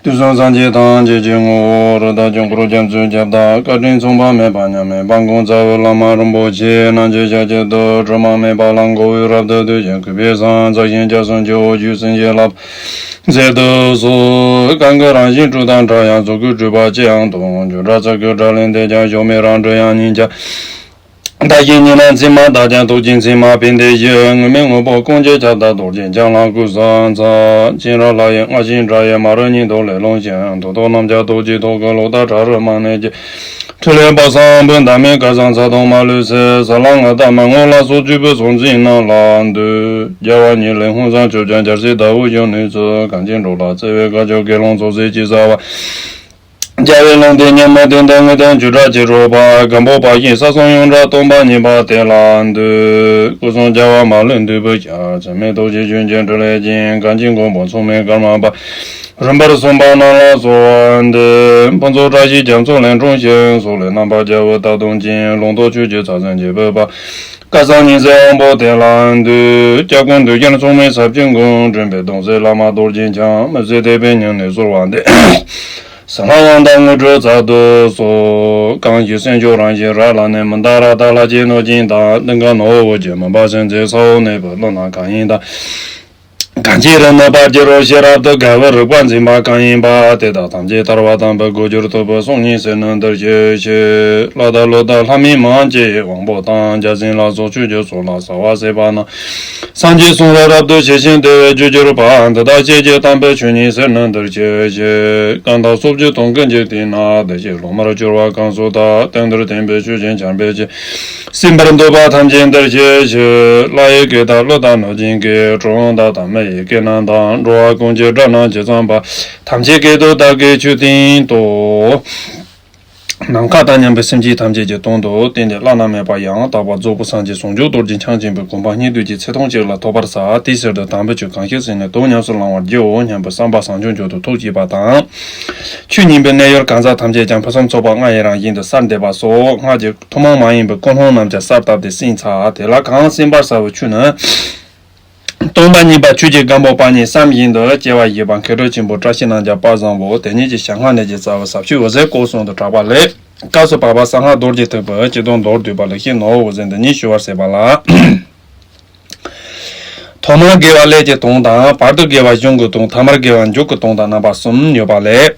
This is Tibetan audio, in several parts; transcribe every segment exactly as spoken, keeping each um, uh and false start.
དུས་གསུམ་སངས་རྒྱས་ཐམས་ཅད་ཀྱི་ངོ་བོ་རི་དྭགས་ཀྱང་འཁོར་རྒྱ་མཚོའི་ཁྱབ་བདག་བཀའ་དྲིན་མཚུངས་པ་མེད་པ་མཉམ་མེད་དཔལ་མགོན་རྩ་བའི་བླ་མ་རིན་པོ་ཆེ་རྣམས་ཀྱི་ཞབས་ཀྱི་རྡུལ་དྲི་མ་མེད་པ་ལ་མགོ་བོས་རབ་ཏུ་བཏུད་ཅིང་གུས་པས་བསང་། རྩ་ཤིང་རྒྱ་གསུམ་གྱི་འོག་གི་སེང་གེ་ལ་ཕྱག་འཚལ་དུ་གསོལ། གང་གི་རང་བཞིན་སྤྲོས་དང་བྲལ་ཡང་གཟུགས་སྐུ་སྤྲོས་པ་ཅི་ཡང་སྟོང་། འགྱུ་དྲག་ཚིག་གི་སྒྲ་ལས་འདས་ཀྱང་གཞོམ་མེད་རང་གྲོལ་དབྱིངས་སྙིང་རྗེ། བདག་གི་གཉེན་ལ་མཚན་མ་བདག་ཀྱང་རྟོག་གྱུར་མཚན་མ་ཕན་བདེ་ཞི། དངོས་མེད་དངོས་པོ་ཀུན་གྱི་ཁྱབ་བདག་རྡོ་རྗེ་འཆང་ལ་གུས་ཕྱག་འཚལ། མཁྱེན་རབ་ལྷ་ཡི་རྔ་ཆེན་སྒྲ་ཡིས་མ་རིག་གཉིད་དུ་ལས་སློང་ཞིང་། རྡོ་ཐོག་རྣམས་ཀྱང་རྡོ་རྗེ་ཐོག་གི་ལོག་ལྟ་ཁྲ་རུ་མ་གནས་ཀྱི། ཕྲིན་ལས་དཔག་བསམ་དཔག་ཏུ་མེད་སྐལ་བཟང་ཚ་གདུང་མ་ལུས་སེལ། ས་ལ་ང་དང་མ་ངོ་ལ་སོགས་བཅུ་པའི་གཟུངས་བཙན་རྣམས་ལ་འདུད། རྒྱལ་བ་ཉིད་ལས་ཧཱུྃ་བཟང་ཁྱོད་ཀྱང་རྒྱལ་སྲས་ཟླ་འོད་བཞིན་ནུས་སུ། གངས་ཅན་འགྲོ་ལ་བརྩེ་བའི་དཀར་ཕྱོགས་དགེ་སློང་ཚོགས་བསགས་ཅི་བྱ་བ། རྒྱལ་བའི་ལུང་བསྟན་ཉོན་མོངས་ལྡན་དང་དངོས་དང་བཅུ་ཕྲག་ཅི་རོ་པ། སྒམ་པོ་པ་ཞིག་ས་གསུམ་ཡོངས་གྲགས་སྟོང་པ་ཉིད་པ་དེ་ལ་འདུད། སྐུ་གསུམ་རྒྱལ་བ་མ་ལུས་འདུས་པའི་ཞལ། འཆི་མེད་རྡོ་རྗེ་ཆོས་ཀྱི་ཕྲིན་ལས་ཅན། གངས་ཅན་མགོན་པོ་མཚུངས་མེད་ཀརྨ་པ། རིམ་པར་གསུངས་པ་རྣམས་ལ་གསོལ་བ་འདེབས། ཕུན་ཚོགས་བཀྲ་ཤིས་རྒྱ་མཚོ་ལས་འཁྲུངས་ཤིང་། སོག་ལེ་རྣམ་པར་རྒྱལ་བའི་རྟ་གདོང་ཅན། ལུང་རྟོགས་ཆོས་ཀྱི་ཚད་ཟིན་འབྱེད་པའི་དཔལ། སྐལ་བཟང་ཉི་ཟེར་དབང་པོ་དེ་ལ་འདུད། སྐྱབས་ཀུན་འདུལ་རྒྱལ་མཚུངས་མེད་ཟབ་ཆོས་མགོན། འདྲེན་པའི་གདུང་སྲས་བླ་མ་རྡོ་རྗེ་འཆང་། མི་ཟད་དད་པའི་སྙིང་ནས་གསོལ་བ་འདེབས། གསང་སྔགས་དབང་ཐང་དངོས་གྲུབ་སྩལ་དུ་གསོལ། གང་ཞིག་སེམས་མཆོག་རང་བཞིན་རབ་ལ་གནས། མི་འདའ་རཀྟ་ལྷ་ཆེན་གནོད་སྦྱིན་དང་། གཏིང་ཁ་ནོར་བུ་ཅན་མུན་པ་སེལ་མཛད་ས་འོག་གནས་པའི་ཀླུ་རྣམས་གང་ཡིན་དང་། གང་ཅི་རིག་ནུས་པར་འགྱུར་རོ། ཤེས་རབ་ཏུ་དགའ་བའི་རིག་པ་འཛིན་པ་གང་ཡིན་པ། དེ་དག་ཐམས་ཅད་ཐར་པ་དམ་པའི་སྒོ་འགྱུར་ཐུབ་པའི་གསུང་སྙན་གསན་ནི་འདིར་གཤེགས་ཤིག་ལྷ་དང་ཀླུ་དང་ལྷ་མིན་མང་སྤྱི་ཡི་དབང་པོ་དང་། བརྒྱ་བྱིན་ལ་སོགས་ཆོས་ཀྱི་ཚོགས་ལ་གསོལ་བ་སྩལ་པ་ན། སངས་རྒྱས་གསུང་རབ་རབ་ཏུ་ཞི་ཞིང་བདེ་བའི་རྒྱུར་གྱུར་པ། འདི་དག་བཤད་ཀྱི་དམ་པའི་ཆོས་ཉིད་གསན་ནི་འདིར་གཤེགས་ཤིག་སྐར་མདའ་སོགས་ཀྱི་དུང་གི་འཇིག་རྟེན་ན། བདེ་གཤེགས་སློབ་མར་གྱུར་པ་གང་སུ་དག་སྟེང་འདིར་བསྟན་པའི་ཆོས་ཀྱི་ཆར་འབེབས་ཀྱིས། གསན་པར་འདོད་པ་ཐམས་ཅད་འདིར་གཤེགས་ཤིག་ལྷ་ཡི་སྐད་དང་ཀླུ་དང་གནོད་སྦྱིན་སྐད། གྲུལ་བུམ་དང་དམ་པ་ཡི་སྐད་རྣམས་དང་། འགྲོ་བ་ཀུན་གྱི་སྒྲ་རྣམས་ཇི་ཙམ་པ། ཐམས་ཅད་སྐད་དུ་བདག་གིས་ཆོས་བསྟན་ཏོ། ནམ་མཁའ་དང་མཉམ་པའི་སེམས་ཅན་ཐམས་ཅད་ཀྱི་དོན་དུ་བསྟན་ཏེ་བླ་ན་མེད་པ་ཡང་དག་པར་རྫོགས་པའི་སངས་རྒྱས་ཟུང་འཇུག་རྡོ་རྗེ་འཆང་ཆེན་པོའི་གོ་འཕང་སྙིང་བསྡུས་ཀྱི་ཚེ་ཐུང་གཅིག་ལ་ཐོབ་པར་བྱ། དེའི་ཕྱིར་དུ་དམ་པའི་ཆོས་གང་ཞིག་གསན་ནས་དོན་ཉམས་སུ་བླང་བར་བགྱིའོ་སྙམ་པའི་བསམ་པ་བཟང་སྤྱོད་མཆོག་ཏུ་ཐུགས་བསྐྱེད་པ་དང་། ཆོས་ཉན་པའི་གནས་ཡུལ་གང་ཟག་ཐམས་ཅད་ཀྱང་ཕུན་སུམ་ཚོགས་པ་ལྔ་ཡི་རང་བཞིན་དུ་གསལ་འདེབས་པ་སོགས་སྔགས་ཀྱི་ཐུན་མོང་མ་ཡིན་པའི་ཀུན་སློང་རྣམས་ཀྱང་གསལ་བཏབ་སྟེ་གསན་ཚར། དེ་ལ་གང་གསན་པར་བྱ་བའི་ཆོས་ནི། སྟོང་པ་ཉིད་པ་ཆོས་ཀྱི་སྒམ་པོ་པ་ཉིད་བསམ་བཞིན་དུ་སྐྱེ་བ་བཞི་པ་མཁས་གྲུབ་ཆེན་པོ་བཀྲ་ཤིས་རྣམ་རྒྱལ་དཔལ་བཟང་པོ་དེ་ཉིད་ཀྱི་ཞལ་སྔ་ནས་ཀྱི་རྩ་བའི་ཟབ་ཆོས་འོད་ཟེར་སྐོར་གསུམ་དུ་གྲགས་པ་ལས། སྐབས་སུ་བབ་པ་གསང་སྔགས་རྡོ་རྗེ་ཐེག་པའི་སྤྱི་དོན་མདོར་བསྡུས་པ་ལེགས་བཤད་ནོར་བུ་འོད་ཟེར་འདི་ཉིད་ཞུ་བར་ཟད་པ་ལ། ཐོག་མར་དགེ་བ་ཀླད་ཀྱི་དོན་དང་། བར་དུ་དགེ་བ་གཞུང་གི་དོན། ཐ་མར་དགེ་བ་མཇུག་གི་དོན་དང་རྣམ་པ་གསུམ་ཡོད་པ་ལས།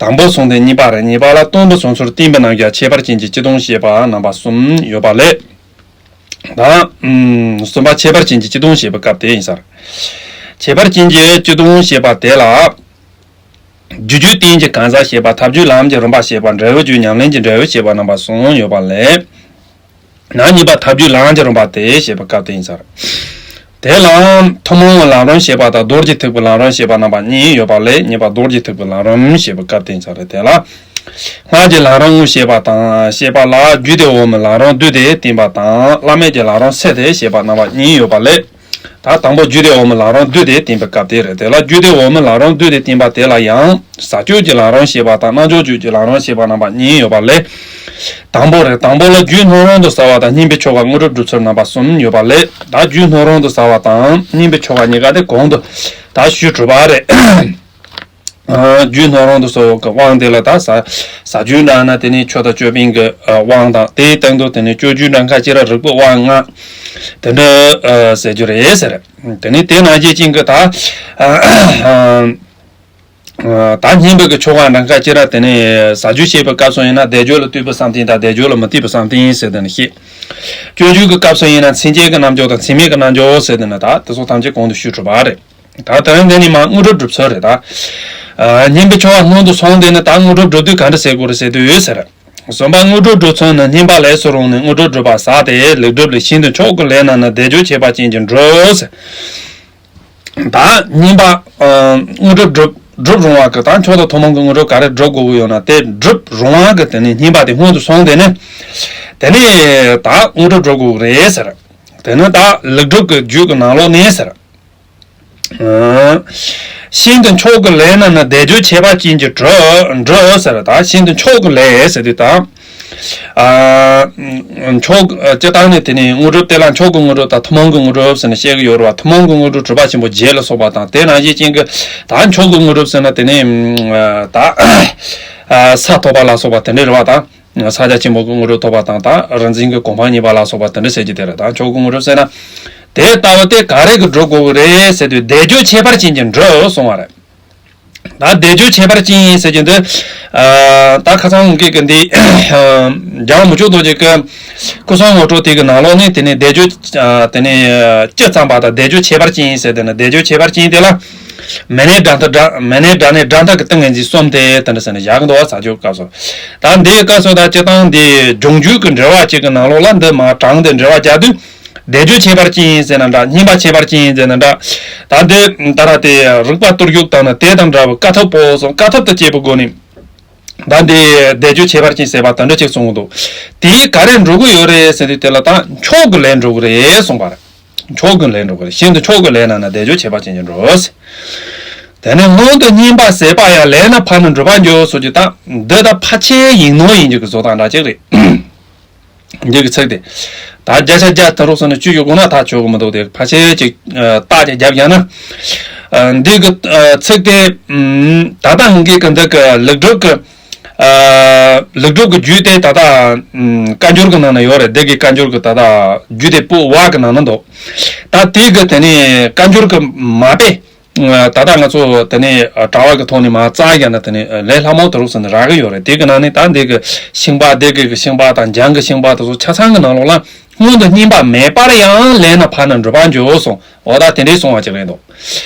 དང་པོ་གསུངས་ཏེ་གཉིས་པ་རེད། གཉིས་པ་ལ་སྟོན་པའི་གསུང་ཚུལ་བསྟན་པའི་རྣམ་གཞག་ཁྱད་པར་ཅན་གྱི་སྤྱི་དོན་བཤད་པ་རྣམ་པ་གསུམ་ཡོད་པ་ལས། ད། ཨུམ། གསུམ་པ་ཁྱད་པར་ཅན་གྱི་སྤྱི་དོན་བཤད་པའི་སྐབས་དེ་ཡིན་ས་རེད། ཁྱད་པར་ཅན་གྱི་སྤྱི་དོན་བཤད་པ་དེ་ལ། རྒྱུ་རྒྱུད་བསྟན་གྱི་གང་ཟག་བཤད་པ། ཐབས་རྒྱུད་ལམ་གྱི་རིམ་པ་བཤད་པ། འབྲས་བུ་རྒྱུད་ཉམས་ལེན་གྱི་འབྲས་བུ་བཤད་པ་རྣམ་པ་གསུམ་ཡོད་པ་ལས། ན་གཉིས་པ་ཐབས་རྒྱུད་ལམ་གྱི་རིམ་པ་དེ་བཤད་པའི་སྐབས་དེ་ཡིན་ས་རེད། དེ་ལའང་ཐུན་མོང་གི་ལམ་རིམ་བཤད་པ་དང་རྡོ་རྗེ་ཐེག་པའི་ལམ་རིམ་བཤད་པ་རྣམ་པ་གཉིས་ཡོད་པ་ལས། གཉིས་པ་རྡོ་རྗེ་ཐེག་པའི་ལམ་རིམ་བཤད་པའི་སྐབས་དེ་ཡིན་ས་རེད། དེ་ལ། སྔགས་ཀྱི་ལམ་རིམ་དངོས་བཤད་པ་དང་། བཤད་པ་ལ་རྒྱུད་སྡེ་འོག་མའི་ལམ་རིམ་བསྡུས་ཏེ་བསྟན་པ་དང་། བླ་མེད་ཀྱི་ལམ་རིམ་བསྲེས་ཏེ་བཤད་པ་རྣམ་པ་གཉིས་ཡོད་པ་ལས། ད་དང་པོ་རྒྱུད་སྡེ་འོག་མའི་ལམ་རིམ་བསྡུས་ཏེ་བསྟན་པའི་སྐབས་དེ་རེད། དེ་ལ་རྒྱུད་སྡེ་འོག་མའི་ལམ་རིམ་བསྡུས་ཏེ་བསྟན་པ་དེ་ལ་ཡང་ཟབ་ཆོས་ཀྱི་ལམ་རིམ་བཤད་པ་དང་། རྣལ་འབྱོར་རྒྱུད་ཀྱི་ལམ་རིམ་བཤད་པ་རྣམ་པ་གཉིས་ཡོད་པ་ལས། དང་པོ་རེད། དང་པོ་ལ་རྒྱུད་སྣོད་རུང་དུ་གསལ་བ་དང་། སྙིང་པོའི་ཆོ་ག་དངོས་གྲུབ་སྒྲུབ་ཚུལ་རྣམ་པ་གསུམ་ཡོད་པ་ལས། ད་རྒྱུད་སྣོད་རུང་དུ་གསལ་བ་དང་སྙིང་པོའི་ཆོ་ག་གཉིས་ཀ་དེ་གོང་དུ་ད་ཞུས་གྲུབ་པ་རེད། ཨ། རྒྱུད་སྣོད་རུང་དུ་གསལ་བའི་དབང་དེ་ལ་ད་ཟ། ཟ་རྒྱུད་འདྲ་ན་དེ་ནི་མཆོད་དང་ཅོད་པན་གྱི་ཨ་དབང་དང་། དེའི་སྟེང་དུ་དེ་ནི་སྤྱོད་རྒྱུད་འདྲ་ཁ་ཅིག་ར་རིགས་པའི་དབང་ལྔ་དེ་འདྲ་ཨ་ཟེར་རྒྱུ་རེད་ཟེར། དེ་ནི་དེ་ནང་བཞིན་ཅན་གྱི་ད་ཨ་ད་སྙིང་པོ་གི་ཆོ་ག་འདྲ་ཁ་ཅིག་ར་དེ་ནི་ཟ་རྒྱུད་བཤད་པའི་སྐབས་སུ་ཡིན་ན་བཟླས་བརྗོད་ལ་བཏུད་པའི་བསམ་གཏན་དང་བཟླས་བརྗོད་ལ་མི་བཏུད་པའི་བསམ་གཏན་ཟེར་དེ་ནི་བཤད། སྤྱོད་རྒྱུད་ཀྱི་སྐབས་སུ་ཡིན་ན་མཚན་བཅས་ཀྱི་རྣལ་འབྱོར་དང་མཚན་མེད་ཀྱི་རྣལ་འབྱོར་ཟེར་དེ་ནི་ད་དེ་ཚོ་ཐམས་ཅད་གོང་དུ་ཞུས་གྲུབ་པ་རེད། ད་དེ་རིང་འདི་ནི་མ་དངོས་གྲུབ་སྒྲུབ་ཚུལ་རེད་ད། ཨ། སྙིང་པོའི་ཆོ་ག་སྔོན་དུ་སོང་དེ་ནི་ད་དངོས་གྲུབ་སྒྲུབ་དུས་ག་འདྲ་ཟེར་དགོས་རེད་ཟེར་དུས་ཡོད་ཟེར། གསུམ་པ་དངོས་གྲུབ་སྒྲུབ་ཚུལ་ནི། བསྙེན་པ་ལས་སུ་རུང་ནས་དངོས་གྲུབ་སྒྲུབ་པ་ཟད་དེ། ལེགས་གྲུབ་ལས་ཤིན་ཏུ་མཆོག་གི་ལས་རྣམས་ནི། བཟླས་བརྗོད་བྱས་པ་ཅན་གྱིས་འགྲུབ་ཟེར། ད་བསྙེན་པ་ཨ་དངོས་གྲུབ་སྒྲུབ་སྒྲུབ་རུང་བ་གི་ད་མཆོག་དང་ཐུན་མོང་གི་དངོས་གྲུབ་ག་རེ་སྒྲུབ་དགོས་ཀྱི་ཡོད་ན་དེ་སྒྲུབ་རུང་བ་གི་དེ་ནི་བསྙེན་པ་དེ་སྔོན་དུ་སོང་དེ་ནི། དེ་ནི་ད་དངོས་གྲུབ་སྒྲུབ་དགོས་ཀྱི་རེད་ཟེར། དེ་ནི་ད་ལེགས་གྲུབ་ཀྱི་རྒྱུད་ཀྱི་ནང་ལོགས་ནས་ཟེར། ཨ། ཤིན་ཏུ་མཆོག་གི་ལས་རྣམས་ནི། བཟླས་བརྗོད་ཁྱད་པར་ཅན་གྱིས་འགྲུབ་འགྲུབ་ཟེར། ད་ཤིན་ཏུ་མཆོག་གི་ལས་ཟེར་དུས་ད། ཨ། མཆོག་སྤྱིར་བཏང་ནས་དེ་ནི་དངོས་གྲུབ་དེ་ལ་མཆོག་གི་དངོས་གྲུབ་དང་ཐུན་མོང་གི་དངོས་གྲུབ་ཟེར་ནས་བཤད་ཀྱི་ཡོད་རེད་བ། ཐུན་མོང་གི་དངོས་གྲུབ་གྲུབ་པ་ཆེན་པོ་བརྒྱད་ལ་སོགས་པ་དང་། དེ་ནང་བཞིན་ཅན་གྱི་ད་མཆོག་གི་དངོས་གྲུབ་ཟེར་ན་དེ་ནི་ད་ས་ཐོབ་པ་ལ་སོགས་པ་དེ་འདྲ་རེད་བ། ད་ས་སྐྱ་ཆེན་པོ་གི་དངོས་གྲུབ་ཐོབ་པ་དང་། ད་རིག་འཛིན་གྱི་གོ་འཕང་བརྙེས་པ་ལ་སོགས་པ་དེ་འདྲ་བཤད་ཀྱི་དེ་རེད། ད་མཆོག་གི་དངོས་གྲུབ་ཟེར་ན་དེ་ལྟ་བུ་དེ་ག་རེ་གིས་འགྲུབ་དགོས་ཀྱི་རེད་ཟེར་དུས། བཟླས་བརྗོད་ཁྱད་པར་ཅན་གྱིས་འགྲུབ་གསུངས་པ་རེད། ད་བཟླས་བརྗོད་ཁྱད་པར་ཅན་ཟེར་གྱི་འདི། ཨ། ད་ཁ་སང་ངེད་ཀྱི་འདི་རྒྱལ་བ་མུ་ཁྱུད་རྡོ་རྗེ་གི་སྐུ་གསུང་ངོ་སྤྲོད་དེ་གི་ནང་ལོགས་ནས་དེ་ནས་བཟླས་བརྗོད། ཨ། དེ་ནས་བཅུ་ཙམ་པ་དང་། བཟླས་བརྗོད་ཁྱད་པར་ཅན་ཟེར་དེ་ནི་བཟླས་བརྗོད་ཁྱད་པར་ཅན་དེ་ལ། མེ་ནས་སྒྲ་མཐའ་སྒྲ། མེ་ནས་སྒྲ་ནས་སྒྲ་མཐའ་གི་ཏིང་ངེ་འཛིན་གསུམ་སྟེ་དེ་འདྲ་ཟེར་ནས་བཞག་གི་འདུག་བ། ས་ཆོས་སྐབས་སུ། ད་འདིའི་སྐབས་སུ་ད་སྤྱིར་བཏང་འདི་སྦྱོང་རྒྱུད་ཀྱི་འགྲེལ་བ་གཅིག་གི་ནང་ལོགས་ལ་འདི་མ་དྲངས་ཏེ་འགྲེལ་བ་རྒྱག་དུས། བཟླས་བརྗོད་ཁྱད་པར་ཅན་ཟེར་ན་འདྲ། སྙན་པ་ཁྱད་པར་ཅན་ཟེར་ན་འདྲ། ད་འདི་ད་ར་དེ་རིགས་པ་གཏོར་རྒྱུག་དང་ནི་དེ་དང་འདྲ་བའི་དཀའ་ཐུབ་པོ་གསུངས། དཀའ་ཐུབ་ཏུ་སྐྱེས་པའི་སྒོ་ནས། ད་འདི་བཟླས་བརྗོད་ཁྱད་པར་ཅན་ཟེར་བ་དེ་འདྲ་ཅིག་གསུང་གི་འདུག་དེས་ག་རེ་འགྲུབ་ཀྱི་ཡོད་རེད་ཟེར་དུས། དེ་ལ་ད་མཆོག་གི་ལས་འགྲུབ་ཀྱི་རེད་གསུངས་པ་རེད། མཆོག་གི་ལས་འགྲུབ་ཀྱི་རེད། ཤིན་ཏུ་མཆོག་གི་ལས་རྣམས་ནི། བཟླས་བརྗོད་ཁྱད་པར་ཅན་གྱིས་འགྲུབ་ཟེར། དེ་ནས་སྔོན་དུ་བསྙེན་པ་ཟད་པ་ཡང་། ལས་རྣམས་ཕར་ནི་འགྲུབ་པར་འགྱུར་ཟེར་གྱི། ད་འདི་ད་ཕལ་ཆེར་ཡིག་ནོར་ཡིན་རྒྱུ་གི་བཟོ་སྟངས་འདྲ་ཅིག་རེད། འདི་གི་ཚིག་དེ། ད་བརྒྱ་ཆ་བརྒྱ་ད་རུང་ཟེར་ན་བཅུ་ཞིག་དགོས་ན་ད་ཆོག་གི་མི་འདུག་དེ་ཕལ་ཆེར་ཅིག་ཨ། རྟགས་ཅིག་བརྒྱབ་བཞག་ན། ཨ། འདི་གི་ཨ། ཚིག་དེ། ཨམ། ད་ལྟ་ངེད་ཀྱི་འདི་གི་ལེགས་གྲུབ་ཀྱི། ཨ། ལེགས་གྲུབ་ཀྱི་རྒྱུད་དེ་ད་ལྟ། ཨམ། བཀའ་འགྱུར་གྱི་ནང་ན་ཡོད་རེད། འདི་གི་བཀའ་འགྱུར་གྱི་ད་ལྟ་རྒྱུད་དེ་པོ་བ་གི་ནང་ན་འདུག་ད་དེ་གི་དེ་ནས་བཀའ་འགྱུར་གྱི་མ་དཔེ། ད་ལྟ་ང་ཚོ་དེ་ནས་དྲ་བ་གི་ཐོག་ནས་མར་བཙལ་བཞག་ན་དེ་ནས་ལས་སླ་མོ་དེ་རུ་ཟེར་ནས་རག་གི་ཡོད་རེད། དེ་གི་ནང་ནས་ད་འདི་གི་ཤིང་པ། སྡེ་དགེ་གི་ཤིང་པ་དང་འཇང་གི་ཤིང་པ་དེ་ཚོ་ཆ་ཚང་གི་ནང་ལོགས་ལ། སྔོན་དུ་བསྙེན་པ་མེད་པར་ཡང་། ལས་རྣམས་ཕར་ནི་འགྲུབ་པར་འགྱུར་གསུངས། འོ་ད་དེ་འདྲའི་གསུང་བ་ཅིག་རེད་འདུག་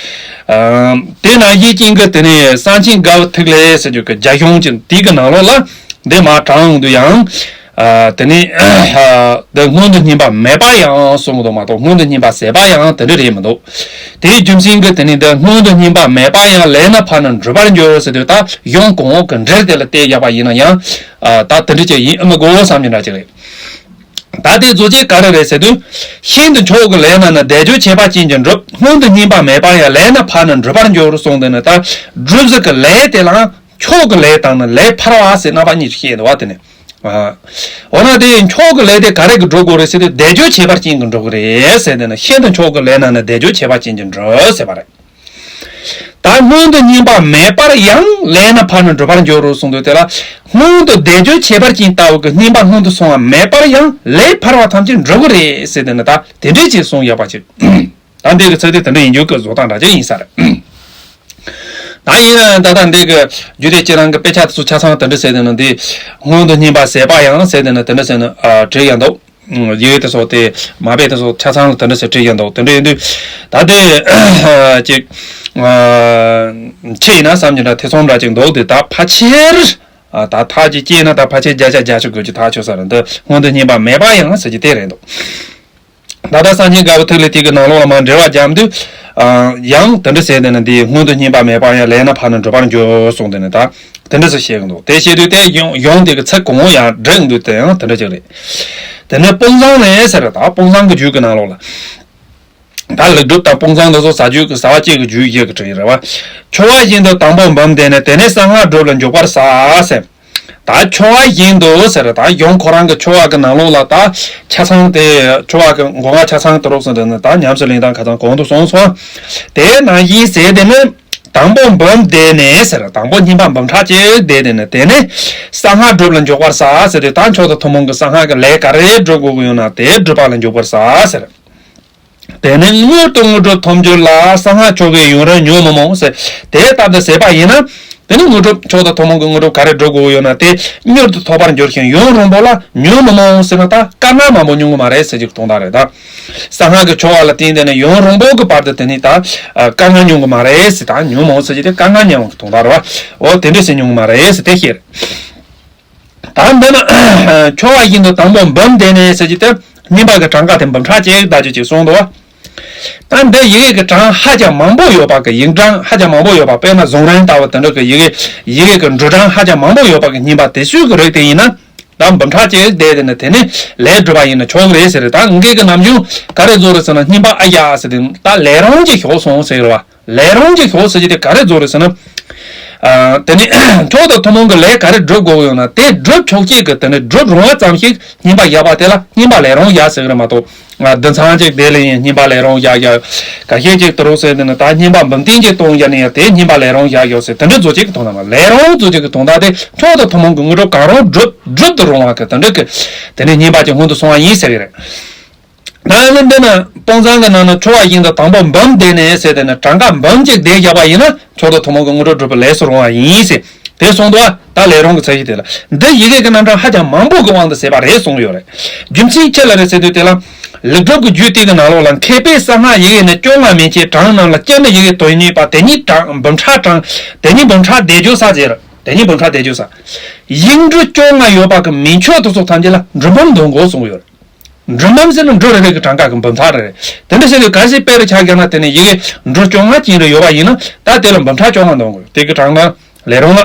ཨ། དེ་ནང་བཞིན་ཅན་གྱི་དེ་ནས་གསང་ཆེན་དགའ་བའི་ཐིག་ལེ་ཟེར་རྒྱུ་གི་རྒྱ་གཞུང་ཅིག་དེ་གི་ནང་ལོགས་ལ་འདི་མར་དྲངས་ཡོང་དུས་ཡང་། ཨ། དེ་ནས་ཨ། འདི་སྔོན་དུ་བསྙེན་པ་མེད་པར་ཡང་གསུང་གི་འདུག་མ་གཏོགས། སྔོན་དུ་བསྙེན་པ་ཟད་པར་ཡང་དེ་འདྲ་རེད་མི་འདུག་དེའི་རྒྱུ་མཚན་གྱིས་དེ་ནས་འདི་སྔོན་དུ་བསྙེན་པ་མེད་པར་ཡང་། ལས་རྣམས་ཕར་ནི་འགྲུབ་པར་འགྱུར་ཟེར་དུས། ད་གཞུང་གོང་འོག་གི་འགྲེལ་དེ་ལ་བལྟས་བཞག་པ་ཡིན་ན་ཡང་། ཨ། ད་དེ་འདྲ་ཅིག་ཡིན་ཨེ་མི་དགོས་བསམ་རྒྱུ་འདྲ་ཅིག་རེད། ད་དེ་རྫོགས་ཆེན་ག་རེ་རེད་ཟེར་དུས། ཤིན་ཏུ་མཆོག་གི་ལས་རྣམས་ནི། བཟླས་བརྗོད་ཁྱད་པར་ཅན་གྱིས་འགྲུབ། སྔོན་དུ་བསྙེན་པ་མེད་པར་ཡང་། ལས་རྣམས་ཕར་ནི་འགྲུབ་པར་འགྱུར་གསུངས་དེ་ནི། ད་སྒྲུབ་ས་གི་ལས་དེ་ལའང་མཆོག་གི་ལས་དང་ནི་ལས་ཕལ་བ་ཟེར་རྣམ་པ་གཉིས་སུ་བཤད་འདུག་བ། དེ་ནི། ཨ། འོ་ན་དེ་མཆོག་གི་ལས་དེ་ག་རེ་གིས་འགྲུབ་དགོས་རེད་ཟེར་དུས། བཟླས་བརྗོད་ཁྱད་པར་ཅན་གྱིས་འགྲུབ་ཀྱི་རེད་ཟེར་དེ་ནི། ཤིན་ཏུ་མཆོག་གི་ལས་རྣམས་ནི། བཟླས་བརྗོད་ཁྱད་པར་ཅན་གྱིས་འགྲུབ་ཟེར་བ་རེད། ད་སྔོན་དུ་བསྙེན་པ་མེད་པར་ཡང་། ལས་རྣམས་ཕར་ནི་འགྲུབ་པར་འགྱུར་རོ་གསུངས་དུས། དེ་ལ་སྔོན་དུ་བཟླས་བརྗོད་ཁྱད་པར་ཅན་ལྟ་བུ་གི་བསྙེན་པ་སྔོན་དུ་སོང་བ་མེད་པར་ཡང་། ལས་ཕལ་བ་ཐམས་ཅད་འགྲུབ་ཀྱི་རེད་ཟེར་དེ་ནི། ད་དེ་འདྲས་ཅིག་གསུངས་ཡོད་པ་ཅིག་ད་འདི་གི་ཚིག་དེ་དེ་འདྲ་ཡིན་རྒྱུ་གི་བཟོ་སྟངས་འདྲ་ཅིག་ཡིན་ས་རེད། ད་ཡིན་ན་ད་ལྟ་འདི་གི་རྒྱུད་སྡེ་སྤྱི་རང་གི་དཔེ་ཆ་དེ་ཚོ་ཆ་ཚང་དེ་འདྲ་ཟེར་དེ་ནི། འདི་སྔོན་དུ་བསྙེན་པ་ཟད་པ་ཡང་ཟེར་དེ་ནི་དེ་འདྲ་ཟེར་ནི་ཨ་བྲིས་ཡ་འདུག་ཡི་གེ་དེ་ཚོ་དེ་མ་དཔེ་དེ་ཚོ་ཆ་ཚང་ལ་དེ་འདྲ་ཟེར་བྲིས་ཀྱི་འདུག་དེ་འདྲ་ཡིན་དུས་ད་དེ་ཅིག་ཨ་ཆེ་ཡིན་ན་བསམ་གྱི་འདྲ། ཐེ་ཚོམ་འདྲ་ཅིག་འདུག་དེ་ད་ཕལ་ཆེར་ཨ་ད་ཐག་ཅིག་བཅད་ན་ད་ཕལ་ཆེར་བརྒྱ་ཆ་བརྒྱད་ཅུ་དགུ་བཅུ་ཐག་ཆོད་ས་རེད། འདི་སྔོན་དུ་བསྙེན་པ་མེད་པ་ཡང་ཟེར་གྱི་དེ་རེད་འདུག་ད་ལྟ་གསང་ཆེན་དགའ་བའི་ཐིག་ལེ་དེ་གི་ནང་ལོགས་ལ་མར་འགྲེལ་བ་བརྒྱབ་དུས། ཨ་ཡང་དེ་འདྲ་ཟེར་དེ་ནི་འདི་སྔོན་དུ་བསྙེན་པ་མེད་པ་ཡང་། ལས་རྣམས་ཕར་ནི་འགྲུབ་པར་འགྱུར་གསུངས་དེ་ནི་ད། དེ་འདྲ་ཟེར་བཤད་གི་འདུག་དེ་བཤད་དུས་དེ་གཞུང་གཞུང་དེ་གི་ཚིག་གོང་འོག་ཡང་འགྲིག་འདུག་དེ་ཡང་དེ་འདྲ་ཅིག་རེད། དེ་ནས་དཔུང་བཟང་ལས་ཟེར་རེད། ད་དཔུང་བཟང་གི་རྒྱུད་ཀྱི་ནང་ལོགས་ལ། ད་ལེགས་གྲུབ་དང་དཔུང་བཟང་དེ་ཚོ་ཟ་རྒྱུད་ཀྱི་ཟ་བ་གཅིག་གི་རྒྱུད་བཞི་གི་བྲིས་རེད་བ། འཆི་བ་བཞིན་དུ་དང་པོ་འབུམ་བཟླས་ནས། དེ་ནས་གསང་སྔགས་སྒྲུབ་ལ་འཇུག་པར་བྱ་ཟེར། ད་འཆི་བ་བཞིན་དུ་ཟེར་རེད། ད་གཞུང་ཁོ་རང་གི་འཆི་བ་གི་ནང་ལོགས་ལ་ད་ཆ་ཚང་དེ་འཆི་བ་གི་མགོ་རྔ་ཆ་ཚང་དེ་རོགས་ཟེར་དེ་ནི་ད་ཉམས་སུ་ལེན་སྟངས་ཁ་ཚང་གོང་དུ་སོང་སོང་། དེ་ནང་བཞིན་ཟེར་དེ་ནི། དང་པོ་འབུམ་བཟླས་ནས་ཟེར། དང་པོ་བསྙེན་པ་འབུམ་ཕྲག་གཅིག་བཟླས་ཏེ་ནི། དེ་ནས་གསང་སྔགས་སྒྲུབ་ལ་འཇུག་པར་བྱ་ཟེར་ཏེ། ད་མཆོག་དང་ཐུན་མོང་གི་གསང་སྔགས་ཀྱི་ལས་ག་རེ་སྒྲུབ་དགོས་ཀྱི་ཡོད་ན་དེ་སྒྲུབ་པ་ལ་འཇུག་པར་བྱ་ཟེར། དེ་ནས་མྱུར་དུ་དངོས་གྲུབ་ཐོབ་འགྱུར་ལ། གསང་སྔགས་མཆོག་གི་ཡུན་རིང་ཉོན་མི་མོངས་ཟེར། དེ་ལྟར་དུ་ཟད་པ་ཡིན་ན། དེ་ནི་དངོས་གྲུབ་མཆོག་དང་ཐུན་མོང་གི་དངོས་གྲུབ་ག་རེ་སྒྲུབ་དགོས་ཀྱི་ཡོད་ན་དེ་མྱུར་དུ་ཐོབ་པར་འགྱུར་ཞིང་ཡུན་རིང་པོ་ལ་ཉོན་མི་མོངས་ཟེར་ན། ད་དཀའ་ངལ་མང་པོ་མྱོང་གི་མ་རེད་ཟེར་གྱི་དོན་དག་རེད་ད། གསང་སྔགས་ཀྱི་ཆོ་ག་ལ་བརྟེན་ཏེ་ནི་ཡུན་རིང་པོ་གི་བར་དུ་དེ་ནི་ད་དཀའ་ངལ་མྱོང་གི་མ་རེད་ཟེར། ད་ཉོན་མོངས་ཟེར་གྱི་དེ་དཀའ་ངལ་མྱོང་གི་དོན་དག་རེད་བ། འོ་དེ་འདྲ་ཟེར་མྱོང་གི་མ་རེད་ཟེར་དེ་བཤད། ད་འདི་ནི་འཆི་བ་བཞིན་དུ་དང་པོ་འབུམ་བཟླས་ནས་ཟེར་གྱི་དེ་བསྙེན་པ་གི་གྲངས་ཀ་དེ་འབུམ་ཕྲག་གཅིག་ལྟ་ཅི་ཅིག་གསུངས་འདུག་བ། ད་འདི་ཡི་གེ་གི་གྲངས་ཧ་ཅང་མང་པོ་ཡོད་པ་གི་ཡིག་གྲངས་ཧ་ཅང་མང་པོ་ཡོད་པ། དཔེར་ན་གཟུངས་རིང་ལྟ་བུ་དེ་འདྲ་གི་ཡི་གེ་ཡི་གེ་གི་འབྲུ་གྲངས་ཧ་ཅང་མང་པོ་ཡོད་པ་གི་བསྙེན་པ་དེ་ཚོའི་གི་རིགས་དེ་ཡིན་ན། ད་འབུམ་ཕྲག་གཅིག་བཟླས་ཏེ་ནི་དེ་ནི་ལས་སྒྲུབ་པ་ཡིན་ན་ཆོག་གི་རེད་ཟེར། ད་ངེད་ཀྱི་ནམ་རྒྱུན་ག་རེ་བཟོ་རེད་ཟེར་ན། བསྙེན་པ་ཨ་ཡ་ཟེར་ཏེ་ད་ལས་རང་གིས་ཞོག་སོང་ཟེར་བ། ལས་རུང་གི་ཞོག་ཟེར་གྱི་དེ་ག་རེ་བཟོ་རེད་ཟེར་ན། ཨ། དེ་ནི་མཆོག་ཏུ་ཐུན་མོང་གི་ལས་ག་རེ་སྒྲུབ་དགོས་ཡོད་ན་དེ་སྒྲུབ་ཆོག་ཅིག་གི་དེ་ནི་སྒྲུབ་རུང་བ་ཙམ་ཞིག་སྙིང་པ་བཞག་པ་དེ་ལ་སྙིང་པ་ལས་རུང་བཞག་ཟེར་གི་རེད་མ་གཏོགས། ང་དུད་ཚང་ཅིག་དེ་ལ་ཡིན་སྙིང་པ་ལས་རུང་བཞག་བཞག་ག་ཤེད་ཅིག་ཏུ་རུ་ཟེར་དེ་ནི་ད་སྙིང་པ་འབུམ་སྟེང་ཅིག་གཏོང་བཞག་ནི་ཡང་དེ་སྙིང་པ་ལས་རུང་བཞག་བཞག་ཟེར་དེ་འདྲ་བཟོ་ཅིག་གི་དོན་དག་མ། ལས་རུང་བཟོ་ཅིག་གི་དོན་དག་དེ་མཆོག་ཏུ་ཐུན་མོང་གི་དངོས་གྲུབ་གང་རུང་སྒྲུབ་སྒྲུབ་ཏུ་རུང་བ་གི་དེ་འདྲ་གི་དེ་ནི་སྙིང་པ་ཅིག་སྔོན་དུ་སོང་བ་ཡིན་ཟེར་གི་རེད། ད་ནི་འདི་ན་དཔང་བཟང་གི་ནང་ན་ཆོ་ག་བཞིན་དུ་དང་པོ་འབུམ་བཟླས་ནས་ཟེར་དེ་ནི་གྲངས་ཀ་འབུམ་གཅིག་བཟླས་བཞག་པ་ཡིན་ན་མཆོག་ཏུ་ཐུན་མོང་གི་དངོས་གྲུབ་སྒྲུབ་པའི་ལས་སུ་རུང་བ་ཡིན་ཟེར་དེ་གསུངས་འདུག་ད་ལས་རུང་གི་ཚད་གཞི་དེ་ལ་འདི་ཡི་གེ་གི་རྣམ་གྲངས་ཧ་ཅང་མང་པོ་གི་དབང་དུ་བྱས་པ་རེད་གསུངས་ཡོད་རེད། རྒྱུ་མཚན་ཅི་ལ་རེད་ཟེར་དུས་དེ་ལ་ལེགས་གྲུབ་ཀྱི་རྒྱུད་དེ་གི་ནང་ལོགས་ལ་མཁས་པའི་གསང་སྔགས་ཡི་གེ་ནི་བཅོ་ལྔ་མན་ཆད་གྲངས་རྣམས་ལ་སྤྱིར་ནི་ཡི་གེ་དོན་གཉིས་པ་དེ་ཉིད་གྲངས་འབུམ་ཕྲག་གྲངས་དེ་ཉིད་འབུམ་ཕྲག་བཟླས་བརྗོད་ས་ཟེར་དེ་ཉིད་འབུམ་ཕྲག་བཟླས་བརྗོད་ས། ཡིག་འབྲུ་བཅོ་ལྔ་ཡོད་པ་གི་མིང་ཆོས་དེ་ཚོ་ཐམས་ཅད་ལ་འབྲུ་འབུམ་འདོན་དགོས་གསུངས་ཡོད་རེད། འབྲུ་འབུམ་ཟེར་ན་འབྲུ་རེ་རེ་གི་གྲངས་ཀ་གི་འབུམ་ཕྲག་རེ་རེ། དེ་འདྲ་བྱས་ཏེ་གལ་སྲིད་དཔེ་རུ་ཆ་བཞག་ན་དེ་ནི་ཡི་གེ་འབྲུ་བཅོ་ལྔ་ཅན་རེ་ཡོད་པ་ཡིན་ན་ད་དེ་ལ་འབུམ་ཕྲག་བཅོ་ལྔ་འདོན་དགོས། དེ་གི་གྲངས་ཀ་ལས་རུང་ལ།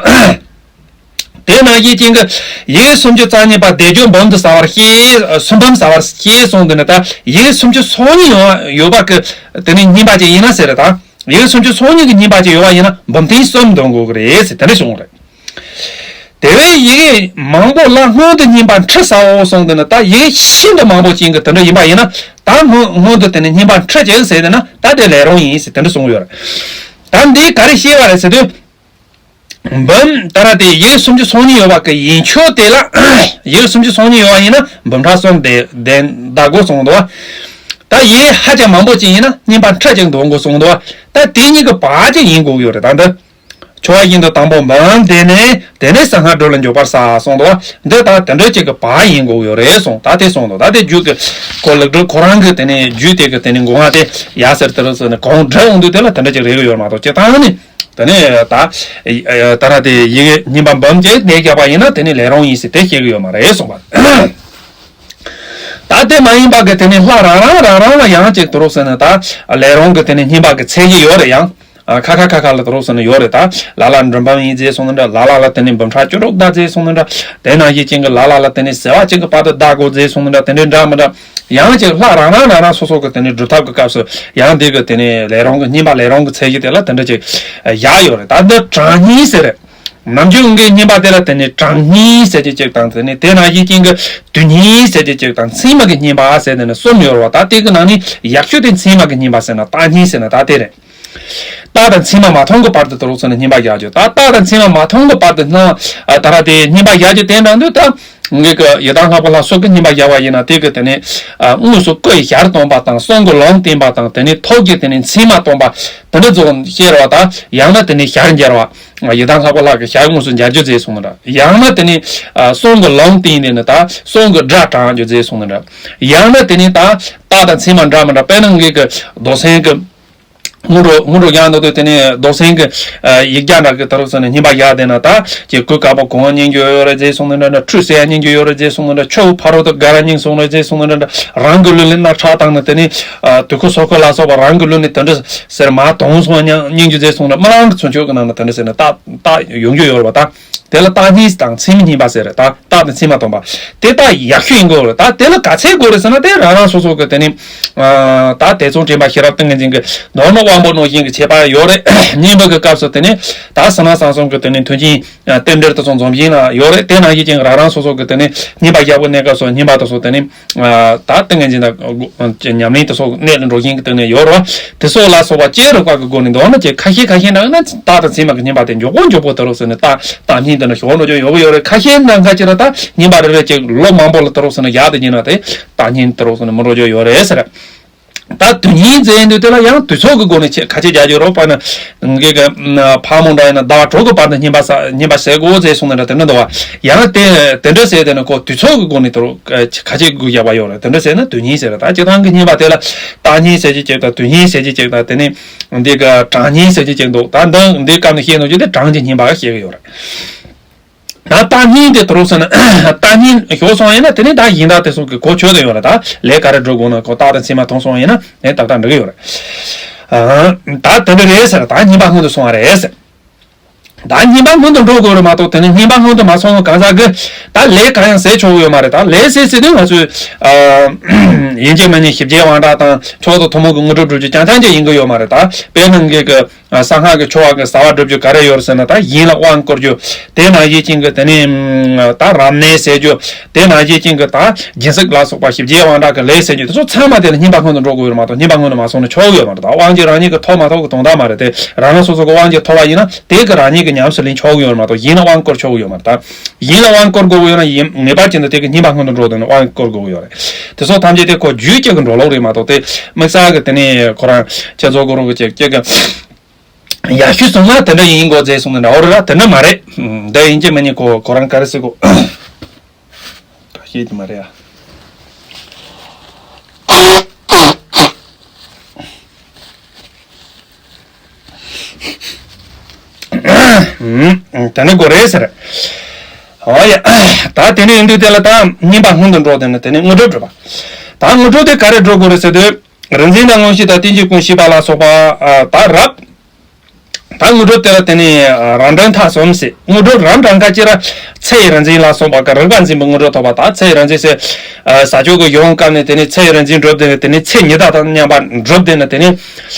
དེ་ནང་བཞིན་ཅན་གྱི་ཡི་གེ་སུམ་ཅུ་རྩ་གཉིས་པ་བཟླས་བརྗོད་འབུམ་དུ་ཟ་བར་ཤེས། སུམ་འབུམ་ཟ་བར་ཤེས་གསུངས་དེ་ནི་ད་ཡི་གེ་སུམ་ཅུ་སོ་གཉིས་ཡོད་ཡོད་པ་གི་དེ་ནི་སྙིང་པ་ཅན་ཡིན་ན་ཟེར་རེད་ད། ཡི་གེ་སུམ་ཅུ་སོ་གཉིས་ཀྱི་སྙིང་པ་ཅན་ཡོད་པ་ཡིན་ན་འབུམ་ཐེངས་གསུམ་འདོན་དགོས་ཀྱི་རེད་ཟེར་དེ་འདྲ་གསུངས་རེད། དེ་བས་ཡི་གེ་མང་པོ་ལ་སྔོན་དུ་སྙིང་པ་ཁྲི་ཟའོ་གསུངས་དེ་ནི་ད་ཡི་གེ་ཤིན་ཏུ་མང་པོ་ཅན་གྱི་དེ་འདྲ་ཡིན་པ་ཡིན་ན་ད་སྔོན་སྔོན་དུ་དེ་ནི་སྙིང་པ་ཁྲི་ཅན་ཟེར་དེ་ན་ད་དེ་ལས་རུང་ཡིན་ཟེར་དེ་འདྲ་གསུངས་ཡོད་རེད། ད་འདི་ག་རེ་ཤེས་པ་རེད་ཟེར་དུས། འབུམ་ད་ར་དེ་ཡི་གེ་སུམ་ཅུ་སོ་གཉིས་ཡོད་པ་གི་ཡིན་ཆོས་དེ་ལ་ཡི་གེ་སུམ་ཅུ་སོ་གཉིས་ཡོད་པ་ཡིན་ན་འབུམ་ཕྲག་གསུམ་དེ་དེ་བཟླ་དགོས་གསུངས་འདུག་ད་ཡི་གེ་ཧ་ཅང་མང་པོ་ཅིག་ཡིན་ན་སྙིང་པ་ཁྲི་ཅིག་འདོན་དགོས་གསུངས་འདུག་ད་དེ་གཉིས་ཀྱི་བར་ཅིག་ཡིན་དགོས་ཡོད་རེད། ད་འདི་ཆོ་ག་བཞིན་དུ་དང་པོ་འབུམ་བཟླས་ནས་དེ་ནས་གསང་སྔགས་སྒྲུབ་ལ་འཇུག་པར་བྱ་གསུངས་འདུག་འདི་ད་དེ་འདྲ་ཅིག་གི་བར་ཡིན་དགོས་ཡོད་རེད་གསུངས། ད་དེ་གསུངས་འདུག་ད་དེ་རྒྱུད་ཀྱི་ཁོ་ལེགས་གྲུབ་ཁོ་རང་གི་དེ་ནས་རྒྱུད་དེ་གི་དེ་ནས་མགོ་རྔ་དེ་ཡ་ཟེར་དེ་རུ་ཟེར་ནས་གོང་འདྲ་འོང་དུས་དེ་ལ་དེ་འདྲ་ཅིག་རེག་གི་ཡོད་མ་གཏོགས་སྤྱིར་བཏང་ནི། དེ་ནས་ད་ད་ར་དེ་ཡི་གེ་སྙིང་པ་འབུམ་གྱིས་གནས་བཞག་པ་ཡིན་ན་དེ་ནི་ལས་རུང་ཡིན་ཟེར་དེ་བཤད་གི་ཡོད་མ་རེད་གསུངས་པ། ད་དེ་མ་ཡིན་པ་གི་དེ་ནི་ལྷ་རང་རང་རང་རང་ལ་ཡང་ཅིག་དུ་རུག་ཟེར་ནས་ད་ལས་རུང་གི་དེ་ནི་སྙིང་པ་གི་ཚད་གཞི་ཡོད་རེད་ཡང་། ཁ་ཁ་ཁ་ཁ་ལ་དུ་རུག་ཟེར་ནས་ཡོད་རེད། ད་ལ་ལ་འབྲུ་འབུམ་ཡིན་ཟེར་སོང་ནི་འདྲ། ལ་ལ་ལ་དེ་ནི་འབུམ་ཕྲག་བཅུ་དྲུག་བཟླ་ཟེར་སོང་ནི་འདྲ། དེ་ནང་བཞིན་ཅན་གི་ལ་ལ་ལ་དེ་ནི་ཟེ་བ་ཅན་གི་བར་དུ་བཟླ་དགོས་ཟེར་སོང་ནི་འདྲ། དེ་འདྲའི་འདྲ་མི་འདྲ། ཡང་ཅིག་ལྷ་རང་རང་རང་རང་སོ་སོ་གི་དེ་ནི་སྒྲུབ་ཐབས་ཀྱི་སྐབས་སུ་ཡང་འདི་གི་དེ་ནི་ལས་རུང་གི་སྙིང་པ་ལས་རུང་གི་ཚད་གཞི་དེ་ལ་དེ་འདྲ་ཅིག་བཞག་ཡོད་རེད། ད་འདི་གྲངས་སྙིང་ཟེར་རེད། ནམ་རྒྱུན་གྱི་སྙིང་པ་དེ་ལ་དེ་ནི་གྲངས་སྙིང་ཟེར་གྱི་ཅིག་དང་དེ་ནི་དེ་ནང་བཞིན་ཅན་གྱི་དུས་སྙིང་ཟེར་གྱི་ཅིག་དང་མཚན་མ་གི་སྙིང་པ་ཟེར་དེ་ནི་གསུམ་ཡོད་རེད་བ། ད་དེ་གི་ནང་ནས་ཡག་ཤོས་དེ་མཚན་མ་གི་སྙིང་པ་ཟེར་ན་རྟགས་སྙིང་ཟེར་ན་ད་དེ་རེད། རྟགས་དང་མཚན་མ་མ་མཐོང་གི་བར་དུ་དུ་རུག་ཟེར་ནས་སྙིང་པ་བཞག་རྒྱུ། ད་རྟགས་དང་མཚན་མ་མ་མཐོང་གི་བར་དུ་སྣང་ཨ་ད་ར་དེ་སྙིང་པ་བཞག་རྒྱུ་དེ་འདྲ་འདུག་ད་ངེད་ཀྱི་ཡི་དམ་ལྷ་པ་ལྷ་སོགས་ཀྱི་སྙིང་པ་བཞག་པ་ཡིན་ན་དེ་གི་དེ་ནི་ཨ་དངོས་སུ་སྐུ་ཡི་ཞལ་སྟོན་པ་དང་གསུང་གི་ལུང་བསྟན་པ་དང་དེ་ནི་ཐུགས་ཀྱི་དེ་ནི་མཚན་མ་སྟོན་པ་དེ་འདྲ་ཚོ་ཤེས་ར་བ་དང་ཡང་ན་དེ་ནི་ཞལ་མཇལ་བ། ཡི་དམ་ལྷ་པ་ལྷ་གི་ཞལ་དངོས་སུ་མཇལ་རྒྱུ་མཛད་སོང་ནི་འདྲ། ཡང་ན་དེ་ནི་ཨ་གསུང་གི་ལུང་བསྟན་དེ་ནི་ད་གསུང་གི་སྒྲ་དྲངས་རྒྱུ་མཛད་སོང་ནི་འདྲ། ཡང་ན་དེ་ནི་ད་རྟགས་དང་མཚན་མ་འདྲ་མི་འདྲ། དཔེར་ན་ངེད་ཀྱི་མདོ་སེམས་ཀྱི་སྔོན་འགྲོ་སྔོན་འགྲོ་རྒྱག་འདུག་དུས་དེ་ནས་མདོ་སེམས་ཀྱི་ཡིག་བརྒྱ་འདྲ་གི་ད་རུང་ཟེར་ནས་སྙིང་པ་བཞག་བསྡད་ན་ད་ཀྱི་གོས་དཀར་པོ་གོན་སྙིང་རྒྱུ་ཡོད་རེད་ཟེར་གསུངས་ནི་འདྲ་འདྲ། ཁྲུས་གསོལ་སྙིང་རྒྱུ་ཡོད་རེད་ཟེར་གསུངས་ནི་འདྲ། ཆུ་བོ་ཕ་རོལ་ཏུ་དགའ་ར་སྙིང་གསུངས་རེད་ཟེར་གསུངས་ནི་འདྲ་འདྲ། རང་གི་ལུས་ལ་སྣག་ཁྲག་བཏང་ནས་དེ་ནས་དུག་ཁུ་སོ་ཁུ་ལ་སོགས་པ་རང་གི་ལུས་ནས་དེ་འདྲ་ཟེར་མ་དོང་སོང་སྙིང་རྒྱུ་ཟེར་གསུངས་ནི་འདྲ། སྨོན་ལམ་གྱི་ཚུལ་འཆོས་ཀྱི་ནང་ན་དེ་འདྲ་ཟེར་ནས་རྟགས་རྟགས་ཡོང་རྒྱུ་ཡོད་རེད་བ། ད་དེ་ལ་རྟགས་སྙིང་དང་མཚན་མ་སྙིང་པ་ཟེར་རེད་ད། རྟགས་དང་མཚན་མ་སྟོན་པ། དེ་རྟགས་ཡག་ཤོས་ཡིན་དགོས་རེད། ད་དེ་ལ་ག་ཚད་དགོས་རེད་ཟེར་ན་དེ་རང་རང་སོ་སོ་གི་དེ་ནི། ཨ་ད་དེ་ཚོ་དྲན་པ་ཤེས་རབ་ཏིང་ངེ་འཛིན་གྱི་མདོར་ན་དབང་པོ་རྣོ་ཞིང་གི་ཁྱད་པར་ཡོད་རེད། སྙིང་པོ་གི་སྐབས་སུ་དེ་ནི་ད་ཟ་ན་སང་སོང་གི་དེ་ནི་མཐུན་རྐྱེན་རྟེན་འབྲེལ་དུ་སོང་འཛོམས་ཤིང་ལ་ཡོད་རེད། དེ་ནང་བཞིན་ཅན་རང་རང་སོ་སོ་གི་དེ་ནི་སྙིང་པ་ཡག་པོ་གནས་སྐབས་སུ་སྙིང་པ་དེ་ཚོ་དེ་ནི། ད་ཏིང་ངེ་འཛིན་དང་ཉམས་ལེན་དེ་སོགས་གནད་ལ་འགྲོ་བཞིན་གྱི་སྟེང་ནས་ཡོད་རེད་བ། དེ་སོགས་ལ་སོགས་པ་བཅས་རིག་པ་གི་སྒོ་ནས་མདོར་ན་ཅིག་ཁ་ཤས་ཁ་ཤས་ནང་ན་རྟགས་དང་མཚན་མ་གི་སྙིང་པ་དེ་མགྱོགས་པོ་མགྱོགས་པོ་དེ་རུ་ཟེར་ནས་རྟགས་རྟགས་སྙིང་དེ་ན་ཞོག་འགྲོ་རྒྱུ་ཡོད་གི་ཡོད་རེད། ཁ་ཤས་ནང་ཁ་ཅིག་ལ་ད་སྙིང་པ་རེ་རེ་ཅིག་ལོ་མང་པོ་ལ་དེ་རུ་ཟེར་ནས་ཡག་དེ་ཡིན་ན་དེ་རྟགས་སྙིང་དེ་རུ་ཟེར་ནས་མི་འགྲོ་རྒྱུ་ཡོད་རེད་ཟེར། ད་དུས་སྙིང་ཟེར་དུས་དེ་ལ་ཡང་དུས་ཚོད་ཀྱི་སྒོ་ནས་ཁ་ཆད་རྒྱག་རྒྱུ་རོགས་པ་ན་ངེད་ཀྱི་ཕ་མོ་འདྲ་ཡིན་ན་ཟླ་བ་དྲུག་གི་བར་དུ་སྙིང་པ་ཟ་སྙིང་པ་ཟས་དགོས་ཟེར་གསུངས་ནས་འདྲ་དེ་འདྲ་འདུག་བ། ཡང་དེ་དེ་འདྲ་ཟེར་དེ་ནི་ཁོ་དུས་ཚོད་ཀྱི་སྒོ་ནས་དེ་རུ་ཁ་ཆད་དགོས་བཞག་པ་ཡོད་རེད། དེ་འདྲ་ཟེར་ན་དུས་སྙིང་ཟེར་རེད། ད་སྤྱིར་བཏང་གི་སྙིང་པ་དེ་ལ་རྟགས་སྙིང་ཟེར་གྱི་ཅིག་དང་དུས་སྙིང་ཟེར་གྱི་ཅིག་དང་དེ་ནི་འདི་ག་གྲངས་སྙིང་ཟེར་གྱི་ཅིག་འདུག་ད་འདི་འདི་སྐབས་ནས་བཤད་ནོ་ཅིག་དེ་གྲངས་ཀྱི་སྙིང་པ་བཤད་གི་ཡོད་རེད། ད་རྟགས་སྙིང་དེ་དུ་རུ་ཟེར་ན་རྟགས་སྙིང་ཞོག་སོང་ཡིན་ན་དེ་ནི་ད་ཡིན་ད་དེ་སོགས་ཀྱི་གོ་ཆོད་དུ་ཡོད་རེད། ད་ལས་ག་རེ་སྒྲུབ་དགོས་ན་ཁོ་རྟགས་དང་མཚན་མ་མཐོང་སོང་ཡིན་ན་ནི་ཏག་ཏག་འགྲིག་གི་ཡོད་རེད། ད་དེ་འདྲ་རེད་ཟེར། ད་སྙིང་པ་སྔོན་དུ་སོང་བ་རེད་ཟེར། ད་སྙིམ་པ་སྔོན་དུ་འགྲོ་དགོས་རེད་མ་གཏོགས། དེ་ནས་སྙིམ་པ་སྔོན་དུ་མ་སོང་བ་གང་ཟག་གི་ད་ལས་གང་ཡང་ཟེར་ཆོག་གི་ཡོད་མ་རེད། ད་ལས་ཟེར་ཟེར་དུས་ང་ཚོས་ཡིན་གཅིག་མིན་གཉིས་ཞིབ་རྒྱས་དབང་དྲག་དང་མཆོག་ཏུ་ཐུན་མོང་གི་དངོས་གྲུབ་སྒྲུབ་རྒྱུ་རྐྱང་རྐྱང་ཅིག་ཡིན་གི་ཡོད་མ་རེད། ད་དཔེར་ན་ངེད་ཀྱི་ས་སྔགས་ཀྱི་ཆོ་ག་གི་ཟ་བ་སྒྲུབ་རྒྱུ་ག་རེ་ཡོད་རེད་ཟེར་ན། ད་ཡིན་ལ་དབང་བསྐུར་རྒྱུ། དེ་ནང་བཞིན་གཅིག་གི་དེ་ནས་ད་རབ་གནས་ཟེར་རྒྱུ། དེ་ནང་བཞིན་གཅིག་གི་ད་སྦྱིན་སྲེག་ལ་སོགས་པ་ཞིབ་རྒྱས་དབང་དྲག་གི་ལས་ཟེར་རྒྱུ་དེ་ཚོ་ཚང་མ་དེ་ལ་སྙིམ་པ་སྔོན་དུ་འགྲོ་དགོས་ཡོད་མ་གཏོགས། སྙིམ་པ་སྔོན་དུ་མ་སོང་ན་ཆོག་གི་ཡོད་མ་རེད། ད་དབང་གིས་རང་ཉིད་ཀྱི་ཐོབ་མ་ཐོབ་ཀྱི་དོན་དག་མ་རེད་དེ། རང་རང་སོ་སོ་གི་དབང་གིས་ཐོབ་པ་ཡིན་ན་དེ་གི་རང་ཉིད་ཀྱི་ཉམས་སུ་ལེན་ཆོག་གི་ཡོད་མ་གཏོགས། ཡིན་ལ་དབང་བསྐུར་ཆོག་གི་ཡོད་མ་རེད། ད་ཡིན་ལ་དབང་བསྐུར་དགོས་ཀྱི་ཡོད་ན་ཡིན་ངེས་པར་ཅན་དུ་དེ་གི་སྙིམ་པ་སྔོན་དུ་འགྲོ་དགོས་ན་དབང་བསྐུར་དགོས་ཀྱི་ཡོད་རེད། དེ་ཚོ་ཐམས་ཅད་དེ་ཁོ་རྒྱུད་གཅིག་གི་འགྲོ་ལུགས་རེད་མ་གཏོགས། དེ་དམིགས་བསལ་གི་དེ་ནས་ཁོ་རང་ཁྱེད་ཚོ་གོ་རོགས་གི་ཅིག་ཅིག་གི་ཡག་ཤོས་སོང་ན་དེ་འདྲ་ཡིན་དགོས་ཟེར་སོང་ན་འདྲ་བོ་རེད་ལ། དེ་འདྲ་མ་རེད། འདི་ཡིན་གཅིག་མིན་གཉིས་ཁོ་ཁོ་རང་ག་རེ་ཟེར་གོ་ད་ཤེས་ཀྱི་མ་རེད་ཨ། ད་ནི་དགོས་རེད་ཟེར། ཨོ་ཡ། ད་དེ་ནས་ཡིན་དུས་དེ་ལ་ད་སྙིམ་པ་སྔོན་དུ་འགྲོ་དེ་ནི་དེ་ནས་དངོས་གྲུབ་སྒྲུབ་པ། ད་དངོས་གྲུབ་དེ་ག་རེ་སྒྲུབ་དགོས་རེད་ཟེར་དུས། རིག་འཛིན་དང་མངོན་ཤེས་དང་རྟེན་གྱི་ཀུན་ཤེས་པ་ལ་སོགས་པ་ད་རབ། ད་དངོས་གྲུབ་དེ་ལ་དེ་ནས་རབ་འབྲིང་ཐ་གསུམ་ཟེར། དངོས་གྲུབ་རབ་འབྲིང་ཁ་ཅིག་ར་ཚེ་ཡི་རིག་འཛིན་ལ་སོགས་པ་གི་རིག་པ་འཛིན་པའི་དངོས་གྲུབ་ཐོབ་པ། ད་ཚེ་ཡི་རིག་འཛིན་ཟེར། ས་ཆོག་གི་ཡོང་སྐབས་ནས་དེ་ནས་ཚེ་ཡི་རིག་འཛིན་སྒྲུབ་དེ་ནས་དེ་ནས་ཚེ་ཉི་ཟླ་དང་མཉམ་པ་སྒྲུབ་དེ་ནས་དེ་ནས།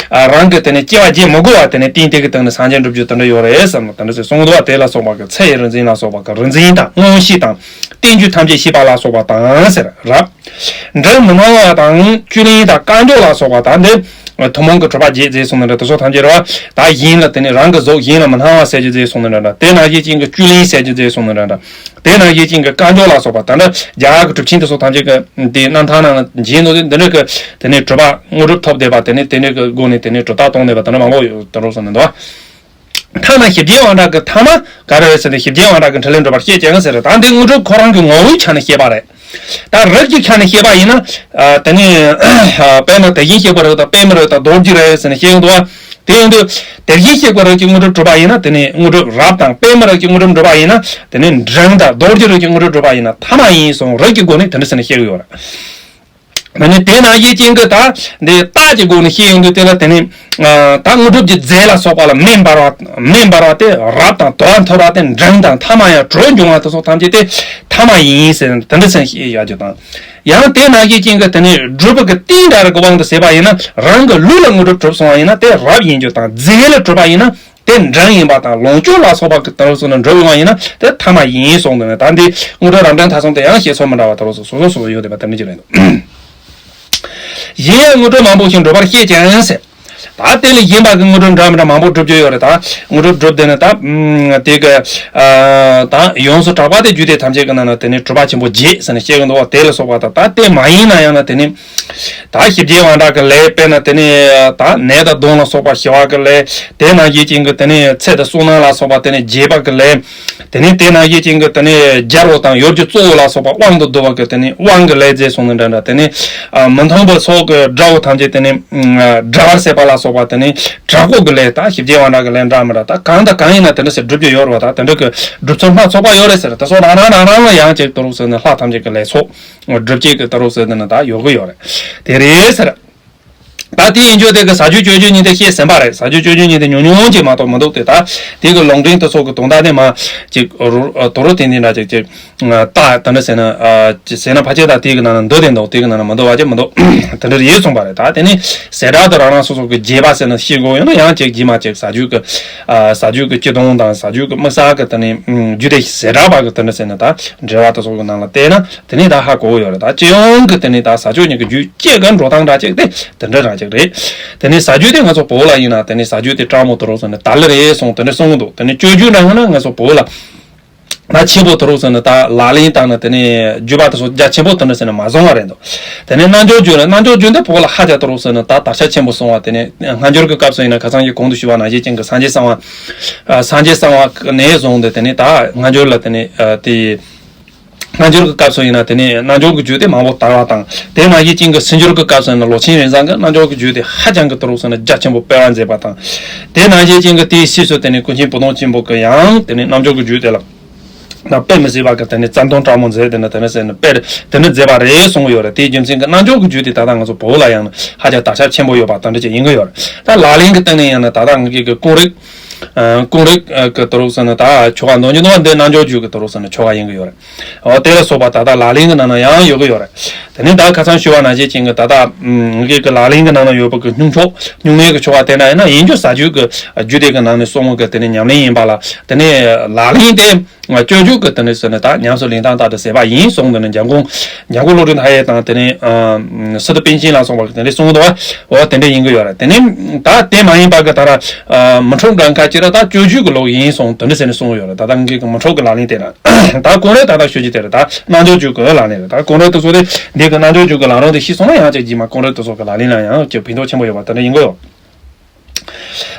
རང་གི་དེ་ནས་སྐྱེ་བ་རྗེས་མི་དགོས་པ་དེ་ནས་གཏན་གཏན་གྱི་སྟེང་ནས་སངས་རྒྱས་འགྲུབ་རྒྱུ་དེ་འདྲ་ཡོད་རེད་བསམ་ནས་དེ་འདྲ་ཟེར་གསུངས་འདུག་བ། དེ་ལ་སོགས་པ་གི་ཚེ་ཡི་རིག་འཛིན་ལ་སོགས་པ་གི་རིག་འཛིན་དང་མངོན་ཤེས་དང་རྟེན་རྒྱུ་ཐམས་ཅད་ཤེས་པ་ལ་སོགས་པ་དང་ཟེར་རབ། འབྲིང་མི་སྣང་བ་དང་བཅུད་ལེན་དང་བཀའ་འགྱུར་ལ་སོགས་པ་དང་འདི་ཐུན་མོང་གི་གྲུབ་པ་བརྒྱད་ཟེར་གསུངས་ནི་འདྲ། དེ་ཚོ་ཐམས་ཅད་རེད་བ། ད་ཡིན་ལ་དེ་ནས་རང་གི་གཟུགས་ཡིན་ལ་མི་སྣང་བ་ཟེར་རྒྱུ་ཟེར་གསུངས་ནི་འདྲ་འདྲ། དེ་ནང་བཞིན་ཅན་གྱི་བཅུད་ལེན་ཟེར་རྒྱུ་ཟེར་གསུངས་ནི་འདྲ་འདྲ། དེ་ནང་བཞིན་ཅན་གྱི་བཀའ་འགྱུར་ལ་སོགས་པ་ད་འདྲ་རྒྱ་གར་གྱི་གྲུབ་ཆེན་དེ་ཚོ་ཐམས་ཅད་ཀྱི་དེ་རྣམ་ཐར་ནང་ལ་མཇལ་ནོ་དེ་འདི་འདྲ་གི་དེ་ནས་གྲུབ་པ་དངོས་གྲུབ་ཐོབ་བསྡད་པ་དེ་ནས་དེ་འདྲ་གི་སྒོ་ནས་དེ་ནས་གྲུབ་རྟགས་སྟོན་བསྡད་པ་དེ་འདྲ་མང་པོ་ཡོད་དེ་རོགས་ཟེར་ནི་འདུག་ཐ་མ་ཞི་རྒྱས་དབང་དྲག་གི་ཐ་མ་ག་རེ་རེད་ཟེར་ན། ཞི་རྒྱས་དབང་དྲག་གི་འཕྲིན་ལས་སྒྲུབ་པར་བཤད་ཅེས་ཟེར། ད་འདི་དངོས་གྲུབ་ཁོ་རང་གི་ངོ་བོའི་ཆ་ནས་བཤད་པ་རེད། ད་རིགས་ཀྱི་ཆ་ནས་བཤད་པ་ཡིན་ན། ཨ། དེ་ནས་དཔེར་ན་དེ་བཞིན་གཤེགས་པ་རིགས་དང་པདྨའི་རིགས་དང་རྡོ་རྗེ་རིགས་ཟེར་ནས་བཤད་ཀྱི་འདུག་བ། དེ་ཡིན་དུས་དེ་བཞིན་གཤེགས་པ་རིགས་ཀྱི་དངོས་གྲུབ་སྒྲུབ་པ་ཡིན་ན་དེ་ནས་དངོས་གྲུབ་རབ་དང་། པདྨའི་རིགས་ཀྱི་དངོས་གྲུབ་སྒྲུབ་པ་ཡིན་ན་དེ་ནས་འབྲིང་དང་། རྡོ་རྗེ་རིགས་ཀྱི་དངོས་གྲུབ་སྒྲུབ་པ་ཡིན་ན་ཐ་མ་ཡིན་གསུངས། རིགས་ཀྱི་སྒོ་ནས་དེ་འདྲ་ཟེར་ནས་བཤད་ཀྱི་ཡོད་རེད། ད་ནི་དེ་ནང་བཞིན་ཅན་གྱི་ད་འདི་རྟགས་ཀྱི་སྒོ་ནས་བཤད་ཡོང་དུས་དེ་ལ་དེ་ནི། ད་དངོས་གྲུབ་ཀྱི་རྫས་ལ་སོགས་པ་ལ་མེ་འབར་བ། མེ་འབར་བ་དེ་རབ་དང་དུ་བ་འཐོར་བ་དེ་འབྲིང་དང་ཐ་མ་ཡང་གྲོལ་འབྱུང་བ་དེ་ཚོ་ཐམས་ཅད་དེ་ཐ་མ་ཡིན་ཟེར་དེ་འདྲ་ཟེར་བཤད་ཡག་རྒྱུ་དང་། ཡང་དེ་ནང་བཞིན་ཅན་གྱི་དེ་ནི་སྒྲུབ་པ་གི་རྟེན་འབྲེལ་གྱི་དབང་དུ་ཟེར་བ་ཡིན་ན་རང་གི་ལུས་ལ་དངོས་གྲུབ་གྲུབ་སོང་བ་ཡིན་ན་དེ་རབ་ཡིན་རྒྱུ་དང་། རྫས་ལ་གྲུབ་པ་ཡིན་ན། དེ་འབྲིང་ཡིན་པ་དང་། ལོངས་སྤྱོད་ལ་སོགས་པ་གི་དུས་སུ་ནི་འགྲུབ་ཡོང་བ་ཡིན་ན་དེ་ཐ་མ་ཡིན་གསུངས་འདུག་ནས། ད་འདི་དངོས་གྲུབ་རབ་འབྲིང་ཐ་གསུམ་དེ་ཡང་བཤད་སྲོལ་མི་འདྲ་བ་དུ་རོགས་སུ་སོ་སོ་སོ་སོ་ཡོད་བསྡད་པ་དེ་འདྲ་ཅིག་རེད་འདུག་གཞན་ཡང་དངོས་གྲུབ་མང་པོ་ཞིག་འགྲུབ་པར་བཤད་ཀྱང་ཟེར། ད་དེ་ལས་གཞན་པ་གི་དངོས་གྲུབ་འདྲ་མི་འདྲ་མང་པོ་སྒྲུབ་རྒྱུ་ཡོད་རེད། ད་དངོས་གྲུབ་སྒྲུབ་དེ་ནི་ད་དེ་གི་ད་ཡོངས་སུ་གྲགས་པ་དེ་རྒྱུད་སྡེ་ཐམས་ཅད་ཀྱི་ནང་ན་དེ་ནི་གྲུབ་པ་ཆེན་པོ་བརྒྱད་ཟེར་ནས་བཤད་གི་འདུག་བ། དེ་ལ་སོགས་པ་དང་། ད་དེ་མ་ཡིན་ན་ཡང་ན་དེ་ནི། ད་ཞི་རྒྱས་དབང་དྲག་གི་ལས་དཔེར་ན་དེ་ནས་ད་ནད་དང་གདོན་ལ་སོགས་པ་ཞི་བ་གི་ལས། དེ་ནང་བཞིན་ཅན་གྱི་དེ་ནས་ཚེ་དང་བསོད་ནམས་ལ་སོགས་པ་དེ་ནས་རྒྱས་པ་གི་ལས། དེ་ནས་དེ་ནང་བཞིན་ཅན་གྱི་དེ་ནས་རྒྱལ་པོ་དང་ཡུལ་གྱི་གཙོ་བོ་ལ་སོགས་པ་དབང་དུ་བསྡུ་བ་གི་དེ་ནས་དབང་གི་ལས་མཛད་སོང་ནི་འདྲ་འདྲ། དེ་ནས་མི་མཐུན་པའི་ཚོགས་ཀྱི་དགྲ་བོ་ཐམས་ཅད་དེ་ནས་དགྲ་བར་བྱེད་པ་ལ་སོགས་པ་དེ་ནས་དྲག་པོ་གི་ལས། ད་ཞི་རྒྱས་དབང་དྲག་གི་ལས་འདྲ་མི་འདྲ་ད་གང་དང་གང་ཡིན་ན་དེ་འདྲ་ཟེར་སྒྲུབ་རྒྱུ་ཡོད་རེད་བ། ད་དེ་འདྲ་གི་སྒྲུབ་ཚུལ་སྣ་ཚོགས་པ་ཡོད་རེད་ཟེར། དེ་ཚོ་རང་རང་རང་རང་ལ་ཡང་ཅིག་དུ་རུག་ཟེར་ནས་ལྷ་ཐམས་ཅད་ཀྱི་ལས་ཚོགས། སྒྲུབ་བྱེད་ཀྱི་ཏི་རུ་ཟེར་དེ་ནི་ད་ཡོད་གི་ཡོད་རེད། དེ་རེད་ཟེར། ད་དེ་ཡིན་རྒྱུ་དེ་གི་ཟ་རྒྱུ་སྤྱོད་རྒྱུ་གཉིས་དེ་བཤད་ཟིན་པ་རེད། ཟ་རྒྱུ་སྤྱོད་རྒྱུ་གཉིས་དེ་ཉུང་ཉུང་ཅིག་མ་གཏོགས་མི་འདུག་དེ་ད་དེ་གི་ལུང་འདྲེན་དེ་ཚོ་གི་དོན་དག་དེ་མ་ཅིག་རུ་དོ་རུ་དེ་འདི་འདྲ་ཅིག་ཅིག་ད་དེ་འདྲ་ཟེར་ན་ཨ་ཅིག་ཟེར་ན་ཕལ་ཆེར་ད་དེ་གི་ནང་ན་འདུ་དེ་འདུག་དེ་གི་ནང་ན་མི་འདུ་བ་ཅིག་མི་འདུག་དེ་འདྲ་ཡོད་གསུངས་པ་རེད། ད་དེ་ནི་ཟེར་སྒྲ་དེ་རང་རང་སོ་སོ་གི་རྒྱས་པ་ཟེར་ན་ཤེས་དགོས་ཡོད་ན་ཡང་ཅིག་རྗེས་མ་ཅིག་ཟ་རྒྱུ་གི་ཨ་ཟ་རྒྱུ་གི་སྤྱི་དོན་དང་ཟ་རྒྱུ་གི་དམིགས་བསལ་གི་དེ་ནི་རྒྱུད་སྡེ་ཟེར་སྒྲ་བ་གི་དེ་འདྲ་ཟེར་ན་ད་འགྲེལ་བ་དེ་ཚོ་གི་ནང་ལ་བལྟས་ན། དེ་ནས་ད་ཧ་གོ་ཡོད་རེད། ད་སྤྱི་ཡོངས་ཀྱི་དེ་ནས་ད་ཟ་ཆོག་གཉིས་ཀྱི་རྒྱུད་སྐྱེ་གི་འགྲོ་སྟངས་འདྲ་ཅིག་དེ་དེ་འདྲ་འདྲ་ཅིག་རེད། དེ་ནས་ཟ་རྒྱུ་དེ་ང་ཚོ་བོད་ལ་ཡིན་ན་དེ་ནས་ཟ་རྒྱུ་དེ་སྤྲང་མོ་དུ་རུ་ཟེར་ནས་དལ་རེད་གསུངས་དེ་འདྲ་གསུང་གི་འདུག་དེ་ནས་སྤྱོད་རྒྱུ་འདྲ་ཡིན་ན་ང་ཚོ་བོད་ལ་ད་ཆེན་པོ་དུ་རུ་ཟེར་ནས་ད་ལག་ལེན་བཏང་ན་དེ་ནས་རྒྱུད་པ་དེ་ཚོ་རྒྱ་ཆེན་པོ་དེ་འདྲ་ཟེར་ནས་མ་བཟུང་བ་རེད་འདུག་དེ་ནས་རྣལ་འབྱོར་རྒྱུད་ལ་རྣལ་འབྱོར་རྒྱུད་འདི་བོད་ལ་ཧ་ཅང་དུ་རུ་ཟེར་ནས་ད་དར་ཁྱབ་ཆེན་པོ་སོང་བ། དེ་ནས་སྔ་འགྱུར་གྱི་སྐབས་སུ་ཡིན་ན་ཁ་སང་གི་གོང་དུ་ཞུས་པ་ནང་བཞིན་ཅན་གྱི་སངས་རྒྱས་གསང་བ་སངས་རྒྱས་གསང་བ་ནས་བཟུང་སྟེ་དེ་ནས་ད་སྔ་འགྱུར་ལ་དེ་ནས་དེ། སྔ་འགྱུར་གྱི་སྐབས་སུ་ཡིན་ན་དེ་ནས་རྣལ་འབྱོར་གྱི་རྒྱུད་དེ་མང་པོ་དར་བ་དང་། དེ་ནང་བཞིན་ཅན་གྱི་སྲིད་འབྱོར་གྱི་སྐབས་སུ་ཡིན་ན་ལོ་ཆེན་རིན་བཟང་གིས་རྣལ་འབྱོར་གྱི་རྒྱུད་དེ་ཧ་ཅང་གི་དུ་རུ་ཟེར་ན་རྒྱ་ཆེན་པོ་སྤེལ་བ་མཛད་པ་དང་། དེ་ནང་བཞིན་ཅན་གྱི་དེའི་ཕྱིས་སུ་དེ་ནས་ཀུན་མཁྱེན་བུ་སྟོན་ཆེན་པོ་གིས་ཡང་དེ་ནས་རྣལ་འབྱོར་གྱི་རྒྱུད་དེ་ལ་ན་དཔེ་མི་སྲིད་པ་གི་དེ་ནས་རྩ་དོན་སྤྲང་མོ་མཛད། དེ་ནས་དེ་ནས་ཟེར་ནས་དཔེ་དེ་འདྲ་མཛད་པ་རེད་གསུང་གི་ཡོད་རེད། དེའི་རྒྱུ་མཚན་གྱིས་རྣལ་འབྱོར་གྱི་རྒྱུད་དེ་ད་ལྟ་ང་ཚོ་བོད་ལ་ཡང་ཧ་ཅང་དར་ཁྱབ་ཆེན་པོ་ཡོད་པ་དེ་འདྲ་ཅིག་ཡིན་གྱི་ཡོད་རེད། ད་ལག་ལེན་གྱི་སྟེང་ནས་ཡང་ན་ད་ལྟ་ང་གི་གི་ཀུན་རིག་ཀུན་རིག་གི་དུ་རུག་ཟེར་ན་ད་ཆོ་ག་འདོན་རྒྱུ་འདུག་བ། འདི་རྣལ་འབྱོར་རྒྱུད་ཀྱི་དུ་རུག་ཟེར་ན་ཆོ་ག་ཡིན་གྱི་ཡོད་རེད། འོ་དེ་ལ་སོགས་པ་ད་ལྟ་ལག་ལེན་གྱི་ནང་ན་ཡང་ཡོད་ཀྱི་ཡོད་རེད། དེ་ནས་ད་ཁ་སང་ཞུ་བ་ནང་བཞིན་ཅན་གྱི་ད་ལྟ་ངེད་ཀྱི་ལག་ལེན་གྱི་ནང་ན་ཡོད་པ་གི་སྨྱུང་ཆོ་སྨྱུང་གནས་ཀྱི་ཆོ་ག་དེ་འདྲ་ཡིན་ན་ཡིན་རྒྱུ་ཟ་རྒྱུ་གི་རྒྱུད་སྡེ་གི་ནང་ནས་གསུངས་པ་གི་དེ་ནས་ཉམས་ལེན་ཡིན་པ་ལ། དེ་ནས་ལག་ལེན་དེ་སྤྱོད་རྒྱུ་གི་དེ་ནས་ཟེར་ན་ད་ཉམས་སུ་ལེན་སྟངས་ལྟར་དུ་ཟད་པ་ཡིན་གསུངས། དེ་ནས་འཇམ་མགོན་འཇམ་མགོན་བློ་གྲོས་མཐའ་ཡས་དང་དེ་ནས་སི་ཏུ་པཎ་ཆེན་ལ་སོགས་པ་གི་དེ་འདྲ་གསུངས་འདུག་བ། འོ་དེ་འདྲ་ཡིན་གྱི་ཡོད་རེད། དེ་ནས་ད་དེ་མ་ཡིན་པ་གི་ད་ར་མི་འཁྲུགས་གང་ཁ་ཅི་ར་ད་སྤྱོད་རྒྱུད་ཀྱི་ལུགས་ཡིན་གསུངས། དེ་འདྲ་ཟེར་ནས་གསུངས་ཡོད་རེད། ད་ལྟ་ངེད་ཀྱི་མི་འཁྲུགས་ཀྱི་ལག་ལེན་དེ་རེད། ད་ཀུན་རིག་ད་ལྟ་ཞུ་རྒྱུ་དེ་རེད། ད་རྣལ་འབྱོར་རྒྱུད་ཀྱི་ལག་ལེན་རེད། ད་ཀུན་རིག་དེ་ཚོ་དེ་འདི་གི་རྣལ་འབྱོར་རྒྱུད་ཀྱི་ལམ་རིམ་དེ་ཤེས་སོང་ན་ཡང་ཅིག་རྗེས་མ་ཀུན་རིག་དེ་ཚོ་གི་ལག་ལེན་ལ་ཡང་ཅིག་ཕན་ཐོགས་ཆེན་པོ་ཡོད་པ་དེ་འདྲ་ཡིན་གྱི་ཡོད།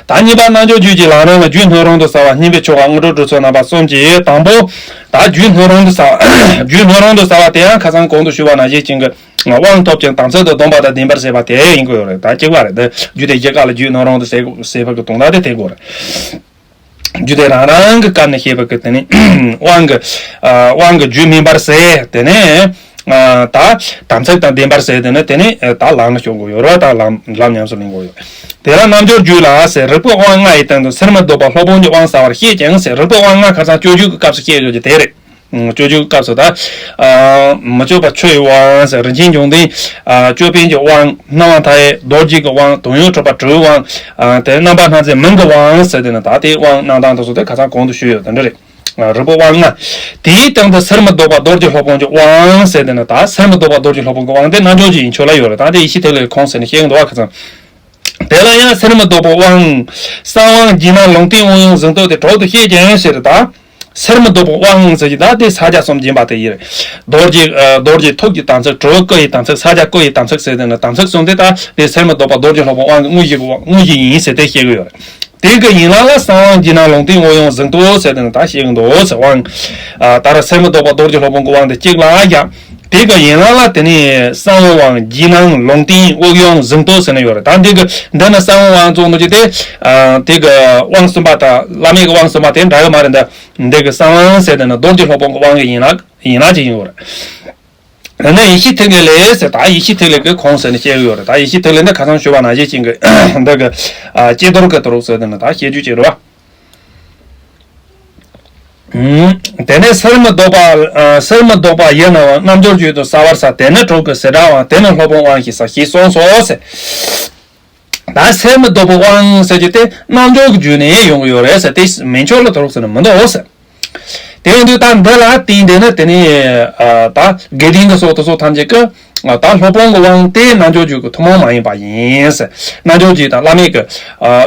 ད་གཉིས་པ་རྣལ་འབྱོར་རྒྱུད་ཀྱི་ལམ་རིམ་ལ་རྒྱུད་སྣོད་རུང་དུ་གསལ་བ་བསྙེན་པའི་ཆོ་ག་དངོས་གྲུབ་སྒྲུབ་ཚུལ་རྣམ་པ་གསུམ་གྱི་དང་པོ། ད་རྒྱུད་སྣོད་རུང་དུ་གསལ་བ། རྒྱུད་སྣོད་རུང་དུ་གསལ་བ་དེ་ཡང་ཁ་སང་གོང་དུ་ཞུས་པ་ནང་བཞིན་ཅན་གྱི་དབང་ཐོབ་ཅིང་དམ་ཚིག་ཏུ་སྡོམ་པ་དང་ལྡན་པར་བྱེད་པ་དེ་ཡིན་དགོས་རེད། ད་གཅིག་པ་རེད། འདི་རྒྱུད་སྡེ་བཞི་ཀ་ལ་རྒྱུད་སྣོད་རུང་དུ་གསལ་གསལ་བ་གི་དོན་དག་དེ་དེ་དགོས་རེད། རྒྱུད་སྡེ་རང་རང་གི་སྐབས་ནས་བཤད་པ་གི་དེ་ནི་དབང་གི་ཨ་དབང་གི་རྒྱུད་སྨིན་པར་བྱེད། དེ་ནས་ཨ་ད་དམ་ཚིག་དང་ལྡན་པར་བྱེད། དེ་ནས་དེ་ནས་ཨ་ད་ལམ་ལ་ཞུགས་དགོས་ཡོད་རེད། ད་ལམ་ལམ་ཉམས་སུ་ལེན་དགོས་ཡོད། དེ་ལ་རྣལ་འབྱོར་རྒྱུད་ལ་ཟེར་རིག་པའི་དབང་ལྔ་ཡི་སྟེང་དུ་གསེར་མི་ལྡོག་པ་སློབ་དཔོན་གྱི་དབང་གསལ་བར་བཤད་ཅིང་ཟེར། རིག་པའི་དབང་ལྔ་ཁ་སང་སྤྱོད་རྒྱུད་ཀྱི་སྐབས་སུ་བཤད་ཡོད་ཀྱི་དེ་རེད། སྤྱོད་རྒྱུད་སྐབས་སུ་ད། མི་བསྐྱོད་པ་ཆུ་ཡི་དབང་ཟེར། རིན་ཆེན་འབྱུང་ལྡན། ཅོད་པན་གྱི་དབང་། སྣང་བ་མཐའ་ཡས་རྡོ་རྗེ་གི་དབང་། དོན་ཡོད་གྲུབ་པ་དྲིལ་བུའི་དབང་། དེ་རྣམ་པར་སྣང་མཛད་མིང་གི་དབང་ཟེར། དེ་ནི་ད་ལྟའི་དབང་གནང་སྟངས་དེ་ཚོ་དེ་ཁ་སང་གོང་དུ་ཞུས་ཡོད་དེ་འདྲ་རེད། རིག་པའི་དབང་ལྔ། དེའི་སྟེང་དུ་གསེར་མི་ལྡོག་པ་རྡོ་རྗེ་སློབ་དཔོན་གྱི་དབང་ཟེར། དེ་ནི་ད་གསེར་མི་ལྡོག་པ་རྡོ་རྗེ་སློབ་དཔོན་གྱི་དབང་དེ་རྣལ་འབྱོར་རྒྱུད་ཡིན་ཆོག་ལ་ཡོད་རེད། ད་དེ་ཡེ་ཤེས་ཐིག་ལེ་གོང་ཟེར་ནས་བཤད་ཀྱི་འདུག་བ། ཁ་སང་། དེ་ལ་ཡང་གསེར་མི་ལྡོག་པའི་དབང་། གསང་དབང་རྒྱུད་སྣང་ལུང་བསྟན་དབང་ཡོན་གཟེངས་བསྟོད་དེ་དྲུག་ཏུ་བཤད་ཀྱང་ཟེར། ད་གསེར་མི་ལྡོག་པའི་དབང་ཟེར་གྱི་ད་དེ་ས་སྐྱ་གསུམ་སྦྱིན་པ་དེ་ཡིན། རྡོ་རྗེ་རྡོ་རྗེ་ཐུགས་ཀྱི་དམ་ཚིག། དྲིལ་བུ་སྐུ་ཡི་དམ་ཚིག། ས་སྐྱ་སྐུ་ཡི་དམ་ཚིག་ཟེར། དེ་ནི་དམ་ཚིག་གསུམ་དེ་ད་དེ་གསེར་མི་ལྡོག་པ་རྡོ་རྗེ་སློབ་དཔོན་དབང་གི་དངོས་གཞི་གི་དབང་དངོས་གཞི་ཡིན་ཟེར་དེ་བཤད་ཀྱི་ཡོད་རེད། དེ་གི་ཡན་ལག་ལ་གསང་དབང་རྒྱུད་སྣང་ལུང་བསྟན་དབང་ཡོན་གཟེངས་བསྟོད་ཟེར། དེ་ནི་ད་བཤད་ཀྱི་འདུག་ཟེར། དབང་ད་ར་གསེར་མི་ལྡོག་པ་རྡོ་རྗེ་སློབ་དཔོན་གྱི་དབང་དེ་གཅིག་ལ་བཞག་དེ་གི་ཡན་ལག་ལ་དེ་ནི་གསང་དབང་རྒྱུད་སྣང་ལུང་བསྟན་དབང་ཡོན་གཟེངས་བསྟོད་ཟེར་ནས་ཡོད་རེད། ད་འདི་གི་འདི་ནི་གསང་དབང་བཙོང་འདུག་ཅེས་ཏེ། དེ་གི་དབང་གསུམ་པ་དང་བླ་མེད་ཀྱི་དབང་གསུམ་པ་དེ་འདྲ་གི་མ་རེད། འདི་འདི་གི་གསང་དབང་ཟེར་དེ་ནི་རྡོ་རྗེ་སློབ་དཔོན་གྱི་དབང་གི་ཡན་ལག་ཡན་ལག་ཅིག་ཡིན་ཡོད་རེད། དེ་ནས་ཡེ་ཤེས་ཐིག་ལེ་ལས་ཟེར། ད་ཡེ་ཤེས་ཐིག་ལེ་གི་ཁོངས་ཟེར་ནས་བཤད་ཀྱི་ཡོད་རེད། ད་ཡེ་ཤེས་ཐིག་ལེ་འདི་ཁ་སང་ཞུ་བ་ནང་བཞིན་ཅན་གྱི་འདི་གི་ཀྱེ་རྡོར་གྱི་དུ་རུག་ཟེར་དེ་ནི་ད་བཤད་རྒྱུ་ཅིག་རེད་བ། དེ་ནས་གསེར་མི་ལྡོག་པ། གསེར་མི་ལྡོག་པ་ཡེ་ནོ་དབང་། རྣལ་འབྱོར་རྒྱུད་དུ་གསལ་བར་གསལ། དེ་ནི་གྲོགས་ཀྱི་ཟེ་དྲ་དབང་། དེ་ནི་སློབ་དཔོན་དབང་ཞེས་བྱ་ཞེས་གསུངས་སོ་ཟེར། ད་གསེར་མི་ལྡོག་པའི་དབང་ཟེར་རྒྱུ་དེ་རྣལ་འབྱོར་གྱི་རྒྱུད་ནས་ཡོང་གི་ཡོད་རེད་ཟེར། དེ་མན་ཆད་ལ་དུ་རུག་ཟེར་ནི་མི་འདུག་ཟེར། དེ་ཡིན་དུས་ད་འདི་ལ་བརྟེན་དེ་ནི་དེ་ནི་ད་དགེ་ལྡན་གྱི་སོགས་དེ་སོགས་ཐམས་ཅད་ཀྱི། ད་སློབ་དཔོན་གྱི་དབང་དེ་རྣལ་འབྱོར་རྒྱུད་ཀྱི་ཐུན་མོང་མ་ཡིན་པ་ཡིན་ཟེར། རྣལ་འབྱོར་རྒྱུད་དང་བླ་མེད་ཀྱི་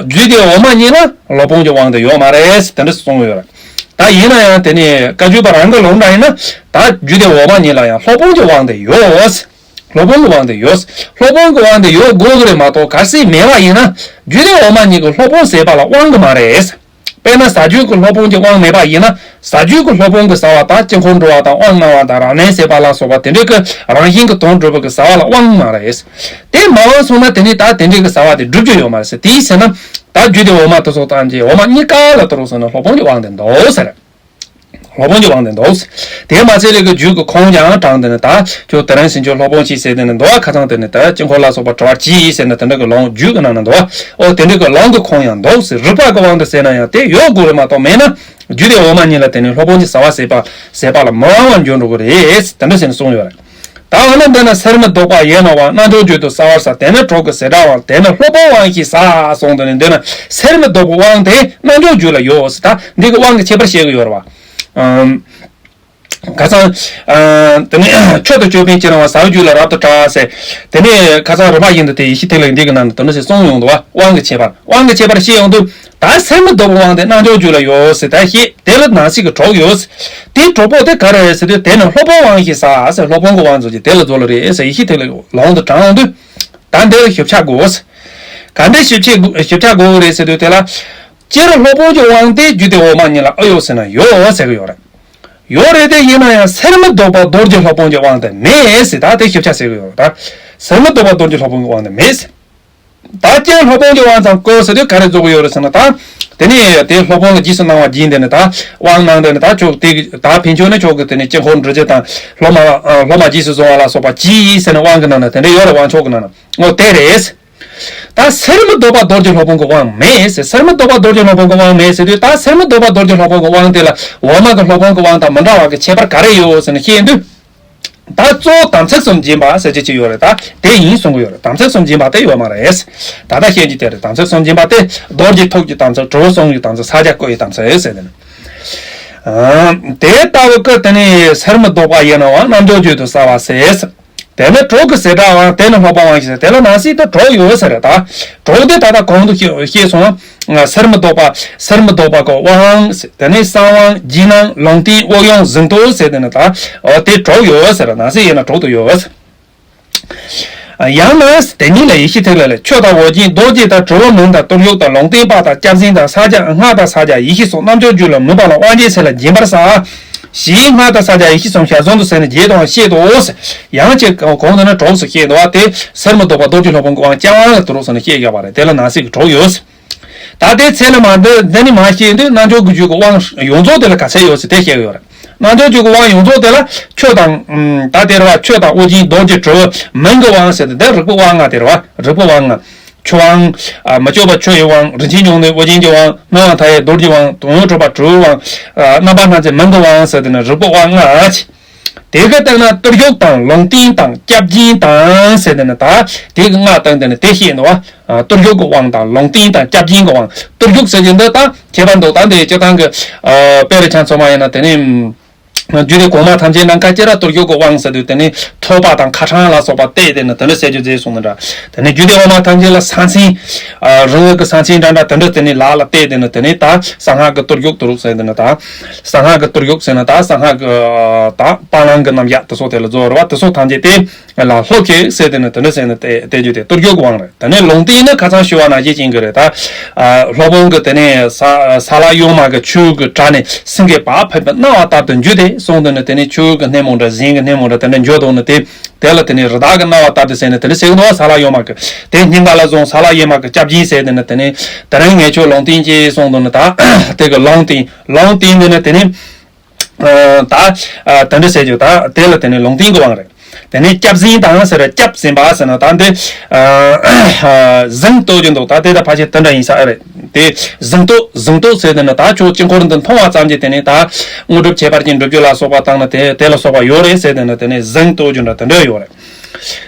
རྒྱུད་སྡེ་འོག་མ་གཉིས་ལ་སློབ་དཔོན་གྱི་དབང་དེ་ཡོད་མ་རེད་ཟེར་དེ་འདྲ་གསུངས་ཡོད་རེད། ད་ཡིན་ན་ཡང་དེ་ནི་བཀའ་བརྒྱུད་པ་རང་གི་ལུགས་འདྲ་ཡིན་ན་ད་རྒྱུད་སྡེ་འོག་མ་གཉིས་ལ་ཡང་སློབ་དཔོན་གྱི་དབང་དེ་ཡོད་ཟེར། སློབ་དཔོན་གྱི་དབང་དེ་ཡོད་ཟེར། སློབ་དཔོན་གྱི་དབང་དེ་ཡོད་དགོས་ཀྱི་རེད་མ་གཏོགས་གལ་སྲིད་མེད་པ་ཡིན་ན་རྒྱུད་སྡེ་འོག་མ་གཉིས་ཀྱི་སློབ་དཔོན་ཟེར་བ་ལ་དབང་གི་མ་རེད་ཟེར། དཔེར་ན་ཟ་རྒྱུད་ཀྱི་སློབ་དཔོན་གྱི་དབང་མེད་པ་ཡིན་ན་ཟ་རྒྱུད་ཀྱི་སློབ་དཔོན་གྱི་ཟ་བ་དང་དཀྱིལ་འཁོར་འགྲོ་བ་དང་དབང་གནང་བ་དང་རབ་གནས་ཟེར་བ་ལ་སོགས་པ་དེ་འདྲའི་གི་རང་བཞིན་གྱི་དོན་སྒྲུབ་པ་གི་ཟ་བ་ལ་དབང་མ་རེད། དེ་མ་དབང་སོང་ན་དེ་ནི་ད་དེ་འདྲའི་གི་ཟ་བ་དེ་སྒྲུབ་རྒྱུ་ཡོད་མ་རེད་ཟེར། དེའི་ཕྱིར་ན་ད་རྒྱུད་སྡེ་འོག་མ་དེ་སོགས་ཐམས་ཅད་འོག་མ་གཉིས་ཀ་ལ་དུ་རུག་སོང་ན་སློབ་དཔོན་གྱི་དབང་དེ་འདུག་ཟེར། སློབ་དཔོན་གྱི་དབང་དེ་འདུག་ཟེར། དེ་མ་ཚད་ལས་ཀྱི་རྒྱུད་ཀྱི་ཁུངས་ཀྱང་དྲངས་ཏེ་ནི་ད་ཁྱོད་དེ་རིང་ཕྱིན་ཆད་སློབ་དཔོན་གྱིས་ཟེར་ཏེ་ནི་འདུལ་བ་ཁ་ཚང་དེ་ནི་ད་དཀྱིལ་འཁོར་ལ་སོགས་པ་བྲི་བར་གྱིས་ཟེར་ནས་དེ་འདྲ་གི་ལུང་རྒྱུད་ཀྱི་ནང་ན་འདུག་བ། ཨོ་དེ་འདྲ་གི་ལུང་གི་ཁུངས་ཡང་འདུག་ཟེར། རིག་པ་གི་དབང་དུ་ཟེར་ན་ཡང་དེ་ཡོད་དགོས་རེད་མ་གཏོགས་མེད་ན་རྒྱུད་སྡེ་འོག་མ་གཉིས་ལ་དེ་ནི་སློབ་དཔོན་གྱི་ཟ་བ་ཟད་པ་ཟད་པ་ལ་མི་དབང་བ་འགྱུར་འགྲོ་གི་རེད་ཟེར་དེ་འདྲ་ཟེར་ནས་གསུངས་ཡོད་རེད། ད་འོ་ན་འདི་ན་གསེར་མི་ལྡོག་པ་ཡེ་ནོ་དབང་། རྣལ་འབྱོར་རྒྱུད་དུ་གསལ་བར་གསལ། དེ་ནི་གྲོགས་ཀྱི་ཟེ་དྲ་དབང་། དེ་ནི་སློབ་དཔོན་དབང་ཞེས་བྱ་གསུངས་ཏེ་ནི་འདི་ན་གསེར་མི་ལྡོག་པའི་དབང་དེ་རྣལ་འབྱོར་རྒྱུད་ལ་ཡོད་ཟེར། ད་འདི་གི་དབང་གི་ཁྱད་པར་བཤད་གི་ཡོད་རེད་བ། ཨམ། ཁ་སང་། ཨ། དེ་ནས་མཆོག་ཏུ་སྤྱོད་པའི་སྤྱི་རང་བ་ཟ་བའི་རྒྱུད་ལ་རབ་ཏུ་གྲགས་ཟེར། དེ་ནས་ཁ་སང་རིམ་པ་བཞིན་དུ་དེ་ཡེ་ཤེས་ཐིག་ལེ་འདི་གི་ནང་དུ་དེ་འདྲ་ཞིག་གསུངས་ཡོང་འདུག་བ། དབང་གི་ཁྱད་པར། དབང་གི་ཁྱད་པར་བཤད་ཡོང་དུས། ད་གསེར་མི་ལྡོག་པའི་དབང་དེ་རྣལ་འབྱོར་རྒྱུད་ལ་ཡོད་ཟེར། ད་ཤེས་དེ་ལ་ནང་གསེས་ཀྱི་གྲོགས་ཡོད་ཟེར། དེའི་གྲོགས་པོ་དེ་ག་རེ་རེད་ཟེར་དུས་དེ་ནི་སློབ་དཔོན་དབང་ཞེས་བྱ་ཟེར། སློབ་དཔོན་གྱི་དབང་ཚོ་ཅིག་དེ་ལ་རྫོགས་ལ་རེད་ཟེར། ཡེ་ཤེས་ཐིག་ལེ་ལུང་དུ་དྲངས་ཡོང་དུས། ད་འདི་ལ་ཞིབ་ཆ་དགོས་ཟེར། ག་འདྲའི་ཞིབ་ཆ་ཞིབ་ཆ་དགོས་རེད་ཟེར་དུས་དེ་ལ། སྤྱིར་སློབ་དཔོན་གྱི་དབང་དེ་རྒྱུད་སྡེ་འོག་མ་གཉིས་ལ་ཨེ་ཡོད་ཟེར་ན་ཡོད་ཟེར་གི་ཡོད་རེད། ཡོད་རེད་དེ་ཡིན་ན་ཡང་གསེར་མི་ལྡོག་པ་རྡོ་རྗེ་སློབ་དཔོན་གྱི་དབང་དེ་མེད་ཟེར། ད་དེ་ཞིབ་ཆ་ཟེར་གི་ཡོད་རེད། ད་གསེར་མི་ལྡོག་པ་རྡོ་རྗེ་སློབ་དཔོན་གྱི་དབང་དེ་མེད་ཟེར། ད་སྤྱིར་སློབ་དཔོན་གྱི་དབང་ཙམ་བཀོད་ཟེར་དུས་ག་རེ་རྫོགས་ཀྱི་ཡོད་རེད་ཟེར་ན། ད་དེ་ནས་དེ་སློབ་དཔོན་ལ་རྗེས་སུ་གནང་བ་སྦྱིན་དེ་ནས་ད་དབང་གནང་དེ་ནས་ད་ཆོག་དེ་ད་ཕན་ཆོད་ནས་ཆོག་གི། དེ་ནས་དཀྱིལ་འཁོར་འགྲོ་རྒྱུ་དང་སློབ་མ་སློབ་མ་རྗེས་སུ་བཟུང་བ་ལ་སོགས་པ་གྱིས་ཟེར་ནས་དབང་གི་ནང་ན་དེ་འདྲ་ཡོད་རེད། དབང་ཆོག་གི་ནང་ན། འོ་དེ་རེད། ད་སེར་མོ་ལྡོག་པ་རྡོ་རྗེ་སློབ་དཔོན་གྱི་དབང་མེད་ཟེར། སེར་མོ་ལྡོག་པ་རྡོ་རྗེ་སློབ་དཔོན་གྱི་དབང་མེད་ཟེར་དུས། ད་སེར་མོ་ལྡོག་པ་རྡོ་རྗེ་སློབ་དཔོན་གྱི་དབང་དེ་ལ་འོག་མ་གི་སློབ་དཔོན་གྱི་དབང་དང་མི་འདྲ་བ་གི་ཁྱད་པར་ག་རེ་ཡོད་ཟེར་ནས་བཤད་དུས། ད་གཙོ་བོ་དམ་ཚིག་གསུམ་སྦྱིན་པ་ཟེར་གྱི་ཅིག་ཡོད་རེད། ད་དེ་ཡིན་གསུང་གི་ཡོད་རེད། དམ་ཚིག་གསུམ་སྦྱིན་པ་དེ་ཡོད་མ་རེད། ད་ལྟ་བཤད་རྒྱུ་དེ་རེད། དམ་ཚིག་གསུམ་སྦྱིན་པ་དེ་རྡོ་རྗེ་ཐུགས་ཀྱི་དམ་ཚིག། གྲུ་བོ་གསུམ་གྱི་དམ་ཚིག། ས་སྐྱ་སྐུ་ཡི་དམ་ཚིག་ཟེར་དེ་ནི། ཨ་དེ་ལྟ་བུ་གི་དེ་ནི་སེར་མོ་ལྡོག་པ་ཡིན་ནའང་རྣམ་འཇོག་རྒྱུད་དུ་གསལ་བ་ཟེར། དེ་ནི་གྲོགས་ཀྱི་བྱེ་བྲག་དབང་། དེ་ནི་སློབ་དཔོན་དབང་ཞེས་ཟེར། དེ་ལ་ནང་གསེས་དུ་གྲོགས་ཡོད་ཟེར། ད་གྲོགས་དེ་ད་ལྟ་གོང་དུ་བཤད་སོང་། སེར་མོ་ལྡོག་པ། སེར་མོ་ལྡོག་པ་གི་དབང་། དེ་ནས་གསང་དབང་། རྗེས་གནང་། ལུང་བསྟན། དབུགས་དབྱུང་། གཟེངས་བསྟོད་ཟེར་དེ་ནི་ད་འོ་དེ་གྲོགས་ཡོད་ཟེར། ནང་གསེས་ཡིན་ན་གྲོགས་དུ་ཡོད། ཡང་ན་དེ་ཉིད་ལ་ཡེ་ཤེས་ཐིག་ལེ་ལས་ཆོས་དང་། ཨོ་རྒྱན། རྡོ་རྗེ་དང་། གྲུ་བོ་མིང་དང་། གཏོར་བཅུག་དང་། ལུང་བསྟན་པ་དང་། སྐྱབས་སྦྱིན་དང་། ས་སྐྱ། སྔགས་དང་ས་སྐྱ། ཡེ་ཤེས་སོགས་རྣམ་འཇོག་རྒྱུད་ལ་མོས་པ་ལ་དབང་བྱེད་ཚེ་ལ་སྦྱིན་པར་བྱ། ཞེས་སྔགས་དང་ས་སྐྱ་ཡེ་ཤེས་གསུམ་ཞལ་གསུམ་དུ་གསལ་ནས་རྒྱས་དང་བཤད་དོ། ཡང་ཅིག་གོང་དུ་ནི་གྲོགས་སུ་བཤད་དོ། དེ་སེར་མོ་ལྡོག་པ་རྡོ་རྗེ་སློབ་དཔོན་གྱི་དབང་རྐྱང་དབང་ལ་དུ་རོགས་སུ་ནི་བཤད་བཞག་པ་རེད། དེ་ལ་ནང་གསེས་ཀྱི་གྲོགས་ཡོད། ད་ལྟའི་ཚེ་ལ་མ་འདི་འདི་ནི་མ་བཤད་དུས། རྣལ་འབྱོར་གྱི་རྒྱུད་ཀྱི་དབང་ཡོངས་རྫོགས་དེ་ལ་ག་ཚད་ཡོད་ཟེར་དེ་བཤད་ཡོད་རེད། རྣལ་འབྱོར་རྒྱུད་ཀྱི་དབང་ཡོངས་རྫོགས་དེ་ལ་ཆོས་དང་། ད་དེ་རེད་བ། ཆོས་དང་། ཨོ་རྒྱན། རྡོ་རྗེ། གྲུ་བོ། མིང་གི་དབང་ཟེར་དུས་འདི་རིགས་པའི་དབང་ལྔ་དེ་རེད་བ། རིགས་པའི་དབང་ལྔ། ཆོས་དབང་། ཨ་མི་བསྐྱོད་པ་ཆོས་ཀྱི་དབང་། རིན་ཆེན་འབྱུང་གནས་ཨོ་རྒྱན་གྱི་དབང་། སྣང་བ་མཐའ་ཡས་རྡོ་རྗེ་དབང་། དོན་ཡོད་གྲུབ་པ་གྲུ་བོའི་དབང་། ཨ་རྣམ་པར་སྣང་མཛད་མིང་གི་དབང་ཟེར་དུས་ནི་རིགས་པའི་དབང་ལྔ། དེ་གི་སྟེང་ན་གཏོར་བཅུག་དང་། ལུང་བསྟན་དང་། སྐྱབས་སྦྱིན་དང་ཟེར་དེ་ནི་ད་དེ་གི་ལྔ་སྟེང་དེ་ནི་དེ་བཤད་འདུག་བ། གཏོར་བཅུག་གི་དབང་དང་། ལུང་བསྟན་དང་། སྐྱབས་སྦྱིན་གྱི་དབང་། གཏོར་བཅུག་ཟེར་གྱི་འདི་ད་ཁྱད་པར་འདུག་ད་འདི་སྤྱིར་བཏང་གི་དཔེ་རེ་ཆ་ཚང་མ་ཡིན་ན་དེ་ནི་རྒྱུད་སྡེ་གོང་མ་ཐམས་ཅད་ནང་ཁ་ཅིག་ལ་གཏོར་བཅུག་གི་དབང་ཟེར་དུས་དེ་ནི་ཐོད་པ་དང་ཁ་ཕྲེང་ལ་སོགས་པ་གཏད་དེ་ནི་དེ་འདྲ་ཟེར་རྒྱུ་མཛད་སོང་ནི་འདྲ། དེ་ནི་རྒྱུད་སྡེ་འོག་མ་ཐམས་ཅད་ལ་ས་མཚན། རང་ངོས་ཀྱི་ས་མཚན་འདྲ་འདྲ་དེ་འདྲ་དེ་ནི་ལག་ལ་གཏད་དེ་ནི་དེ་ནི་ད་གསང་སྔགས་ཀྱི་གཏོར་བཅུག་ཏུ་རུག་ཟེར་དེ་ནི་ད། གསང་སྔགས་ཀྱི་གཏོར་བཅུག་ཟེར་ན་ད་གསང་སྔགས་ཀྱི་ད་བར་ལམ་གྱི་རྣམ་གཞག་དེ་ཚོ་དེ་ལ་རྫོགས་རེད་བ། དེ་ཚོ་ཐམས་ཅད་དེ་ལ་ལྷོ་ཁེགས་ཟེར་དེ་ནི་དེ་འདྲ་ཟེར་ནི་དེ་དེ་རྒྱུ་དེ་གཏོར་བཅུག་གི་དབང་རེད། དེ་ནས་ལུང་བསྟན་ནི་ཁ་སང་ཞུ་བ་ནང་བཞིན་ཅན་གྱི་རེད་ད། སློབ་དཔོན་གྱིས་དེ་ནས་ས་ས་ལ་ཡོ་མ་གི་ཆོས་ཀྱི་གྲྭ་ནས་སེང་གེ་བག་ཕེབས་པའི་སྣང་བ་ལྟར་དུ་འཇུག་སྟེ་གསུངས་དེ་ནི་དེ་ནས་ཆོས་ཀྱི་སྣེ་མོ་འདྲ་གཞན་གྱི་སྣེ་མོ་འདྲ་དེ་འདྲ་འཇུག་དོགས་ནི་དེ། དེ་ལ་དེ་ནས་རི་དྭགས་ཀྱི་སྣང་བ་ལྟར་དུ་ཟེར་ནས་དེ་འདྲ་ཟེར་གི་འདུག་བ། ས་ལ་ཡོ་མ་གི་དེ་སྙིང་ག་ལ་བཟུང་། ས་ལ་ཡོ་མ་གི་སྐྱབས་སྦྱིན་ཟེར་དེ་ནི་དེ་ནས་དེ་རིང་ངས་ཁྱོད་ལུང་བསྟན་གྱིས་གསུངས་དོན་ནི་ད་དེ་གི་ལུང་བསྟན། ལུང་བསྟན་དེ་ནི་དེ་ནི་ད་དེ་འདྲ་ཟེར་རྒྱུ་ད་དེ་ལ་དེ་ནི་ལུང་བསྟན་གྱི་དབང་རེད། དེ་ནས་སྐྱབས་སྦྱིན་དང་ཟེར། སྐྱབས་ཟིན་པ་ཟེར་ན་ད་འདི་གཟེངས་བསྟོད་ཀྱི་འདུག་ད་དེ་ད་ཕལ་ཆེར་དེ་འདྲ་ཡིན་ས་རེད། དེ་གཟེངས་བསྟོད། གཟེངས་བསྟོད་ཟེར་དེ་ནི་ད་ཁྱོད་དཀྱིལ་འཁོར་འདི་མཐོང་བ་ཙམ་གྱིས་དེ་ནི་ད་དངོས་གྲུབ་ཁྱད་པར་ཅན་འགྲུབ་རྒྱུ་ལ་སོགས་པ་དང་ནི་དེ་དེ་ལ་སོགས་པ་ཡོད་རེད་ཟེར་དེ་ནི་དེ་ནི་གཟེངས་བསྟོད་རྒྱུ་འདྲ་དེ་འདྲ་ཡོད་རེད།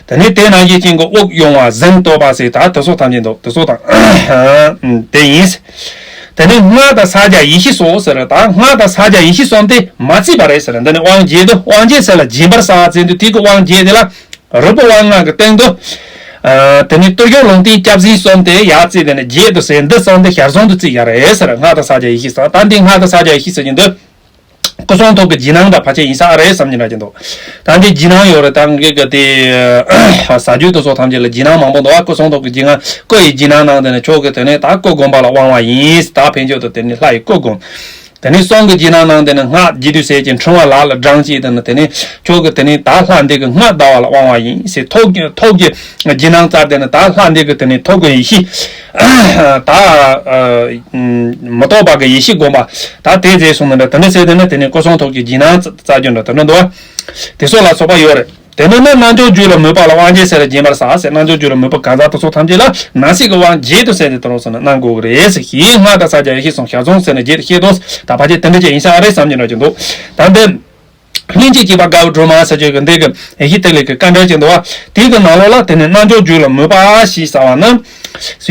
དེ་ནས་དེ་ནང་བཞིན་ཅན་གྱི་དབུགས་དབྱུང་བ། གཟེངས་བསྟོད་པ་ཟེར་ད་དེ་ཚོ་ཐམས་ཅད་འདུག་དེ་ཚོ་དང་དེ་ཡིན། དེ་ནས་སྔགས་དང་ས་སྐྱ་ཡེ་ཤེས་སོགས་ཟེར། ད་སྔགས་དང་ས་སྐྱ་ཡེ་ཤེས་གསུམ་དེ་མ་བརྩིས་པ་རེད་ཟེར། འདི་ནི་དབང་བྱེད་དུ་དབང་བྱེད་ཚེ་ལ་སྦྱིན་པར་བྱ་ཟེར་དུས་དེ་གི་དབང་བྱེད་དེ་ལ་རིགས་པའི་དབང་ལྔ་གི་སྟེང་དུ། དེ་ནས་གཏོར་བཅུག་ལུང་བསྟན་སྐྱབས་སྦྱིན་གསུམ་དེ་ཡར་བརྩིས་དེ་ནས་བརྒྱད་དུ་ཟེར། འདི་གསུམ་དེ་ཞལ་གསུམ་དུ་བརྩིས་ཡ་རེད་ཟེར། སྔགས་དང་ས་སྐྱ་ཡེ་ཤེས་གསུམ། ད་འདི་སྔགས་དང་ས་སྐྱ་ཡེ་ཤེས་ཟེར་གྱི་འདི། སྐུ་གསུང་ཐུགས་ཀྱི་རྗེས་གནང་དང་ཕལ་ཆེར་ཡིན་ས་ཨ་རེད་བསམ་གྱི་འདྲ་ཅིག་འདུག་ད་འདི་རྗེས་གནང་ཡོད་རེད། ད་ངེད་ཀྱི་དེ་ཟ་རྒྱུ་དེ་ཚོ་ཐམས་ཅད་ལ་རྗེས་གནང་མང་པོ་འདུག་ཨ། སྐུ་གསུང་ཐུགས་ཀྱི་རྗེས་གནང་། སྐུ་ཡི་རྗེས་གནང་གནང་དེ་ནི་ཆོས་ཀྱི་དེ་ནས་ད་སྐུ་བསྒོམ་པ་ལ་དབང་བ་ཡིན། ད་ཕན་ཆོད་དུ་དེ་ནི་ལྷ་ཡི་སྐུ་བསྒོམ། དེ་ནས་གསུང་གི་རྗེས་གནང་གནང་དེ་ནི་སྔགས་རྒྱས་བསྡུས་ཟེར་གྱི་འཕྲེང་བ་ལག་ལ་བགྲངས་བྱས་དེ་ནི་དེ་ནས་ཆོས་ཀྱི་དེ་ནས་ད་ལྷ་འདི་གི་སྔགས་བཟླ་བ་ལ་དབང་བ་ཡིན་ཟེར། ཐུགས་ཀྱི་ཐུགས་ཀྱི་རྗེས་གནང་སྩལ་དེ་ནི་ད་ལྷ་འདི་གི་དེ་ནི་ཐུགས་ཀྱི་ཡེ་ཤེས་ད་མི་རྟོག་པ་གི་ཡེ་ཤེས་བསྒོམ་པ་ད་དེ་མཛད་སོང་ནི་འདྲ། དེ་འདྲ་ཟེར་དེ་ནི་དེ་ནི་སྐུ་གསུང་ཐུགས་ཀྱི་རྗེས་གནང་སྩལ་རྒྱུ་འདྲ་དེ་འདྲ་འདུག་དེ་སོགས་ལ་སོགས་པ་ཡོད་རེད། དེ་ནི་ནི་རྣལ་འབྱོར་རྒྱུད་ལ་མོས་པ་ལ་དབང་བྱེད་ཚེ་ལ་སྦྱིན་པར་བྱ་ཟེར། རྣལ་འབྱོར་རྒྱུད་ལ་མོས་པ་གང་ཟག་དེ་ཚོ་ཐམས་ཅད་ལ་ནང་གསེས་ཀྱི་དབང་བྱེད་དུ་ཟེར་ཏེ་དེ་རང་སོང་ན་གནང་དགོས་ཀྱི་རེད་ཟེར། ཞེས་སྔགས་དང་ས་སྐྱ་ཡེ་ཤེས་གསུམ་ཞལ་གསུམ་ཟེར་ནས་རྒྱས་ཏེ་བཤད་དོ། ད་ཕལ་ཆེར་དེ་འདྲ་ཅིག་ཡིན་ས་རེད་བསམ་གྱི་འདྲ་ཅིག་འདུག་ད་འདི། ལྷན་ཅིག་སྐྱེས་པ་དགའ་བའི་སྒྲོན་མ་ཟེར་རྒྱུ་གི་འདི་གི་ཡེ་ཤེས་ཐིག་ལེ་གི་དཀའ་འགྲེལ་ཅིག་འདུག་བ། དེ་གི་ནང་ལོགས་ལ་དེ་ནས་རྣལ་འབྱོར་རྒྱུད་ལ་མོས་པ་ཞེས་བྱ་བ་ནི།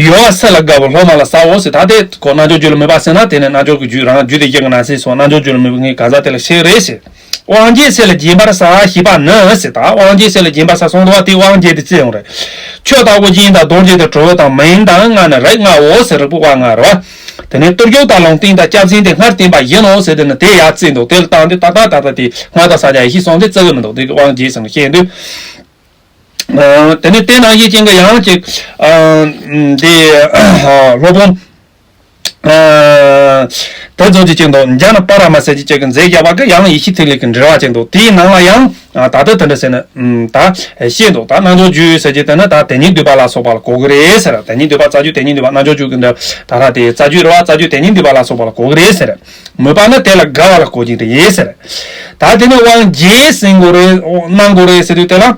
ཡོལ་བ་སེལ་ལ་དགའ་བའི་སློབ་མ་ལ་བྱའོ་ཟེར། ད་དེ་ཁོ་རྣལ་འབྱོར་རྒྱུད་ལ་མོས་པ་ཟེར་ན་དེ་ནས་རྣལ་འབྱོར་གྱི་རྒྱུད་རང་རྒྱུད་སྡེ་བཞི་གི་ནང་གསེས་སོགས་རྣལ་འབྱོར་རྒྱུད་ལ་མོས་པའི་ངའི་གང་ཟག་དེ་ལ་བཤད་རེད་ཟེར། དབང་བྱེད་ཚེ་ལ་སྦྱིན་པར་བྱ་ཞེས་པ་ནི་ཟེར། ད་དབང་བྱེད་ཚེ་ལ་སྦྱིན་པར་བྱ་གསུངས་འདུག་བ། དེ་དབང་བྱེད་དེ་ཅི་ཡོང་རེད། ཆོས་དང་ཨོ་རྒྱན་དང་རྡོ་རྗེ་དང་གྲུབ་པ་དང་མིང་དང་ལྔ་ནི་རིགས་ལྔའོ་ཟེར། རིགས་པའི་དབང་ལྔ་རེད་བ། དེ་ནས་གཏོར་བཅུག་དང་ལུང་བསྟན་དང་སྐྱབས་སྦྱིན་དེ་སྔར་བསྟན་པ་བཞིན་ནོ་ཟེར་དེ་ནི་དེ་ཡར་བརྩིས་འདུག་དེ་ལ་བཏང་དུས་ད་ལྟ་ད་ལྟ་དེ་སྔགས་དང་ས་སྐྱ་ཡེ་ཤེས་གསུམ་དེ་བརྩི་གི་མི་འདུག་དེ་གི་དབང་བྱེད་ཟེར་ནས་བཤད་དུས། དེ་ནས་དེ་ནང་བཞིན་ཅན་གྱི་ཡང་ཅིག་འདི་སློབ་དཔོན། དེ་ཚོ་ཅིག་ཅིག་འདུག་འཇའ་ནི་པ་ར་མ་ཟེར་གྱི་ཅིག་གི་མཛད་རྒྱ་བ་གི་ཡང་ཡེ་ཤེས་ཐིག་ལེ་གི་འགྲེལ་བ་ཅིག་འདུག་དེའི་ནང་ལ་ཡང་ ད་ལྟ་དེ་འདྲ་ཟེར་ན་ད་ཤེས་འདུག་ད་རྣལ་འབྱོར་རྒྱུད་ཟེར་གྱི་དེ་ནི་ད་དེ་ཉིད་སྡུད་པ་ལ་སོགས་པ་ལ་གོ་གི་རེད་ཟེར། དེ་ཉིད་སྡུད་པ་རྩ་རྒྱུད་དེ་ཉིད་སྡུད་པ་རྣལ་འབྱོར་རྒྱུད་ཀྱི་འདི་ད་ར་དེ་རྩ་རྒྱུད་རེད་བ། རྩ་རྒྱུད་དེ་ཉིད་སྡུད་པ་ལ་སོགས་པ་ལ་གོ་གི་རེད་ཟེར། མོས་པ་ནི་དེ་ལ་དགའ་བ་ལ་གོ་གི་རེད་ཟེར། ད་དེ་ནི་དབང་བརྒྱད་ཟིན་དགོས་རེད། གནང་དགོས་རེད་ཟེར་དུས་དེ་ལ།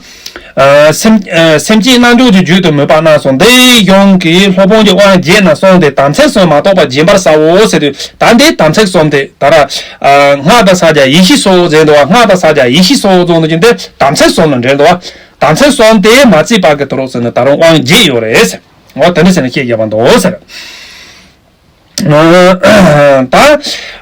སེམས་སེམས་བསྐྱེད་རྣལ་འབྱོར་གྱི་རྒྱུད་དུ་མོས་པ་གནང་སོང་། འདི་གཞུང་གི་སློབ་དཔོན་གྱི་དབང་བརྒྱད་ན་གསུམ་སྟེ། དམ་ཚིག་གསུམ་མ་གཏོགས་པ་སྦྱིན་པར་བྱའོ་ཟེར་དུས་ད་འདི་དམ་ཚིག་གསུམ་སྟེ། ད་ར་སྔགས་དང་ཕྱག་རྒྱ་ཡེ་ཤེས་སོགས་ཟེར་འདུག་བ། སྔགས་དང་ཕྱག་རྒྱ་ཡེ་ཤེས་སོགས་ཟེར་འདུག་ཀྱི་འདི་དམ་ཚིག་གསུམ་ལ་འབྲེལ་འདུག་བ། དམ་ཚིག་གསུམ་སྟེ་མ་བརྩིས་པ་གི་དུ་རོགས་ཟེར་ན་ད་རུང་དབང་བརྒྱད་ཡོད་རེད་ཟེར། འོ་དེ་འདྲ་ཟེར་ན་ཤེས་རྒྱ་བ་འདུག་ཟེར། ད་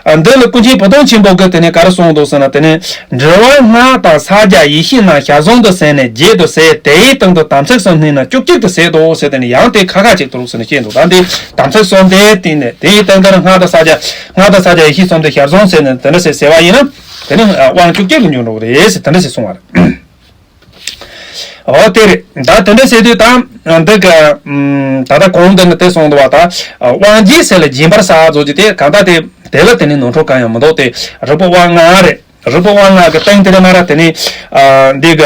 འདི་ལ་ཀུན་མཁྱེན་བུ་སྟོན་ཆེན་པོ་གིས་དེ་ནས་ག་རེ་གསུངས་འདུག་ཟེར་ན། དེ་ནས་འགྲོ་བ་སྔགས་དང་ཕྱག་རྒྱ་ཡེ་ཤེས་རྣམས་ཞལ་གསུམ་དུ་ཟིན་ནས་བརྒྱད་དུ་ཟད། དེའི་སྟེང་དུ་དམ་ཚིག་གསུམ་བསྣན་ན་བཅུ་གཅིག་ཏུ་ཟད་དོ་ཟེར། དེ་ནས་ཡང་དེ་ཁ་ཁ་ཅིག་དུ་རུག་ཟེར་ནས་བཤད་འདུག་ད་འདི་དམ་ཚིག་གསུམ་དེའི་སྟེང་ནས་དེའི་སྟེང་དུ་སྔགས་དང་ཕྱག་རྒྱ་སྔགས་དང་ཕྱག་རྒྱ་ཡེ་ཤེས་གསུམ་དེ་ཞལ་གསུམ་ཟེར་ནས་དེ་འདྲ་ཟེར་ཟེར་བ་ཡིན་ན། དེ་ནས་དབང་བཅུ་གཅིག་ལ་འགྱུར་འགྲོ་གི་རེད་ཟེར་དེ་འདྲ་ཟེར་གསུངས་པ་རེད། འོ་དེ་རེད། ད་དེ་འདྲ་ཟེར་དུས་ད་འདི་ག་ད་ལྟ་གོང་དུ་ནི་དེ་གསུངས་འདུག་བ། ད་དབང་བརྒྱད་ཟེར་ལ་སྦྱིན་པར་བྱ་ཟེར་གྱི་དེ་གང་ལྟར་དེ་དེ་ལ་དེ་ནི་ནོར་འཁྲུལ་གང་ཡང་མི་འདུག་དེ་རིག་པ་དབང་ལྔ་རེད། རིག་པ་དབང་ལྔ་གི་སྟེང་དེ་རེད་མ་ར། དེ་ནི་འདི་ག་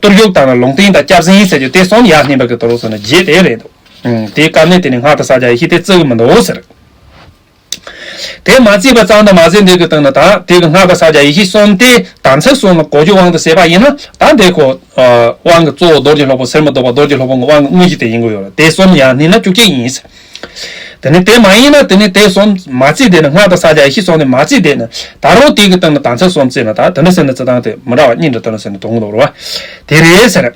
བརྟུལ་ཞུགས་དང་ལུང་བསྟན་དང་སྐྱབས་འཛིན་ཟེར་གྱི་དེ་གསུམ་ཡར་སྣོན་པ་གི་དུ་རུག་ཟེར་ན་བརྒྱད་དེ་རེད་འདུག་དེའི་སྐབས་ནས་དེ་ནི་སྔགས་དང་ཕྱག་རྒྱ་ཡེ་ཤེས་དེ་བརྩི་གི་མི་འདུག་ཟེར། དེ་མ་བརྩིས་པ་ཙམ་དུ་མ་ཟད་འདི་གི་སྟེང་ན་ད་དེ་གི་སྔགས་དང་ཕྱག་རྒྱ་ཡེ་ཤེས་གསུམ་དེ་དམ་ཚིག་གསུམ་ལ་གོ་རྒྱུ་དབང་དུ་བྱས་པ་ཡིན་ན། ད་འདི་ཁོ་དབང་གི་གཙོ་བོ་རྡོ་རྗེ་སློབ་དཔོན་གསེར་མ་ཟློག་པ་རྡོ་རྗེ་སློབ་དཔོན་གྱི་དབང་གི་དངོས་གཞི་དེ་ཡིན་དགོས་ཡོད་རེད། དེ་གསུམ་ཡར་སྣོན་ན་བཅུ་གཅིག་ཡིན། དེ་ནི་དེ་མ་ཡིན་ན་དེ་ནི་དེ་གསུམ་མ་བརྩིས་དེ་ནི་སྔགས་དང་ཕྱག་རྒྱ་ཡེ་ཤེས་གསུམ་དེ་མ་བརྩིས་དེ་ནི་ད་རུང་དེ་གི་སྟེང་ན་དམ་ཚིག་གསུམ་བརྩིས་ན་ད་དེ་འདྲ་ཟེར་ན་བརྩི་སྟངས་དེ་མི་འདྲ་བ་གཉིས་འདྲ་དེ་འདྲ་ཟེར་ན་དོན་གི་འདུག་རེད་བ། དེ་རེད་ཟེར།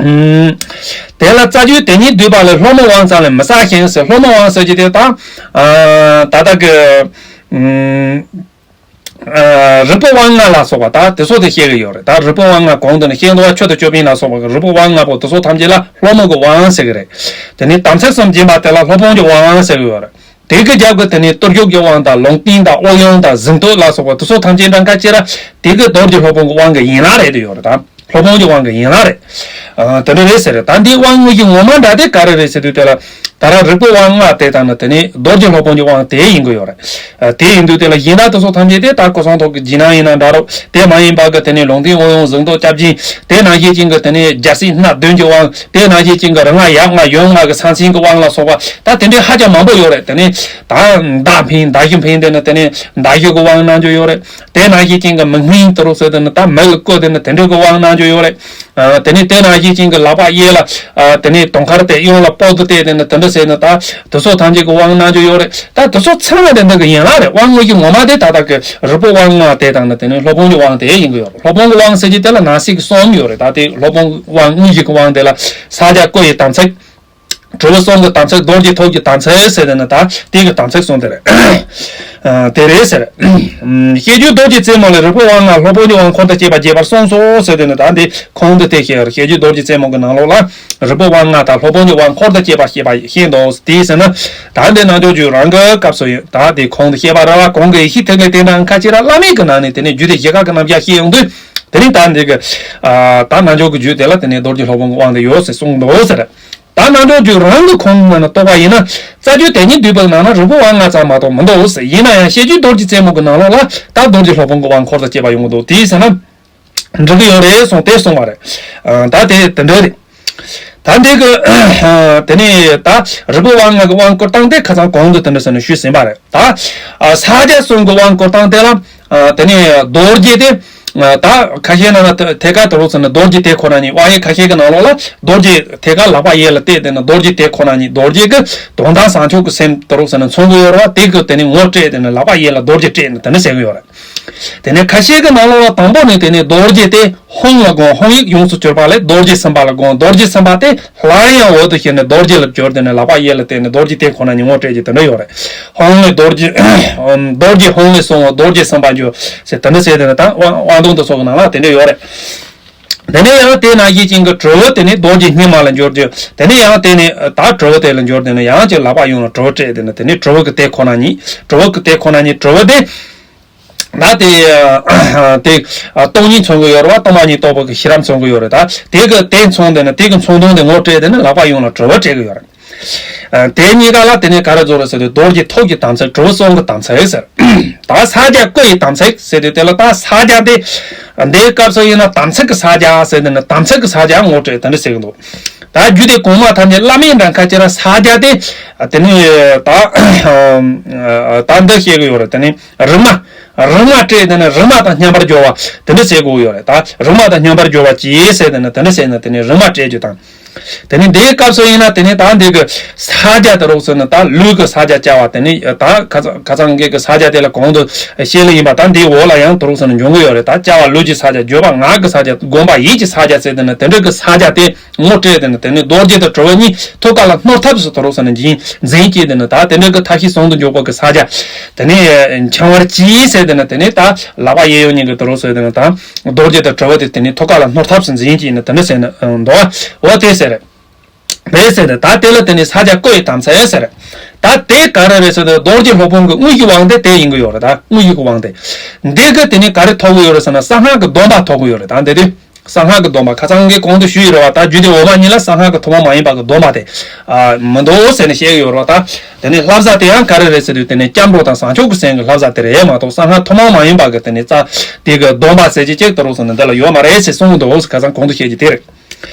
དེ་ལ་རྩ་རྒྱུད་དེ་ཉིད་སྡུད་པ་ལས་སློབ་མའི་དབང་ཙམ་ལས་མི་བྱ་ཞིང་ཟེར། སློབ་མའི་དབང་ཟེར་གྱི་དེ་དང་། ད་ལྟ་གི་རིག་པའི་དབང་ལྔ་ལ་སོགས་པ་ད་དེ་ཚོ་དེ་བཤད་གི་ཡོད་རེད། ད་རིག་པའི་དབང་ལྔ་གོང་དུ་ནི་བཤད་འདུག་བ། མཆོད་དང་ཅོད་པན་ལ་སོགས་པ་གི་རིག་པའི་དབང་ལྔ་པོ་དེ་ཚོ་ཐམས་ཅད་ལ་སློབ་མའི་དབང་ཟེར་གི་རེད། དེ་ནི་དམ་ཚིག་གསུམ་སྦྱིན་པ་དེ་ལ་སློབ་དཔོན་གྱི་དབང་ཟེར་གི་ཡོད་རེད། དེ་གི་རྒྱབ་ཀྱི་དེ་ནི་བརྟུལ་ཞུགས་ཀྱི་དབང་དང་ལུང་བསྟན་དང་ཨུ་ཡོན་དང་གཟེངས་བསྟོད་ལ་སོགས་པ་དེ་ཚོ་ཐམས་ཅད་འདྲ་འགའ་ཅི་ར་དེ་གི་རྡོ་རྗེ་སློབ་དཔོན་གྱི་དབང་གི་ཡན་ལག་རེད་དུ་ཡོད་རེད་དམ། སློབ་དཔོན་གྱི་དབང་གི་ཡན་ལག་རེད། ཨ། དེ་འདྲ་རེད་ཟེར། ད་འདིའི་དབང་དངོས་གཞི་ངོ་མ་འདྲ་དེ་ག་རེ་རེད་ཟེར་དུས་དེ་ལ་ད་ར་རིག་པའི་དབང་ལྔ་དེ་དང་ནི་དེ་ནི་རྡོ་རྗེ་སློབ་དཔོན་གྱི་དབང་དེ་ཡིན་དགོས་ཡོད་རེད། ཨ། དེ་ཡིན་དུས་དེ་ལ་གཞན་དག་དེ་ཚོ་ཐམས་ཅད་དེ་ད་སྐུ་གསུང་ཐུགས་ཀྱི་རྗེས་གནང་ཡིན་ན་འདྲ་རོགས། དེ་མ་ཡིན་པ་གི་དེ་ནི་ལུང་བསྟན་ཨུ་ཡོན་གཟེངས་བསྟོད་སྐྱབས་སྦྱིན། དེ་ནང་བཞིན་ཅན་གྱི་དེ་ནི་རྒྱལ་སྲིད་སྣ་བདུན་གྱི་དབང་། དེ་ནང་བཞིན་ཅན་གྱི་རིག་སྔགས་ཡབ་སྔགས་ཡུམ་སྔགས་ཀྱི་ས་མཚམས་ཀྱི་དབང་ལ་སོགས་པ་ད་དེ་འདྲའི་ཧ་ཅང་མང་པོ་ཡོད་རེད། དེ་ནི་ད་མདའ་འཕེན་མདའ་གཞུ་འཕེན། དེ་ནི་དེ་ནི་མདའ་གཞུ་གི་དབང་གནང་རྒྱུ་ཡོད་རེད། དེ་ནང་བཞིན་ཅན་གྱི་མི་སྨན་དུ་རུ་ཟེར་དེ་ནི་ད་མི་ལ་བསྐོལ། དེ་ནི་དེ་འདྲའི་གི་དབང་གནང་རྒྱུ་ཡོད་རེད། ཨ། དེ་ནས་དེ་ནང་བཞིན་ཅན་གྱི་ལག་པ་གཡས་ལ། ཨ། དེ་ནས་དུང་དཀར་དེ་གཡོན་ལ་སྤོ་དུ་བལྟས། དེ་ནས་དེ་འདྲ་ཟེར་ནས་ད་དེ་ཚོ་ཐམས་ཅད་ཀྱི་དབང་གནང་རྒྱུ་ཡོད་རེད། ད་དེ་ཚོ་ཚང་མ་དེ་འདི་གི་ཡན་ལག་རེད། དབང་དངོས་གཞི་ངོ་མ་དེ་ད་ལྟ་གི་རིག་པའི་དབང་ལྔ་དེ་དང་ནི་དེ་ནས་སློབ་དཔོན་གྱི་དབང་དེ་ཡིན་གྱི་ཡོད་རེད། སློབ་དཔོན་གྱི་དབང་ཟེར་གྱི་དེ་ལ་ནང་གསེས་ཀྱི་གསུམ་ཡོད་རེད། ད་དེ་སློབ་དཔོན་དབང་དངོས་གཞི་གི་དབང་དེ་ལ་ཕྱག་རྒྱ་སྐུ་ཡི་དམ་ཚིག་གྲུབ་པ་གསུམ་གྱི་དམ་ཚིག་རྡོ་རྗེ་ཐོབ་ཀྱི་དམ་ཚིག་ཟེར་དེ་ནི་ད་དེ་གི་དམ་ཚིག་གསུམ་དེ་རེད། ཨ། དེ་རེད་ཟེར། ཨ། བཤད་རྒྱུད་རྡོ་རྗེ་རྩེ་མོ་ལས་རིག་པའི་དབང་ལྔ་སློབ་དཔོན་གྱི་དབང་འཁོར་དང་བཅས་པ་རྒྱས་པར་གསུངས་སོ་ཟེར་དེ་ནི་ད་འདི་གོང་དུ་དེ་བཤད་བཤད་རྒྱུད་རྡོ་རྗེ་རྩེ་མོ་གི་ནང་ལོགས་ལ་རིག་པའི་དབང་ལྔ་དང་སློབ་དཔོན་གྱི་དབང་འཁོར་དང་བཅས་པ་བཤད་པ་བཤད་འདུག་དེ་ཟེར་ན་ད་འདི་རྣལ་འབྱོར་རྒྱུད་རང་གི་སྐབས་སུ་ཡོད། ད་དེ་གོང་དུ་བཤད་པ་ར་བ་གོང་གི་ཡེ་ཤེས་ཐིག་ལེ་རྟེན་འབྲེལ་ཁ་ཅིག་ར་བླ་མེད་ཀྱི་ནང་ནས་དེ་ནས་རྒྱུད་སྡེ་བཞི་ཀ་གི་རྣམ་གཞག་བཤད་ཡོང་དུས་དེ་ནས་ད་འདི་གི། ཨ། ད་རྣལ་འབྱོར་གྱི་རྒྱུད་དེ་ལ་དེ་ནས་རྡོ་རྗེ་སློབ་དཔོན་གྱི་དབང་དེ་ཡོད་ཟེར་གསུངས་འདུག་ཟེར། ད་རྣལ་འབྱོར་རྒྱུད་རང་གི་ཁོངས་ནང་ན་གཏོགས་པ་ཡིན་ན། རྩ་རྒྱུད་དེ་ཉིད་སྡུད་པའི་ནང་ན་རིག་པའི་དབང་ལྔ་ཙམ་མ་གཏོགས་མི་འདུག་ཟེར། ཡིན་ན་ཡང་བཤད་རྒྱུད་རྡོ་རྗེ་རྩེ་མོ་གི་ནང་ལོགས་ལ་ད་རྡོ་རྗེ་སློབ་དཔོན་གྱི་དབང་འཁོར་དང་བཅས་པ་ཡོང་གི་འདུག་དེའི་ཟེར་ན། འགྲིག་གི་ཡོད་རེད་གསུངས་དེ་གསུངས་པ་རེད། ཨ། ད་དེ་དེ་འདྲ་རེད། ད་འདི་གི། ཨ། དེ་ནས་ད་རིག་པའི་དབང་ལྔ་གི་དབང་བསྐུར་སྟངས་དེ་ཁ་སང་གོང་དུ་དེ་འདྲ་ཟེར་ནས་ཞུས་ཟིན་པ་རེད། ད། ཨ། ཕྱག་རྒྱ་གསུམ་གྱི་དབང་བསྐུར་སྟངས་དེ་ལ། ཨ། དེ་ནས་རྡོ་རྗེ་དེ། ཨ། ད་ཁ་ཤས་ནང་ན་ཐད་ཐད་ཀར་དུ་རུ་ཟེར་ན་རྡོ་རྗེ་དེ་ཁོ་ན་ཉིད། དབང་ཡིག་ཁ་ཤས་ཀྱི་ནང་ལོགས་ལ་རྡོ་རྗེ་ཐད་ཀར་ལག་པ་གཡས་ལ་གཏད་དེ་ནི་རྡོ་རྗེ་དེ་ཁོ་ན་ཉིད། རྡོ་རྗེ་གི་དོན་དམ་བྱང་ཆུབ་ཀྱི་སེམས་དུ་རུ་ཟེར་ན་མཚོན་གྱི་ཡོད་རེད་བ། དེ་གི་དེ་ནི་ངོ་སྤྲད་དེ་ནི་ལག་པ་གཡས་ལ་རྡོ་རྗེ་སྤྲད་ནི་དེ་ནི་ཟེར་གྱི་ཡོད་རེད། དེ་ནས་ཁ་ཤས་ཀྱི་ནང་ལོགས་ལ་དང་པོ་ནས་དེ་ནས་རྡོ་རྗེ་དེ་ཧཱུྃ་ལ་དགོངས། ཧཱུྃ་ཡིག་ཡོངས་སུ་གྱུར་པ་ལས་རྡོ་རྗེ་སེམས་དཔའ་ལ་དགོངས། རྡོ་རྗེ་སེམས་དཔའ་དེ་སླར་ཡང་འོད་དུ་ཞི་ནས་རྡོ་རྗེ་ལ་གྱུར། དེ་ནས་ལག་པ་གཡས་ལ་གཏད་ནས་རྡོ་རྗེ་དེ་ཁོ་ན་ཉིད་ངོ་སྤྲད་ཀྱི་དེ་འདྲ་ཡོད་རེད། ཧཱུྃ་ལས་རྡོ་རྗེ། རྡོ་རྗེ་ཧཱུྃ་ལས་གསུངས་པ་རྡོ་རྗེ་སེམས་དཔའ་གྱུར་ཟེར་དེ་འདྲ་ཟེར། དེ་ནས་ད་དབང་དབང་དུང་དུ་སོགས་ཀྱི་ནང་ལ་དེ་འདྲ་ཡོད་རེད། དེ་ནས་ཡང་དེ་ནང་བཞིན་ཅན་གྱི་གྲུ་བོ་དེ་ནས་རྡོ་རྗེ་སྙེ་མ་ལ་འགྱུར་གྱི། དེ་ནས་ཡང་དེ་ནས་ད་གྲུ་བོ་དེ་ལ་འགྱུར། དེ་ནས་ཡང་ཅིག་ལག་པ་ཡོངས་ལ་གྲུ་བོ་སྤྲད། དེ་ནས་དེ་ནས་གྲུ་བོ་གི་དེ་ཁོ་ན་ཉིད། གྲུ་བོ་གི་དེ་ཁོ་ན་ཉིད་གྲུ་བོ་དེ། ད་དེ་དེ་སྟོང་ཉིད་མཚོན་གྱི་ཡོད་རེད་བ། སྟོང་པ་ཉིད་རྟོགས་པ་གི་ཤེས་རབ་མཚོན་གྱི་ཡོད་རེད། ད་དེ་གི་དེ་མཚོན། དེ་ནས་དེ་གི་མཚོན་དོན་དེ་ངོ་སྤྲད། དེ་ནས་ལག་པ་ཡོངས་ལ་གྲུ་བོ་སྤྲད་ཀྱི་ཡོད་རེད། ཨ། དེ་གཉིས་ཀ་ལ་དེ་ནས་ག་རེ་རྫོགས་རེད་ཟེར་དུས་རྡོ་རྗེ་ཐོབ་ཀྱི་དམ་ཚིག་གྲུ་བོ་གསུམ་གྱི་དམ་ཚིག་ཟེར། ད་ཕྱག་རྒྱ་སྐུ་ཡི་དམ་ཚིག་ཟེར་དུས་དེ་ལ་ད་ཕྱག་རྒྱ་དེ། འདིའི་སྐབས་སུ་ཡིན་ན་དམ་ཚིག་གི་ས་རྒྱ་ཟེར་དེ་ནི་དམ་ཚིག་གི་ས་རྒྱ་ངོ་སྤྲད་དེ་འདྲ་ཟེར་གི་འདུག་ད་རྒྱུད་སྡེ་གོང་མ་ཐམས་ཅད་བླ་མེད་འདྲ་ཁ་ཅིག་ར་ས་རྒྱ་དེ་དེ་ནི་ད་ད་འདི་བཤད་གི་ཡོད་རེད། དེ་ནི་རིག་མ། རིག་མ་སྤྲད་དེ་ནི་རིག་མ་དང་མཉམ་པར་སྦྱོར་བ་དེ་འདྲ་ཟེར་དགོས་ཡོད་རེད། ད་རིག་མ་དང་མཉམ་པར་སྦྱོར་བ་གྱིས་ཟེར་དེ་ནི་དེ་འདྲ་ཟེར་ན་དེ་ནི་རིག་མ་སྤྲད་རྒྱུ་དང་། དེ་ནི་འདིའི་སྐབས་སུ་ཡིན་ན་དེ་ནི་ད་འདི་གི་ས་རྒྱ་དེ་རོགས་ཟེར་ན་ད་ལུས་ཀྱི་ས་རྒྱ་བཅའ་བ་དེ་ནི་ད་ཁ་ཚ་ཁ་ཚང་གི་གི་ས་རྒྱ་དེ་ལ་གོང་དུ་བཤད་ལེ་ཡིན་པ་ད་འདིའི་འོག་ལ་ཡང་དེ་རོགས་ཟེར་ན་འབྱུང་གི་ཡོད་རེད། ད་བཅའ་བ་ལུས་ཀྱི་ས་རྒྱ། སྦྱོར་བ་ངག་གི་ས་རྒྱ། སྒོམ་པ་ཡིད་ཀྱི་ས་རྒྱ་ཟེར་དེ་ནི་དེ་འདྲ་གི་ས་རྒྱ་དེ་ངོ་སྤྲད་དེ་ནི་དེ་ནི་རྡོ་རྗེ་དང་གྲུ་བ་གཉིས་ཐུགས་ཀ་ལ་བསྣོལ་ཐབས་སུ་དོ་རུང་ཟེར་ནས་འཛིན་འཛིན་བྱས་དེ་ནི་ད་དེ་འདྲ་གི་མཐའ་བཞི་ཟུང་དུ་འཇུག་པ་གི་ས་རྒྱ་དེ་ནི་འཆང་བར་གྱིས་ཟེར་དེ་ནི་དེ་ནི་ད་ལག་པ་གཡས་གཡོན་གཉིས་ཀྱི་དོ་རུང་ཟེར་དེ་ནི་ད་རྡོ་རྗེ་དང་གྲུ་བ་དེ་དེ་ནི་ཐུགས་ཀ་ལ་བསྣོལ་ཐབས་སུ་འཛིན་བྱས་ནི་དེ་འདྲ་ཟེར་ནི་འདུག་འོ་དེ་ཟེར། དེ་ཟེར་ནས་ད་དེ་ལ་དེ་ནི་ས་རྒྱ་བསྐོར་བའི་དམ་ཚིག་ཟེར། ད་དེ་ག་རེ་རེད་ཟེར་ན་རྡོ་རྗེ་སློབ་དཔོན་གྱི་དངོས་ཀྱི་དབང་དེ་དེ་ཡིན་གྱི་ཡོད་རེད། ད་དངོས་ཀྱི་དབང་དེ་འདི་གི་དེ་ནི་ག་རེ་ཐོབ་ཀྱི་ཡོད་རེད་ཟེར་ན་གསང་སྔགས་ཀྱི་སྡོམ་པ་ཐོབ་ཀྱི་ཡོད་རེད། ད་འདི་དུས་གསང་སྔགས་ཀྱི་སྡོམ་པ་ཁ་ཚང་གི་གོང་དུ་ཞུས་ཡོད་རེད་བ། ད་རྒྱུད་སྡེ་འོག་མ་གཉིས་ལ་གསང་སྔགས་ཀྱི་ཐུན་མོང་མ་ཡིན་པ་གི་སྡོམ་པ་དེ་ཨ་མི་འདུག་ཟེར་ནས་བཤད་ཀྱི་ཡོད་རེད་བ། ད་དེ་ནི་བསླབ་བྱ་དེ་ཡང་ག་རེ་རེད་ཟེར་དུས་དེ་ནི་སྐྱབས་འགྲོ་དང་བཟང་སྤྱོད་ཀྱི་སེམས་ཀྱི་བསླབ་བྱ་དེ་རེད་མ་གཏོགས་གསང་སྔགས་ཐུན་མོང་མ་ཡིན་པ་གི་དེ་ནི་རྩ་དེ་གི་སྡོམ་པ་ཟེར་གྱི་ཅིག་དེ་རུ་སོང་ནས་འདི་ལ་ཡོད་མ་རེད་ཟེར་གསུངས་འདུག་ཟེར་ཁ་ཚང་གོང་དུ་བཤད་ཀྱི་དེ་རེད།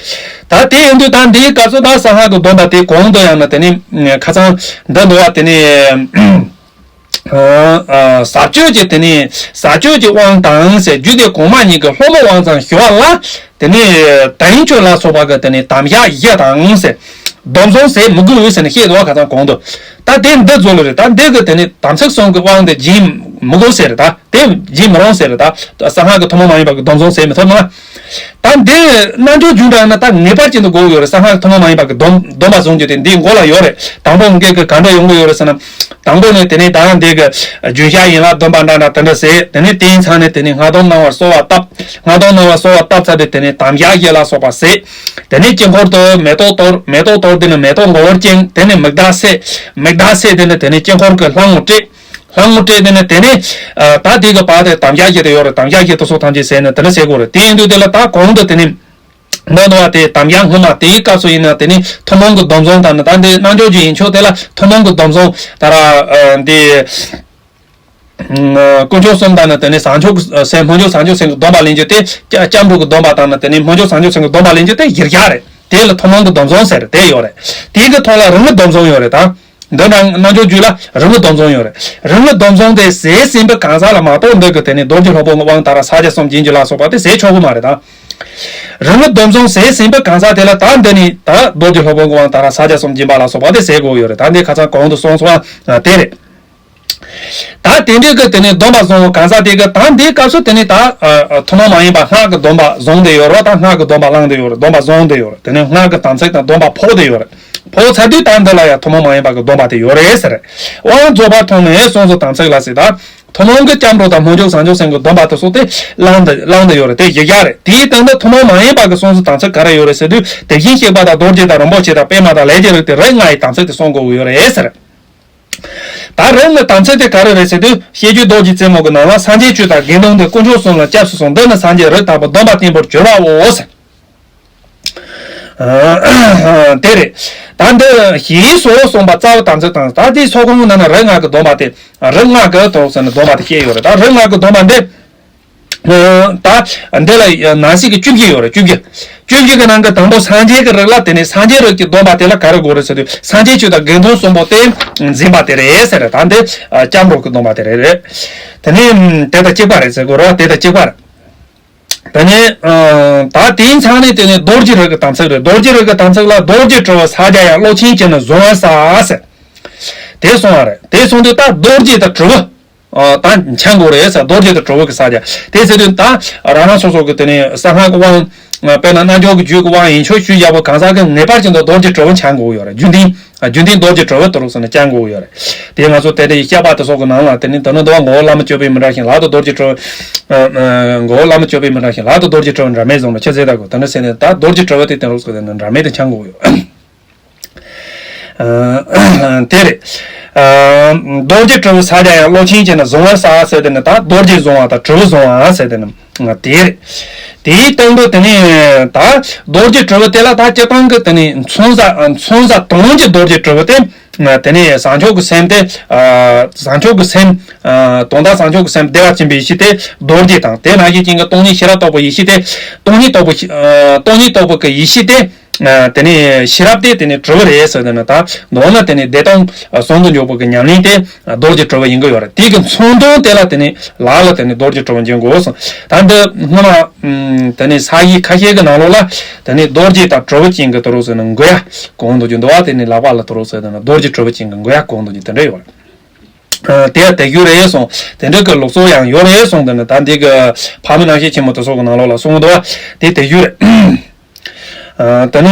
ད་དེ་ཡིན་དུས་ད་འདིའི་སྐབས་སུ་ད་གསང་སྔགས་ཀྱི་སྡོམ་པ་དེ་གོང་དུ་ཡང་ན་དེ་ནི་ཁ་ཚང་འདི་འདུག་བ། དེ་ནི་ཟབ་ཆོས་ཀྱི་དེ་ནི་ཟབ་ཆོས་ཀྱི་དབང་དང་ཟེར་རྒྱུད་སྡེ་གོང་མ་གཉིས་ཀྱི་སློབ་མ་དབང་ཙམ་ཞུ་བ་ལ་དེ་ནི་དེ་ཡིན་ཆོས་ལ་སོགས་པ་གི་དེ་ནི་དམ་བཞག་བཞི་དང་ཟེར་སྡོམ་བཟུང་ཟེར་མི་དགོས་ཟེར་ནས་བཤད་འདུག་བ། ཁ་ཚང་གོང་དུ་ད་དེ་འདི་རྫོགས་ལ་རེད། ད་འདི་གི་དེ་ནི་དམ་ཚིག་གསུམ་གྱི་དབང་དེ་སྦྱིན་མི་དགོས་ཟེར། ད་དེ་སྦྱིན་མི་རུང་ཟེར། ད་གསང་སྔགས་ཀྱི་ཐུན་མོང་མ་ཡིན་པ་གི་སྡོམ་བཟུང་ཟེར་མི་ཐུབ་ན། ད་འདི་རྣལ་འབྱོར་རྒྱུད་འདྲ་ན་ད་ངེས་པར་ཅན་དུ་དགོས་ཡོད་རེད། གསང་སྔགས་ཐུན་མོང་མ་ཡིན་པ་གི་སྡོམ་སྡོམ་པ་བཟུང་རྒྱུ་དེ་འདིའི་མགོ་ལ་ཡོད་རེད། དང་པོ་འགལ་གྱི་ག་འདྲ་ཡོང་གི་ཡོད་རེད་ཟེར་ན། དང་པོ་ནས་དེ་ནས་ད་འདི་གི་རྒྱུན་བཤགས་ཡན་ལག་བདུན་པ་འདྲ་འདྲ་དེ་འདྲ་ཟེར། དེ་ནས་དེའི་མཚམས་ནས་དེ་ནས་སྔགས་སྡོམ་གནང་བར་གསོལ་བ་བཏབ། སྔགས་སྡོམ་གནང་བར་གསོལ་བ་བཏབ་ཚར་ཏེ་དེ་ནས་དམ་བཞག་བཞི་ལ་སོགས་པ་ཟེར། དེ་ནས་དཀྱིལ་འཁོར་དུ་མེ་ཏོག་གཏོར། མེ་ཏོག་གཏོར་དེ་ནས་མེ་ཏོག་མགོ་བོར་བཅིངས། དེ་ནས་མིག་དར་བསྲེགས། མིག་དར་བསྲེགས་དེ་ནས་དེ་ནས་དཀྱིལ་འཁོར་གྱི་ལྷ་ངོ་སྤྲད། ལྷ་ངོ་སྤྲད་དེ་ནས་དེ་ནས་ཨ་ད་དེ་གི་བར་དེ་དམ་བཞག་བཞི་དེ་ཡོད་རེད། དམ་བཞག་བཞི་དེ་སོགས་ཐམས་ཅད་ཟེར་ནས་དེ་འདྲ་ཟེར་དགོས་རེད། དེ་ཡིན་དུས་དེ་ལ་ད་གོང་དུ་དེ་ནས་འདི་འདུག་བ། དེ་དམ་བཞག་སྔོན་མ་དེའི་སྐབས་སུ་ཡིན་ན་དེ་ནི་ཐུན་མོང་གི་སྡོམ་བཟུང་དང་ནི་ད་འདི་རྣལ་འབྱོར་གྱི་ཡིན་ཆོག་དེ་ལ་ཐུན་མོང་གི་སྡོམ་བཟུང་ད་ར་ཨ་འདི་དཀོན་མཆོག་གསུམ་དང་ནི་དེ་ནི་བཟང་སྤྱོད་ཀྱི་སེམས་སྨོན་འཇུག་བཟང་སྤྱོད་སེམས་ཀྱི་སྡོམ་པ་ལེན་རྒྱུ་དེ་སྐྱབས་སྐྱབས་འགྲོ་གི་སྡོམ་པ་དང་ནི་དེ་ནི་སྨོན་འཇུག་བཟང་སྤྱོད་སེམས་ཀྱི་སྡོམ་པ་ལེན་རྒྱུ་དེ་གཞིར་བཞག་རེད། དེ་ལ་ཐུན་མོང་གི་སྡོམ་བཟུང་ཟེར་དེ་ཡོད་རེད། དེའི་གི་ཐོག་ལ་རིམ་གྱིས་སྡོམ་བཟུང་ཡོད་རེད་ད། འདི་འདྲ་རྣལ་འབྱོར་རྒྱུད་ལ་རིམ་གྱིས་སྡོམ་བཟུང་ཡོད་རེད། རིམ་གྱིས་སྡོམ་བཟུང་དེ་ཟས་ཟིན་པའི་གང་ཟག་ལ་མ་གཏོགས་འདི་གི་དེ་ནི་རྡོ་རྗེ་སློབ་དཔོན་གྱི་དབང་དང་ར་ས་རྒྱ་གསུམ་སྦྱིན་རྒྱུ་ལ་སོགས་པ་དེ་ཟས་ཆོག་གི་མ་རེད་ད། རིམ་གྱིས་སྡོམ་བཟུང་ཟས་ཟིན་པའི་གང་ཟག་དེ་ལ་ད་འདི་ནི་ད་རྡོ་རྗེ་སློབ་དཔོན་གྱི་དབང་དང་ར་ས་རྒྱ་གསུམ་སྦྱིན་པ་ལ་སོགས་པ་དེ་ཟས་དགོས་ཡོད་རེད། ད་འདི་ཁ་ཚང་གོང་དུ་སོང་སོང་བ་དེ་རེད། ད་དེ་འདྲའི་གི་དེ་ནི་སྡོམ་པ་བཟུང་བའི་གང་ཟག་དེ་གི་ད་འདིའི་སྐབས་སུ་དེ་ནི་ད་ཨ་ཐུན་མོང་མ་ཡིན་པ་སྔགས་ཀྱི་སྡོམ་པ་བཟུང་བསྡད་ཡོད་རེད། ད་སྔགས་ཀྱི་སྡོམ་པ་བླངས་བསྡད་ཡོད་རེད། སྡོམ་པ་བཟུང་བསྡད་ཡོད་རེད། དེ་ནི་སྔགས་ཀྱི་དམ་ཚིག་དང་སྡོམ་པ་ཕོག་བསྡད་ཡོད་རེད། ཕོག་ཚར་དུས་ད་འདི་ལ་ཡང་ཐུན་མོང་མ་ཡིན་པ་གི་སྡོམ་པ་དེ་ཡོད་རེད་ཟེར། དབང་རྫོགས་པ་ཐོབ་ནས་གསུམ་གསུམ་དམ་ཚིག་ལ་ཟེར། ད་ཐུན་མོང་གི་སྐྱབས་འགྲོ་དང་སྨོན་འཇུག་བཟང་སྤྱོད་སེམས་ཀྱི་སྡོམ་པ་དེ་སོགས་དེ་བླངས་ཏེ་བླངས་ཏེ་ཡོད་རེད། དེ་གཞི་རྒྱ་རེད། དེའི་སྟེང་དུ་ཐུན་མོང་མ་ཡིན་པ་གི་གསུམ་གསུམ་དམ་ཚིག་ག་རེ་ཡོད་རེད་ཟེར་དུས་དེ་བཞིན་གཤེགས་པ་དང་རྡོ་རྗེ་དང་རིན་པོ་ཆེ་དང་པདྨ་དང་ལས་ཀྱི་རིགས་དེ་རིགས་ལྔ་ཡི་དམ་ཚིག་དེ་སྲུང་དགོས་ཀྱི་ཡོད་རེད་ཟེར། ད་རིགས་ལྔའི་དམ་ཚིག་དེ་ག་རེ་རེད་ཟེར་དུས་བཤད་རྒྱུད་རྡོ་རྗེ་རྩེ་མོ་གི་ནང་ལ་སངས་རྒྱས་ཆོས་དང་དགེ་འདུན་འདི་དཀོན་མཆོག་གསུམ་ལ་སྐྱབས་སུ་སོང་། འདི་ནི་སངས་རྒྱས་རིགས་དམ་པ་སྡོམ་པ་བརྟན་པོར་གྱུར་པའོ་ཟེར། དེ་རེད། ད་འདི་ཞེས་སོགས་གསུངས་པ་རྩ་བའི་དམ་ཚིག་དང་། ད་འདིའི་ཚོགས་ཁང་ནང་ན་རིགས་ལྔ་གི་སྡོམ་པ་དེ་རིགས་ལྔ་གི་དོགས་ཟེར་ནས་སྡོམ་པ་དེ་བཤད་ཡོད་རེད། ད་རིགས་ལྔ་གི་སྡོམ་པ་འདི་ད་འདི་ལ་ནང་གསེས་ཀྱི་བཅུ་བཞི་ཡོད་རེད། བཅུ་བཞི། བཅུ་བཞི་གི་ནང་གི་དང་པོ་སངས་རྒྱས་ཀྱི་རིགས་ལ་དེ་ནས་སངས་རྒྱས་རིགས་ཀྱི་སྡོམ་པ་དེ་ལ་ག་རེ་དགོས་རེད་ཟེར་དུས་སངས་རྒྱས་ཆོས་དང་དགེ་འདུན་གསུམ་པོ་དེ་འཛིན་པ་དེ་རེད་ཟེར་རེད། ད་འདི་སྐྱབས་འགྲོ་གི་སྡོམ་པ་དེ་རེད་རེད། དེ་ནས་དེ་དང་གཅིག་པ་རེད་ཟེར་དགོས་རེད། དེ་དང་གཅིག་པ་རེད། དེ་ནས་ཨ་ད་དེའི་མཚམས་ནས་དེ་ནས་རྡོ་རྗེ་རིགས་ཀྱི་དམ་ཚིག་རེད། རྡོ་རྗེ་རིགས་ཀྱི་དམ་ཚིག་ལ་རྡོ་རྗེ་གྲུ་པའི་ས་རྒྱ་ཡང་བློ་ཆེན་གྱིས་ནི་གཟུང་བར་བྱ་ཟེར། དེ་གསུངས་པ་རེད། དེ་གསུངས་དུས་ད་རྡོ་རྗེ་དང་གྲུ་པ་ཨ་ད་འཆང་དགོས་རེད་ཟེར། རྡོ་རྗེ་དང་གྲུ་པ་གི་ས་རྒྱ་དེ་ཟེར་དུས་ད་རང་རང་སོ་སོ་གི་དེ་ནས་གསང་སྔགས་ཀྱི་དབང་དཔེར་ན་རྣལ་འབྱོར་གྱི་རྒྱུད་ཀྱི་དབང་ཡིན་ཆོག་ཞུ་ཡག་པོ་གང་ཟག་གི་ངེས་པར་ཅན་དུ་རྡོ་རྗེ་གྲུ་པ་འཆང་དགོས་ཡོད་རེད། རྒྱུན་ལྡན། རྒྱུན་ལྡན་རྡོ་རྗེ་གྲུ་པ་དེ་རུ་སོང་ནས་བསྐྱང་དགོས་ཡོད་རེད། དེ་ང་ཚོ་དེ་འདྲའི་བཤད་པ་དེ་སོགས་ཀྱི་ནང་ལ་དེ་ནི་དོན་དུ་འདུག་བ། མགོ་བོ་བླ་མ་སྤྱོད་པའི་མི་འདྲ་ཞིང་ལག་ཏུ་རྡོ་རྗེ་གྲུ་པ། མགོ་བོ་བླ་མ་སྤྱོད་པའི་མི་འདྲ་ཞིང་ལག་ཏུ་རྡོ་རྗེ་གྲུ་པ་འདྲ་མེད་བཟུང་ལ་ཆ་ཟེར་ད་གོ་དེ་འདྲ་ཟེར་ནས་ད་རྡོ་རྗེ་གྲུ་པ་དེ་དེ་རུ་སོང་ནས་འདྲ་མེད་དུ་འཆང་དགོས་ཡོད། དེ་རེད། རྡོ་རྗེ་གྲུ་པའི་ས་རྒྱ་ཡང་བློ་ཆེན་གྱིས་ནི་གཟུང་བར་བྱ་ཟེར་དེ་ནི་ད་རྡོ་རྗེ་གཟུང་བ་དང་གྲུ་པ་གཟུང་བ་ཟེར་དེ་ནི། དེ་རེད། དེའི་སྟེང་དུ་དེ་ནས་ད་རྡོ་རྗེ་དྲིལ་བུ་དེ་ལ་ད་སྤྱིར་བཏང་གི་དེ་ནས་མཚོན་ས་མཚོན་ས་དོན་གྱི་རྡོ་རྗེ་དྲིལ་བུ་དེ། དེ་ནས་བཟང་ཕྱོགས་ཀྱི་སེམས་དེ། བཟང་ཕྱོགས་ཀྱི་སེམས། དོན་དག་བཟང་ཕྱོགས་ཀྱི་སེམས་བདེ་བ་ཆེན་པོའི་ཡེ་ཤེས་དེ་རྡོ་རྗེ་དང་དེ་ནང་བཞིན་ཅན་གྱི་སྟོང་ཉིད་ཤེས་རབ་རྟོགས་པའི་ཡེ་ཤེས་དེ། སྟོང་ཉིད་རྟོགས་པའི་སྟོང་ཉིད་རྟོགས་པའི་གི་ཡེ་ཤེས་དེ། དེ་ནས་ཤེས་རབ་དེ་དེ་ནས་དྲིལ་བུ་རེད་ཟེར་དེ་ནས་ད་མདོར་ན་དེ་ནས་བདེ་སྟོང་ཟུང་དུ་འཇུག་པའི་གི་ཉམས་ལེན་དེ་རྡོ་རྗེ་དྲིལ་བུ་ཡིན་གི་ཡོད་རེད། དེ་གི་མཚོན་དོན་དེ་ལ་དེ་ནས་ལ་ལ་དེ་ནས་རྡོ་རྗེ་དྲིལ་བུ་འབྱིན་དགོས་སོང་། ད་འདི་སྔོན་མ་དེ་ནས་ས་ཡིག་ཁ་ཤས་ཀྱི་ནང་ལོགས་ལ་དེ་ནས་རྡོ་རྗེ་དང་དྲིལ་བུ་ཅན་གྱི་དུ་རུ་ཟེར་ན་མགོ་ཡ་གོང་དུ་རྒྱུ་འདུག་བ། དེ་ནས་ལག་པ་ལ་དུ་རུ་ཟེར་དེ་ནས་རྡོ་རྗེ་དྲིལ་བུ་ཅན་གྱི་མགོ་ཡ་གོང་དུ་རྒྱུ་དེ་འདྲ་ཡོད་རེད། དེ་དེ་རྒྱུ་རེད་སོང་། དེ་འདྲ་གི་ལུགས་སྲོལ་ཡང་ཡོད་རེད་སོང་། དེ་ནི་ད་འདི་གི་ཕ་མི་རྣམ་ཤེས་ཆེན་མོ་དེ་ཚོ་གི་ནང་ལོགས་ལ་གསུངས་འདུག་བ། དེ་དེ་རྒྱུ་རེད། དེ་ནི་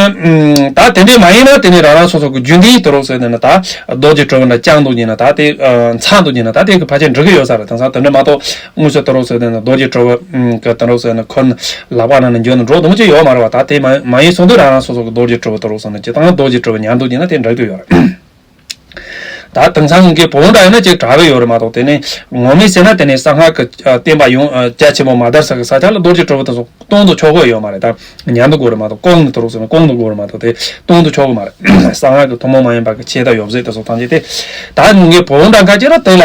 ད་དེ་འདྲ་མ་ཡིན་ན་དེ་ནི་རང་རང་སོ་སོ་གི་རྒྱུན་ལྡན་དུ་རོགས་ཟེར་དེ་ནི་ད་རྡོ་རྗེ་དྲིལ་བུ་འདྲ་བཅངས་འདུག་ཡིན་ན་ད་དེ་ཚང་འདུག་ཡིན་ན་ད་དེ་གི་ཕལ་ཆེར་འགྲིག་གི་ཡོད་ས་རེད། དེང་སང་དེ་འདྲ་མ་གཏོགས་དངོས་སུ་དུ་རོགས་ཟེར་དེ་ནི་རྡོ་རྗེ་དྲིལ་བུ་གི་དུ་རོགས་ཟེར་ནི་ཁོ་ལག་པ་ནང་ནས་འགྱོ་ནི་འགྲོ་འདུག་མི་ཅི་ཡོད་མ་རེད་བ། ད་དེ་མ་མ་ཡིན་སོང་དུས་རང་རང་སོ་སོ་གི་རྡོ་རྗེ་དྲིལ་བུ་དུ་རོགས་ཟེར་ནི་ཅི་དང་རྡོ་རྗེ་དྲིལ་བུ་ཉར་འདུག་ཡིན་ན་དེ་འགྲིག་གི་ཡོད་རེད། ད་དེང་སང་གི་བོད་འདྲ་ཡིན་ན་ཅིག་དྲག་གི་ཡོད་རེད་མ་གཏོགས། དེ་ནས་ངོ་མས་བཤད་ན་དེ་ནས་གསང་སྔགས་ཀྱི་ཨ་བསྟན་པ་ཡོངས་ཨ་རྒྱ་ཆེན་པོ་མ་དར་ས་གི་ས་ཆ་ལ་རྡོ་རྗེ་དྲིལ་བུ་དེ་ཚོ་གཏོང་དུ་ཆོག་གི་ཡོད་མ་རེད། ད་ཉར་འདུག་དགོས་རེད་མ་གཏོགས་བསྐོང་ནས་དུ་རུག་ཟེར་ན་བསྐོང་དུ་དགོས་རེད་མ་གཏོགས་དེ་གཏོང་དུ་ཆོག་གི་མ་རེད། གསང་སྔགས་ཀྱི་ཐུན་མོང་མ་ཡིན་པ་གི་ཆོས་དང་ཡོ་བྱད་དེ་ཚོ་ཐམས་ཅད་དེ་ད་ངས་བོད་འདྲ་ཁ་ཅིག་ལ་དེ་ལ་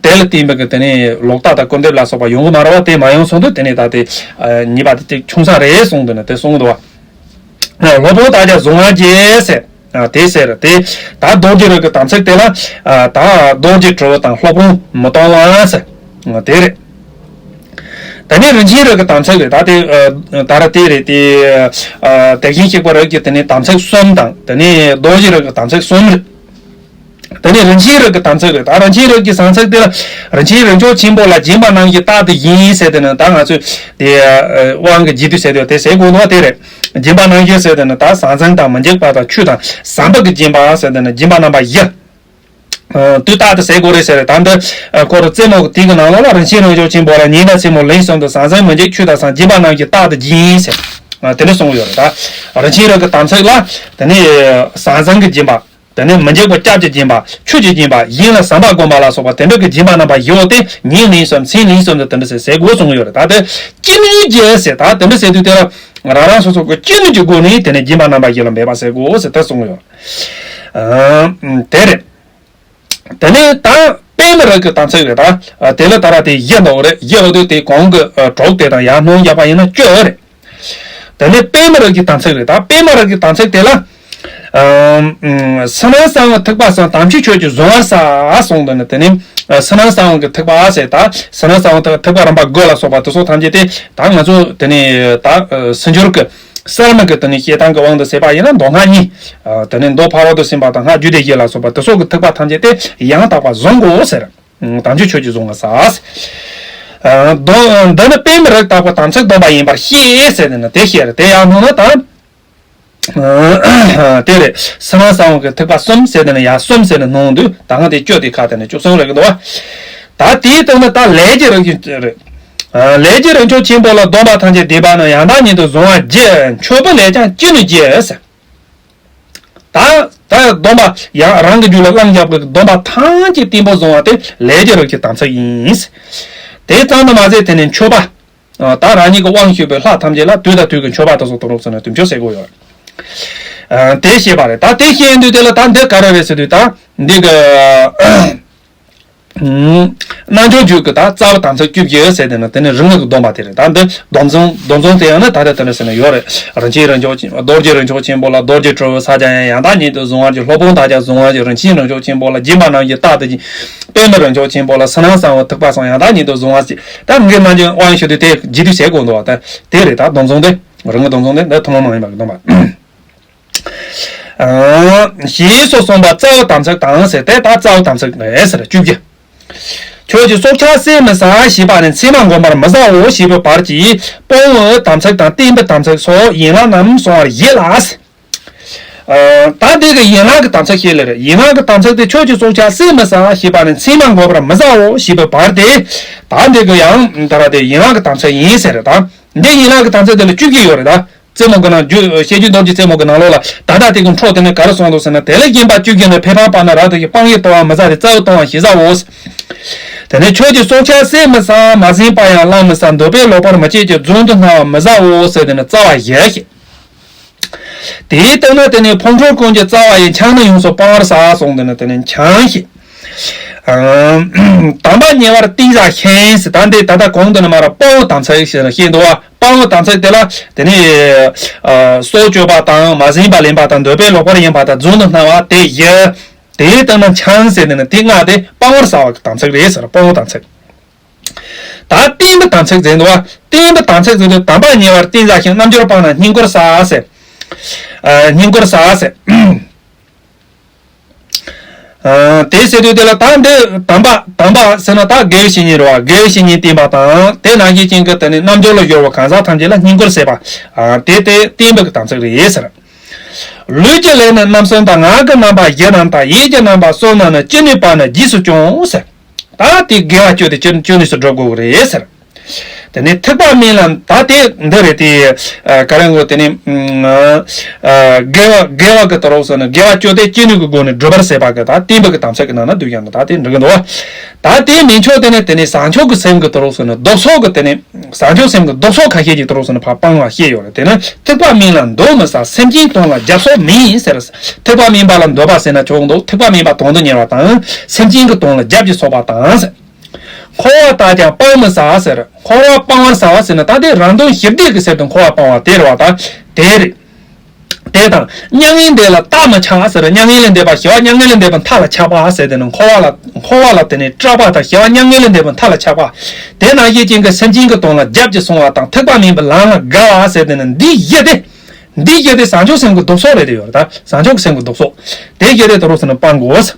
དེ་ལ་བརྟེན་པའི་གི་དེ་ནས་ལོག་ལྟ་དང་སྐུར་འདེབས་ལ་སོགས་པ་ཡོང་གི་མ་རེད་བ། དེ་མ་ཡོང་སོང་དུས་དེ་ནས་ད་དེ་ཨ་ཉེས་པ་དེ་ཅིག་ཆུང་ས་རེད་གསུངས་འདུག་ན་དེ་གསུངས་འདུག་བ། སློབ་དཔོན་ལྟ་བྱ་གཟུང་བ་བརྒྱད་ཟེར། ཨ་དེ་ཟེར་དེ། ད་རྡོ་རྗེ་རིགས་ཀྱི་དམ་ཚིག་དེ་ལ། ཨ་ད་རྡོ་རྗེ་དྲིལ་བུ་དང་སློབ་དཔོན་མི་གཏོང་བ་ཟེར། ཨ་དེ་རེད། དེ་ནས་རིན་ཆེན་རིགས་ཀྱི་དམ་ཚིག་རེད། ད་དེ་ཨ་ད་ར་དེ་རེད་དེ། ཨ་དེ་བཞིན་གཤེགས་པ་རིགས་ཀྱི་དེ་ནས་དམ་ཚིག་གསུམ་དང་དེ་ནས་རྡོ་རྗེ་རིགས་ཀྱི་དམ་ཚིག་གསུམ་རེད། དེ་ནས་རིན་ཆེན་རིགས་ཀྱི་དམ་ཚིག་རེད། ད་རིན་ཆེན་རིགས་ཀྱི་དམ་ཚིག་དེ་ལ་རིན་ཆེན་རིན་མཆོག་ཆེན་པོ་ལ་སྦྱིན་པ་རྣམས་ཀྱིས་རྟག་ཏུ་སྦྱིན་ཟེར་དེ་ནི་ད་ང་ཚོས་དེ་དབང་གི་རྒྱས་བསྡུས་ཟེར་དེ་དེ་ཟེར་དགོས་ནོ་དེ་རེད། སྦྱིན་པ་རྣམས་ཀྱིས་ཟེར་དེ་ནི་ད་ཟང་ཟིང་དང་མི་འཇིགས་པ་དང་ཆོས་དང་བསམ་པ་གི་སྦྱིན་པ་ཟེར་དེ་ནི་སྦྱིན་པ་རྣམ་པ་བཞི། དུས་རྟག་ཏུ་ཟེར་དགོས་རེད་ཟེར་རེད། ད་འདི་ཁོ་རུ་རྩེ་མོ་གི་དེ་གི་ནང་ལོགས་ལ་རིན་ཆེན་རིན་མཆོག་ཆེན་པོ་ལ་ཉི་ཟླ་རྩེ་མོ་ལན་གསུམ་དུ་ཟང་ཟིང་མི་འཇིགས་ཆོས་དང་བསམ་སྦྱིན་པ་རྣམས་ཀྱིས་རྟག་ཏུ་སྦྱིན་ཟེར། དེ་འདྲ་གསུངས་ཡོད་རེད། ད་རིན་ཆེན་རིགས་ཀྱི་དམ་ཚིག་ལ་དེ་ནས་ཟང་ཟིང་གི་སྦྱིན་པ། དེ་ནས་མི་འཇིགས་པ་སྐྱབས་ཀྱི་སྦྱིན་པ། ཆོས་ཀྱི་སྦྱིན་པ། གཞན་ལ་བསམ་པ་བསྒོམ་པ་ལ་སོགས་པ་དེ་འདྲ་གི་སྦྱིན་པ་རྣམ་པ་བཞི་བོ་དེ་ཉིན་ལན་གསུམ་མཚན་ལན་གསུམ་དུ་དེ་འདྲ་ཟེར་ཟེར་དགོས་གསུངས་ཡོད་རེད། ད་དེ་ཅི་ནུས་ཀྱིས་ཟེར་ད་དེ་འདྲ་ཟེར་དུས་དེ་ལ་རང་རང་སོ་སོ་གི་ཅི་ནུས་ཀྱི་སྒོ་ནས་དེ་ནས་སྦྱིན་པ་རྣམ་པ་བཞི་ལ་འབད་པ་ཟེར་དགོས་ཟེར་དེ་གསུངས་ཡོད་རེད། དེ་རེད། དེ་ནས་ད་པད་མ་རིགས་ཀྱི་དམ་ཚིག་རེད། ད་དེ་ལ་ད་ར་དེ་བཞི་འདུག་རེད། བཞི་འོ་དེ་དེ་གོང་གི་དྲུག་དེ་དང་ཡར་སྣོན་བརྒྱབ་པ་ཡིན་ན་བཅུ་རེད། དེ་ནས་པད་མ་རིགས་ཀྱི་དམ་ཚིག་རེད། ད་པད་མ་རིགས་ཀྱི་དམ་ཚིག་དེ་ལ། ཨམ། ཕྱི་ནང་གསང་བའི་ཐེག་པ་གསུམ་དམ་ཆོས་ཆོས་ཀྱི་གཟུང་བར་གསལ་གསུངས་དོན་ནི་དེ་ནི། ཕྱི་ནང་གསང་བའི་ཐེག་པ་ཟེར་ད་ཕྱི་ནང་གསང་བའི་ཐེག་པ་རིམ་པ་དགུ་ལ་སོགས་པ་དེ་ཚོ་ཐམས་ཅད་དེ་ད་ང་ཚོ་དེ་ནི་ད་སྲིད་འབྱོར་གྱི་གསར་མ་གི་དེ་ནི་བཤད་སྟངས་ཀྱི་དབང་དུ་བྱས་པ་ཡིན་ན་མདོ་སྔགས་གཉིས། དེ་ནི་མདོ་ཕ་རོལ་ཏུ་ཕྱིན་པ་དང་སྔགས་རྒྱུད་སྡེ་བཞི་ལ་སོགས་པ་དེ་ཚོ་གི་ཐེག་པ་ཐམས་ཅད་དེ་ཡང་དག་པ་གཟུང་དགོས་ཟེར། དམ་ཆོས་ཆོས་ཀྱི་གཟུང་བ་ས། འདི་ནི་པད་མ་རིགས་དག་པའི་དམ་ཚིག་སྡོམ་པ་ཡིན་པར་ཤེས་ཟེར་ནས་དེ་བཤད་རེད། དེ་ཡང་སྣང་ན་ད། དེ་རེད། ཕྱི་ནང་གསང་བའི་ཐེག་པ་གསུམ་ཟེར་ནས་ཡང་གསུམ་ཟེར་ནས་སྣང་དུས་ད་ང་དེ་བཅུ་དེ་ཁ་དེ་ནས་བཅུ་གསུམ་རེད་གི་འདུག་བ། ད་དེའི་སྟེང་ན་ད་ལས་ཀྱི་རིགས་ཀྱི་རེད། ལས་ཀྱི་རིགས་མཆོག་ཆེན་པོ་ལ་སྡོམ་པ་ཐམས་ཅད་འདེབས་པ་ན་ཡང་དག་ཉིད་དུ་གཟུང་བར་བགྱི། མཆོད་པའི་ལས་ཀྱང་ཅི་ནུས་བགྱི་ཟེར། ད་ད་སྡོམ་པ་ཡང་རང་གི་རྒྱུད་ལ་བླངས་བརྒྱབ་པའི་སྡོམ་པ་ཐམས་ཅད་བརྟན་པོ་བཟུང་བ་དེ་ལས་ཀྱི་རིགས་ཀྱི་དམ་ཚིག་ཡིན། དེ་ཙམ་དུ་མ་ཟད་དེ་ནས་མཆོད་པ། ད་རང་ཉིད་ཀྱི་དབང་ཞུས་པའི་ལྷ་ཐམས་ཅད་ལ་དུས་དང་དུས་ཀྱི་མཆོད་པ་དང་སོགས་དང་རོགས་ཟེར་ནས་དུས་མཆོད་ཟེར་དགོས་ཡོད། དེ་བཤད་པ་རེད། ད་དེ་བཤད་དུས་དེ་ལ་ད་འདི་ག་རེ་རེད་ཟེར་དུས་ད་འདི་གི་རྣལ་འབྱོར་རྒྱུད་ཀྱི་ད་རྩ་བའི་དམ་ཚིག་བཅུ་བཞི་ཟེར་དེ་ནི་དེ་ནི་རིམ་ལུགས་ཀྱི་སྡོམ་པ་དེ་རེད། ད་འདི་སྡོམ་བཟུང་སྡོམ་བཟུང་དེ་ཡང་ན་ད་ལྟ་དེ་འདྲ་ཟེར་ན་ཡོད་རེད། རིན་ཆེན་རིན་མཆོག་ཆེན་རྡོ་རྗེ་རིན་མཆོག་ཆེན་པོ་ལ་རྡོ་རྗེ་དྲིལ་བུ་ཕྱག་རྒྱ་ཡན་ཡང་དག་ཉིད་དུ་གཟུང་བར་བགྱི། སློབ་དཔོན་ལྟ་བྱ་གཟུང་བར་བགྱི། རིན་ཆེན་རིན་མཆོག་ཆེན་པོ་ལ་སྦྱིན་པ་རྣམས་ཀྱིས་རྟག་ཏུ་སྦྱིན། པད་མ་རིན་མཆོག་ཆེན་པོ་ལ་ཕྱི་ནང་གསང་བའི་ཐེག་པ་གསུམ་ཡང་དག་ཉིད་དུ་གཟུང་བར་བགྱི། ད་ངས་ནམ་རྒྱུན་དབང་ཞུ་དུས་དེ་རྗེས་དུས་བྱེད་དགོས་འདུག་བ། ད་དེ་རེད། ད་སྡོམ་བཟུང་དེ་རིམ་གྱིས་སྡོམ་བཟུང་དེ་འདི་ཐུན་མོང་མ་ཡིན་པ་གི་སྡོམ་པ། ཞེས་སོགས་གསུངས་པ་རྩ་བའི་དམ་ཚིག་དང་ཟེར་ཏེ། ད་རྩ་བའི་དམ་ཚིག་རེད་ཟེར་བཅུ་བཞི། ཁྱོད་ཀྱི་སྲོག་ཆགས་བསད་མི་ཟ་ཞེས་པ་ནི་མཚན་མ་བསྒོམ་པར་མི་ཟའོ་ཞེས་པའི་བར་གྱི་སྤོང་བའི་དམ་ཚིག་དང་བསྟན་པའི་དམ་ཚིག་སོགས་ཡན་ལག་རྣམས་གསུང་བར་བཞེད་ལ། ད་འདི་གི་ཡན་ལག་གི་དམ་ཚིག་བཤད་ལེ་རེད། ཡན་ལག་གི་དམ་ཚིག་དེ་ཁྱོད་ཀྱི་སྲོག་ཆགས་བསད་མི་ཟ་ཞེས་པ་ནི་མཚན་མ་བསྒོམ་པར་མི་ཟའོ་ཞེས་པའི་བར་དེ། ད་འདི་གི་ཡང་ད་ར་དེ་ཡན་ལག་གི་དམ་ཚིག་ཡིན་ཟེར་རེད། ད་འདི་ཡན་ལག་གི་དམ་ཚིག་དེ་ལ་བཅུ་བཞི་ཡོད་རེད་ད། རྩེ་མོ་གི་ནང་རྒྱུད་བཤད་རྒྱུད་རྡོ་རྗེ་རྩེ་མོ་གི་ནང་ལོགས་ལ་ད་ལྟ་དེ་གི་འཕྲོ་དེ་ནས་ག་རེ་གསུངས་འདུག་ཟེར་ན། དེ་ལས་གཞན་པ་བཅུ་བཞི་ནི་ཕེབས་པ་ན་རབ་ཏུ་ཞི་སྤང་བའི་ལྟུང་བ་མི་བཟའ་སྟེ་རྩ་བའི་ལྟུང་བ་ཞེས་བྱའོ། དེ་ནས་ཁྱོད་ཀྱི་སྲོག་ཆགས་བསད་མི་ཟ། མ་ཟིན་པ་ཡང་བླང་མི་ཟ། འདོད་པས་ལོག་པར་མི་སྤྱད་ཀྱི། རྫུན་དུ་སྨྲ་བ་མི་བཟའོ་ཟེར་དེ་ནི་རྩ་བ་བཞི་ཞེས། དེའི་སྟེང་ན་དེ་ནས་ཕུང་ཁྲོལ་ཀུན་གྱི་རྩ་བ་ཡི། འཆང་ནི་ཡོངས་སུ་སྤང་བར་བྱ་གསུངས་དེ་ནི་དེ་ནས་འཆང་ཞེས། དམ་པ་ཉེ་བར་གཏིང་ཟབ་ཤིང་ཟེར། ད་འདི་ད་ལྟ་གོང་དུ་ནི་མར་སྤོང་བའི་དམ་ཚིག་ཞེས་བཤད་འདུག་བ། སྤོང་བའི་དམ་ཚིག་དེ་ལ་དེ་ནས་སྲོག་གཅོད་པ་དང་། མ་ཟིན་པ་ལེན་པ་དང་། འདོད་པས་ལོག་པར་གཡེམ་པ་དང་། རྫུན་དུ་སྨྲ་བ་དེ་བཞི། དེའི་སྟེང་ན་འཆང་ཟེར་དེ་ནི་དེ་ལྔ་དེ་སྤང་བར་བྱ་བ་གི་དམ་ཚིག་རེད་ཟེར། སྤོང་བའི་དམ་ཚིག་ད་བསྟེན་པའི་དམ་ཚིག་ཟེར་འདུག་བ། བསྟེན་པའི་དམ་ཚིག་ཟེར་དུས། དམ་པ་ཉེ་བར་གཏིང་ཟབ་ཤིང་། རྣལ་འབྱོར་སྤངས་ན་བསྙེན་བཀུར་བྱ་ཟེར། ཨ། བསྙེན་བཀུར་བྱ་ཟེར། ཨ། དེ་ཟེར་དུས་དེ་ལ་ད་འདི་དམ་པ། དམ་པ་ཟེར་ན་ད་དགེ་བའི་བཤེས་གཉེན་རེད་བ། དགེ་བའི་བཤེས་གཉེན་བསྟེན་པ་དང་། དེ་ནང་བཞིན་ཅན་གྱི་དེ་ནི་རྣལ་འབྱོར་ལ་སྦྱོར་བ་གང་ཟག་ཐམས་ཅད་ལ་བསྙེན་བཀུར་བྱེད་པ། ཨ། དེ་དེ་བསྟེན་པའི་དམ་ཚིག་རེད་ཟེར། ལུས་ཀྱི་ལས་ནི་རྣམ་གསུམ་དང་། ངག་གི་རྣམ་པ་བཞི་རྣམས་དང་། ཡིད་ཀྱི་རྣམ་པ་གསུམ་རྣམས་ནི། ཅི་ནུས་པ་ནི་རྗེས་སུ་སྐྱོང་ཟེར། ད་དེ་དགེ་བ་བཅུ་དེ་ཅི་ཅི་ནུས་སུ་སྒྲུབ་དགོས་ཀྱི་རེད་ཟེར། དེ་ནས་ཐེག་པ་དམན་ལ་ད་དེ་འདི་རེད་དེ། ཨ། ག་རེ་འགོ་དེ་ནས། ཨ། དགེ་བ་དགེ་བ་གི་དོ་རོགས་ཟེར་ན། དགེ་བ་བཅུ་དེ་ཅི་ནུས་ཀྱི་སྒོ་ནས་སྒྲུབ་པར་བྱེད་པ་གི་ད་བསྟེན་པའི་གི་དམ་ཚིག་གི་ནང་ན་འདུས་ཀྱང་ད་དེ་འགྲིག་གི་འདུག་ད་དེ་མིན་ཆོག་དེ་ནས་དེ་ནས་བྱང་ཆུབ་ཀྱི་སེམས་ཀྱི་དོ་རོགས་ཟེར་ན། བདག་སོགས་ཀྱི་དེ་ནས། བྱང་ཆུབ་སེམས་ཀྱི་བདག་སོགས་ཁ་ཤས་ཀྱི་དོ་རོགས་ཟེར་ན་ཕར་སྤང་བ་བཤད་ཡོད་རེད། དེ་ནི་ཐེག་པ་དམན་ལ་འདོད་མི་ཟ། སེམས་ཅན་དོན་ལ་རྒྱབ་སོགས་མིན་ཟེར། ཐེག་པ་དམན་པ་ལ་འདོད་པ་ཟེར་ན་ཆོག་འདུག་ཐེག་པ་དམན་པ་དོན་དུ་གཉེར་བ་དང་། སེམས་ཅན་གྱི་དོན་ལ་རྒྱབ་ཀྱིས་སོགས་པ་དང་ཟེར། འཁོར་བ་དག་ཀྱང་སྤང་མི་བྱ་ཟེར། འཁོར་བ་སྤང་བར་བྱ་བ་ཟེར་ན་ད་དེ་རང་དོན་ཞི་བདེ་གི་ཆེད་དུ་འཁོར་བ་སྤང་བ་དེ་རེད་བ། ད་དེ་རེད། དེ་དང་མྱ་ངན་འདས་ལ་རྟག་མི་ཆགས་ཟེར། མྱ་ངན་ལས་འདས་པ། ཞི་བ་མྱ་ངན་ལས་འདས་པའི་མཐའ་ལ་ཆགས་པ་ཟེར། དེ་ནི་འཁོར་བ་ལ་འཁོར་བ་ལ་དེ་ནི་སྐྲག་པ་དང་། ཞི་བ་མྱ་ངན་ལས་འདས་པའི་མཐའ་ལ་ཆགས་པ། དེ་ནང་བཞིན་ཅན་གྱི་སེམས་ཅན་གྱི་དོན་ལ་རྒྱབ་ཀྱིས་སོང་བ་དང་། ཐེག་པ་དམན་པའི་ལམ་ལ་དགའ་བ་ཟེར། དེ་ནི་འདི་བཞི་དེ། འདི་བཞི་དེ་བྱང་ཆུབ་སེམས་ཀྱི་བདག་སོགས་རེད་དེ་ཡོད་རེད། ད་བྱང་ཆུབ་སེམས་ཀྱི་བདག་སོགས་དེ་བཞི་དེ་དོ་རོགས་ཟེར་ན་སྤང་དགོས།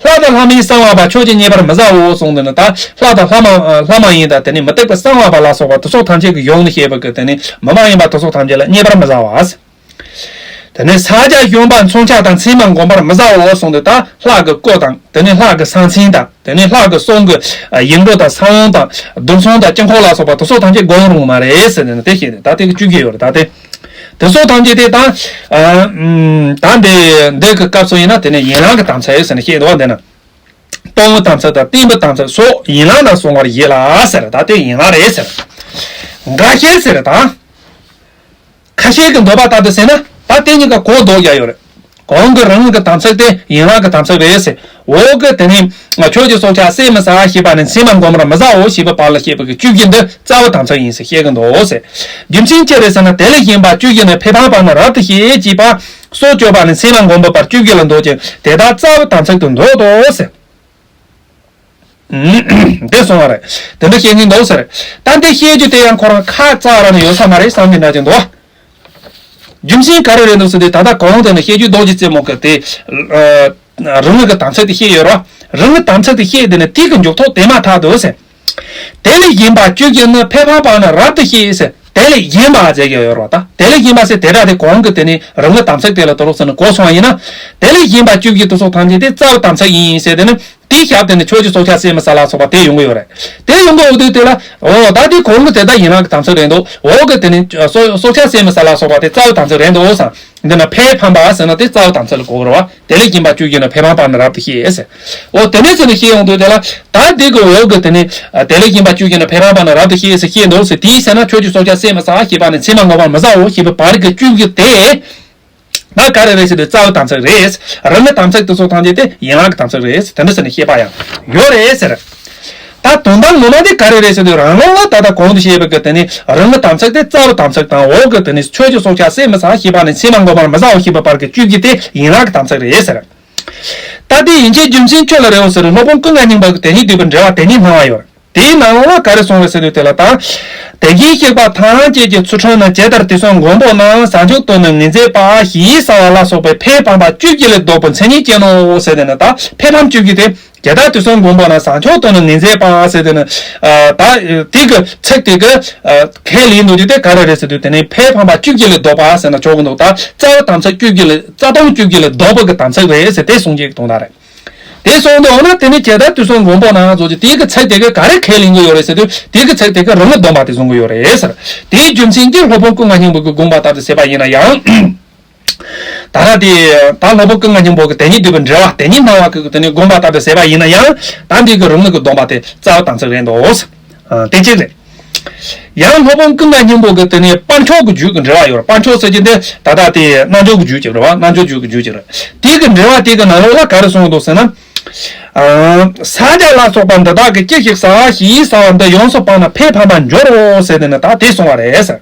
ལྷ་དང་ལྷ་མིན་གསང་བ་པ། ཁྱོད་ཀྱིས་རྙེད་པར་མི་བྱའོ་གསུངས་དེ་ནི། ད་ལྷ་དང་ལྷ་མ་ལྷ་མ་ཡིན་དང་། དེ་ནི་མུ་སྟེགས་པ་གསང་བ་པ་ལ་སོགས་པ་དེ་སོགས་ཐམས་ཅད་ཀྱི་གཞུང་ནས་བཤད་པའི་གི་དེ་ནི་མི་མ་ཡིན་པ་དེ་སོགས་ཐམས་ཅད་ལ་རྙེད་པར་མི་བྱ་བ། དེ་ནས་ཕྱག་རྒྱ་གཞོམ་པ་མཚོན་ཆ་དང་མཚན་མ་བསྒོམ་པར་མི་བྱའོ་གསུངས་ཏེ། ད་ལྷ་གི་སྐུ་དང་། དེ་ནས་ལྷ་གི་གསང་མཚན་དང་། དེ་ནས་ལྷ་གི་གསུང་གི་ཡིག་འབྲུ་དང་ས་བོན་དང་རྡུལ་ཚོན་དང་དཀྱིལ་འཁོར་ལ་སོགས་པ་དེ་ཚོ་ཐམས་ཅད་བསྒོམ་རུང་མ་རེད་ཟེར་ནས་དེ་བཤད་ནས། ད་དེ་གི་བཅུ་བཞི་ཡོད་རེད། ད་དེ་དེ་ཚོ་ཐམས་ཅད་དེ་ད་ཨ་ད་འདི་འདི་གི་སྐབས་སུ་ཡིན་ན་དེ་ནས་ཡན་ལག་གི་དམ་ཚིག་ཟེར་ནས་བཤད་འདུག་བ། འདི་ན། སྤོང་བའི་དམ་ཚིག་དང་བསྟེན་པའི་དམ་ཚིག་སོགས་ཡན་ལག་རྣམས་གསུང་བར་བཞེད་ལ་ཟེར། ད་དེ་ཡན་ལག་རེད་ཟེར། འགའ་ཤས་ཟེར། ད་ཁ་ཤས་ཀྱི་འདོད་པ་ལྟར་དུ་ཟེར་ན་ད་དེ་གཉིས་ཀ་གོ་ལྡོག་རྒྱག་ཡོད་རེད། གོང་གི་རང་གི་དམ་ཚིག་དེ་ཡན་ལག་གི་དམ་ཚིག་རེད་ཟེར། འོག་གི་དེ་ནི་ཁྱོད་ཀྱི་སྲོག་ཆགས་བསད་མི་ཟ་ཞེས་པ་ནས་མཚན་མ་བསྒོམ་པར་མི་བྱའོ་ཞེས་པའི་བར་ལ་བཤད་པའི་གི་བཅུ་བཞི་འདི་རྩ་བའི་དམ་ཚིག་ཡིན་ཟེར་བཤད་ཀྱི་འདུག་ཟེར། རྒྱུ་མཚན་ཅི་རེད་ཟེར་ན། དེ་ལས་གཞན་པ་བཅུ་བཞི་ནི། ཕས་ཕམ་པ་ནི་རབ་ཏུ་ཤེས་ཅེས་པ། སྲོག་གཅོད་པ་ནི་མཚན་མ་བསྒོམ་པའི་བར་བཅུ་བཞི་ལ་འདོད་ཅིང་། དེ་དག་རྩ་བའི་དམ་ཚིག་ཏུ་འདོད་དོ་ཟེར། འདི་གསུང་བ་རེད། དེ་འདྲ་བཤད་ཀྱིན་འདུག་ཟེར། ད་འདི་བཤད་རྒྱུ་དེ་ཡང་ཁོ་རང་ཁ་རྩ་ར་ནས་ཡོད་ས་མ་རེད་བསམ་གྱི་འདྲ་ཅིག་འདུག་རྒྱུ་མཚན་ག་རེ་རེད་འདུག་ཟེར་དུས། ད་ལྟ་གོང་དེ་ནས་བཤད་རྒྱུ་རྡོ་རྗེ་རྩེ་མོ་གི་དེ། ཨ། རང་ངོས་ཀྱི་དམ་ཚིག་དེ་བཤད་ཡོད་ར། རང་ངོས་དམ་ཚིག་དེ་བཤད་དེ་ནས་དེ་གི་མཇུག་ཐོག་དེ་མ་ཐག་ཏུ་ཟེར། དེ་ལས་གཞན་པ་བཅུ་བཞི་ནི། ཕས་ཕམ་པ་ནི་རབ་ཏུ་ཤེས་ཟེར། དེ་ལས་གཞན་པ་ཟེར་གྱི་ཡོད་ར། ད་དེ་ལས་གཞན་པ་ཟེར་དེ་འདྲ་དེ་གོང་གི་དེ་ནི་རང་ངོས་དམ་ཚིག་དེ་ལ་དོ་རོགས་ཟེར་ནས་གོ་སོང་བ་ཡིན་ན། དེ་ལས་གཞན་པ་བཅུ་བཞི་དེ་ཚོ་ཐམས་ཅད་དེ་རྩ་བའི་དམ་ཚིག་ཡིན་ཟེར་དེ་ནི། དེའི་ཞབས་དེ་ནི་ཁྱོད་ཀྱི་སྲོག་ཆགས་བསད་མི་ཟ་ལ་སོགས་པ་དེ་ཡོང་གི་ཡོད་རེད། དེ་ཡོང་གི་ཡོད་དུས་དེ་ལ། འོ་ད་དེ་གོང་གི་དེ་ད་ཡན་ལག་གི་དམ་ཚིག་རེད་འདུག་འོག་གི་དེ་ནི་སྲོག་སྲོག་ཆགས་བསད་མི་ཟ་ལ་སོགས་པ་དེ་རྩ་བའི་དམ་ཚིག་རེད་འདུག་བསམ། འདི་ན་ཕས་ཕམ་པ་ཟེར་ན་དེ་རྩ་བའི་དམ་ཚིག་ལ་གོ་དགོས་རེད་བ། དེ་ལས་གཞན་པ་བཅུ་བཞི་ནི། ཕས་ཕམ་པ་ནི་རབ་ཏུ་ཤེས་ཟེར། འོ་དེ་ནས་ཟེར་ནས་བཤད་ཡོང་དུས་དེ་ལ། ད་དེ་གི་འོག་གི་དེ་ནི། དེ་ལས་གཞན་པ་བཅུ་བཞི་ནི། ཕས་ཕམ་པ་ནི་རབ་ཏུ་ཤེས་ཟེར་བཤད་འདུག་ཟེར། དེའི་ཕྱིར་ན་ཁྱོད་ཀྱི་སྲོག་ཆགས་བསད་མི་ཟ་ཞེས་པ་ནི་མཚན་མ་བསྒོམ་པར་མི་བྱའོ་ཞེས་པའི་བར་གྱི་བཅུ་བཞི་དེ། ད་ག་རེ་རེད་ཟེར་དུས་རྩ་བའི་དམ་ཚིག་རེད། རང་གི་དམ་ཚིག་དེ་ཚོ་ཐམས་ཅད་དེ་ཡན་ལག་གི་དམ་ཚིག་རེད། དེ་འདྲ་ཟེར་ནས་བཤད་པ་ཡང་ཡོད་རེད་ཟེར། ད་དོན་དག་ངོ་མ་དེ་ག་རེ་རེད་ཟེར་དུས། རང་ལུགས་ལ་ད་ལྟ་གོང་དུ་བཤད་པའི་གི་དེ་ནི་རང་གི་དམ་ཚིག་དེ་རྩ་བའི་དམ་ཚིག་དང་། འོག་གི་དེ་ནི་ཁྱོད་ཀྱི་སྲོག་ཆགས་བསད་མི་ཟ་ཞེས་པ་ནི་མཚན་མ་བསྒོམ་པར་མི་བྱའོ་ཞེས་པའི་བར་གྱི་བཅུ་བཞི་དེ་ཡན་ལག་གི་དམ་ཚིག་རེད་ཟེར། ད་དེ་ཡན་ཆད་རྒྱུ་མཚན་ཁྱོད་ལ་རེའོ་ཟེར། སློབ་དཔོན་ཀུན་དགའ་སྙིང་པོ་གི་དེ་ཉིད་བསྡུས་པའི་འགྲེལ་པ་དེ་ཉིད་སྣང་བ་ཡོད། དེའི་ནང་ལོགས་ལ་ག་རེ་གསུངས་རེད་ཟེར་དུས་དེ་ལ་ད། དེ་བཞིན་གཤེགས་པ་ཐམས་ཅད་ཀྱི་ཚུལ་ཁྲིམས་ནི། ཇི་ལྟར་དུས་གསུམ་མགོན་པོ་རྣམས། བྱང་ཆུབ་ཏུ་ནི་ངོས་འཛིན་པ། ཞེས་བྱ་བ་ལ་སོགས་པའི་ཕས་ཕམ་པ་བཅུ་བཞི་ལས་བཟློག་པའི་མཚན་ཉིད་ཅན་ནོ་ཟེར་དེ་ནི། ད་ཕས་ཕམ་བཅུ་བཞི་དེ། ཇི་ལྟར་དུས་གསུམ་མགོན་པོ་རྣམས། བྱང་ཆུབ་ཏུ་ནི་ངོས་འཛིན་པ་ཟེར་དེ་ནི། ད་དེ་གི་ཚིག་དེ་གི་ཁས་ལེན་འདུག་རྒྱུ་དེ་ག་རེ་རེད་ཟེར་དུས་དེ་ནི་ཕས་ཕམ་པ་བཅུ་བཞི་ལས་བཟློག་པ་ཟེར་ན་ཆོག་གི་འདུག་ད་རྩ་བའི་དམ་ཚིག་བཅུ་བཞི་ལས། རྩ་ལྟུང་བཅུ་བཞི་ལས་བཟློག་པ་གི་དམ་ཚིག་རེད་ཟེར་དེ་གསུང་བྱེད་ཀྱི་དོན་དག་རེད། དེ་སོང་དུས་འོ་ན་དེ་ནི་ཇི་ལྟར་དུས་གསུམ་མགོན་པོ་རྣམས་ཟེར་གྱི་དེ་གི་ཚིག་དེ་གི་ག་རེ་ཁས་ལེན་གྱི་ཡོད་རེད་ཟེར་དུས། དེ་གི་ཚིག་དེ་གི་རང་གི་སྡོམ་པ་དེ་བཟུང་གི་ཡོད་རེད་ཟེར། དེའི་རྒྱུ་མཚན་གྱིས་སློབ་དཔོན་ཀུན་དགའ་སྙིང་པོ་གི་དགོངས་པ་ལྟར་དུ་བྱས་པ་ཡིན་ན་ཡང་། ད་ལྟ་དེ་ད་སློབ་དཔོན་ཀུན་དགའ་སྙིང་པོ་གི་དེ་ཉིད་བསྡུས་པའི་འགྲེལ་པ་དེ་ཉིད་སྣང་བ་གི་དེ་ནས་དགོངས་པ་ལྟ་བུ་ཟེར་བ་ཡིན་ན་ཡང་ད་འདི་གི་རིམ་ལུགས་ཀྱི་སྡོམ་པ་དེ་རྩ་བའི་དམ་ཚིག་རེད་འདུག། ཨ། དེ་གཅིག་རེད། ཡང་སློབ་དཔོན་ཀུན་དགའ་སྙིང་པོ་གི་དེ་ནས་དཔལ་མཆོག་གི་རྒྱུད་ཀྱི་འགྲེལ་བ་ཡོད་རེད། དཔལ་མཆོག་ཟེར་གྱི་འདི་ད་ལྟ་དེ་རྣལ་འབྱོར་གྱི་རྒྱུད་ཅིག་རེད་བ། རྣལ་འབྱོར་རྒྱུད་ཀྱི་རྒྱུད་ཅིག་རེད། དེ་གི་འགྲེལ་བ་དེ་གི་ནང་ལོགས་ལ་ག་རེ་གསུངས་འདུག་ཟེར་ན། ཨ། ས་སྐྱ་ལ་སོགས་པ་འདི་དག་གིས་ཅི་ཞིག་ཟ་བ་ཞེས་ཟ་བ་འདི་ཡོངས་སུ་སྤངས་ན་ཕས་ཕམ་པར་འགྱུར་རོ་ཟེར་ཏེ་ནི་ད་དེ་གསུངས་པ་རེད་ཟེར།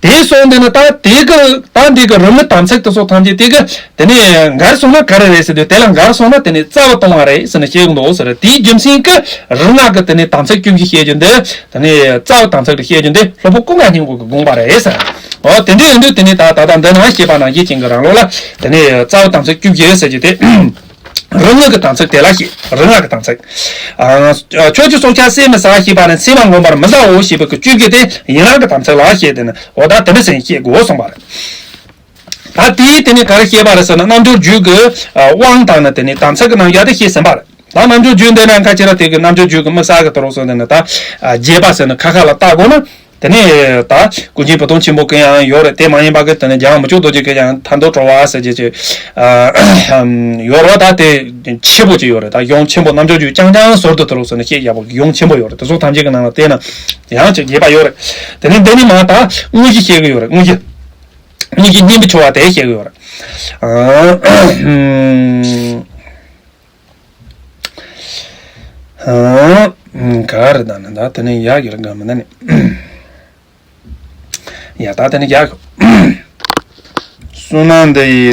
དེ་གསུངས་ཏེ་ནི་ད་དེ་གི་ད་འདི་གི་རིམ་གྱིས་དམ་ཚིག་དེ་ཚོ་ཐམས་ཅད་དེ་གི་དེ་ནས་འགལ་སོང་ན་ག་རེ་རེད་ཟེར་དུས། དེ་ལ་འགལ་སོང་ན་དེ་ནས་རྩ་བ་གཏོང་བ་རེད་ཟེར་ནས་བཤད་གི་འདུག་ཟེར། དེའི་རྒྱུ་མཚན་གྱིས་རིམ་ལྔ་གི་དེ་ནས་དམ་ཚིག་བཅུ་བཞི་བཤད་རྒྱུ་འདི་དེ་ནས་རྩ་བ་དམ་ཚིག་དེ་བཤད་རྒྱུ་འདི་སློབ་དཔོན་ཀུན་དགའ་སྙིང་པོ་གི་དགོངས་པ་རེད་ཟེར། འོ་དེ་འདྲ་ཡིན་དུས་དེ་ནས་ད་ད་ལྟ་འདི་ནང་བཤད་པ་ནང་བཞིན་ཅན་གྱི་རང་ལུགས་ལ་དེ་ནས་རྩ་བ་དམ་ཚིག་བཅུ་བཞི་ཟེར་རྒྱུ་དེ། རིམ་ལྔ་གི་དམ་ཚིག་དེ་ལ་བཤད། རིམ་ལྔ་གི་དམ་ཚིག། ཨ། ཁྱོད་ཀྱི་སྲོག་ཆགས་སྲན་མི་ཟ་ཞེས་པ་ནི་སྲན་མ་བསྒོམ་པར་མི་བྱའོ་ཞེས་པའི་གི་བཅུ་བཞི་དེ་ཡན་ལག་གི་དམ་ཚིག་ལ་བཤད་དེ་ནི། འོ་ད་དེ་འདྲ་ཟེར་བཤད་དགོས་གསུངས་པ་རེད། ད་དེའི་དེ་ནི་ག་རེ་བཤད་པ་རེད་ཟེར་ན། རྣལ་འབྱོར་རྒྱུད་ཀྱི་ཨ་དབང་དང་ནི་དེ་ནི་དམ་ཚིག་གི་རྣམ་གཞག་དེ་བཤད་ཟིན་པ་རེད། ད་རྣལ་འབྱོར་རྒྱུད་འདི་ན་ཁ་ཅིག་ལ་དེ་གི་རྣལ་འབྱོར་རྒྱུད་ཀྱི་དམིགས་བསལ་གྱི་དེ་རོགས་སོང་དེ་ནི་ད་ཨ་རྒྱས་པ་ཟེར་ནི་ཁ་ཁ་ལ་བལྟ་དགོས་ན། དེ་ནས་ད་ཀུན་མཁྱེན་བུ་སྟོན་ཆེན་པོ་གི་ཡང་ཡོད་རེད། དེ་མ་ཡིན་པ་གི་དེ་ནས་རྒྱལ་བ་མི་བསྐྱོད་རྡོ་རྗེ་གི་ཡང་ཐར་འདོད་བྲལ་བ་ཟེར་གྱི་ཅིག་ཨ་ཡོད་རེད། ད་དེ་ཆེན་པོ་ཅིག་ཡོད་རེད། ད་གཞུང་ཆེན་པོ་རྣལ་འབྱོར་རྒྱུད་རྐྱང་རྐྱང་ཟུར་དུ་དེ་རོགས་ཟེར་ནས་བཤད་ཡག་པོ་གཞུང་ཆེན་པོ་ཡོད་རེད། དེ་ཚོ་ཐམས་ཅད་ཀྱི་ནང་ལ་བལྟས་ན་ཡང་ཅིག་རྒྱས་པ་ཡོད་རེད། དེ་ནས་འདི་ནས་མ་ད་དངོས་གཞི་བཤད་གི་ཡོད་རེད། དངོས་གཞི། དངོས་གཞི་སྙིང་པོ་ཆེ་བ་དེ་བཤད་གི་ཡོད་རེད། ཨ། ཨ། ག་རེ་ད་ནི་ད་དེ་ནས་ཡག་གི་རེད་ག་མི་ད་ནི། ཡ་ད་དེ་ནས་ཡག་གི། བསོད་ནམས་འདི་ཡི།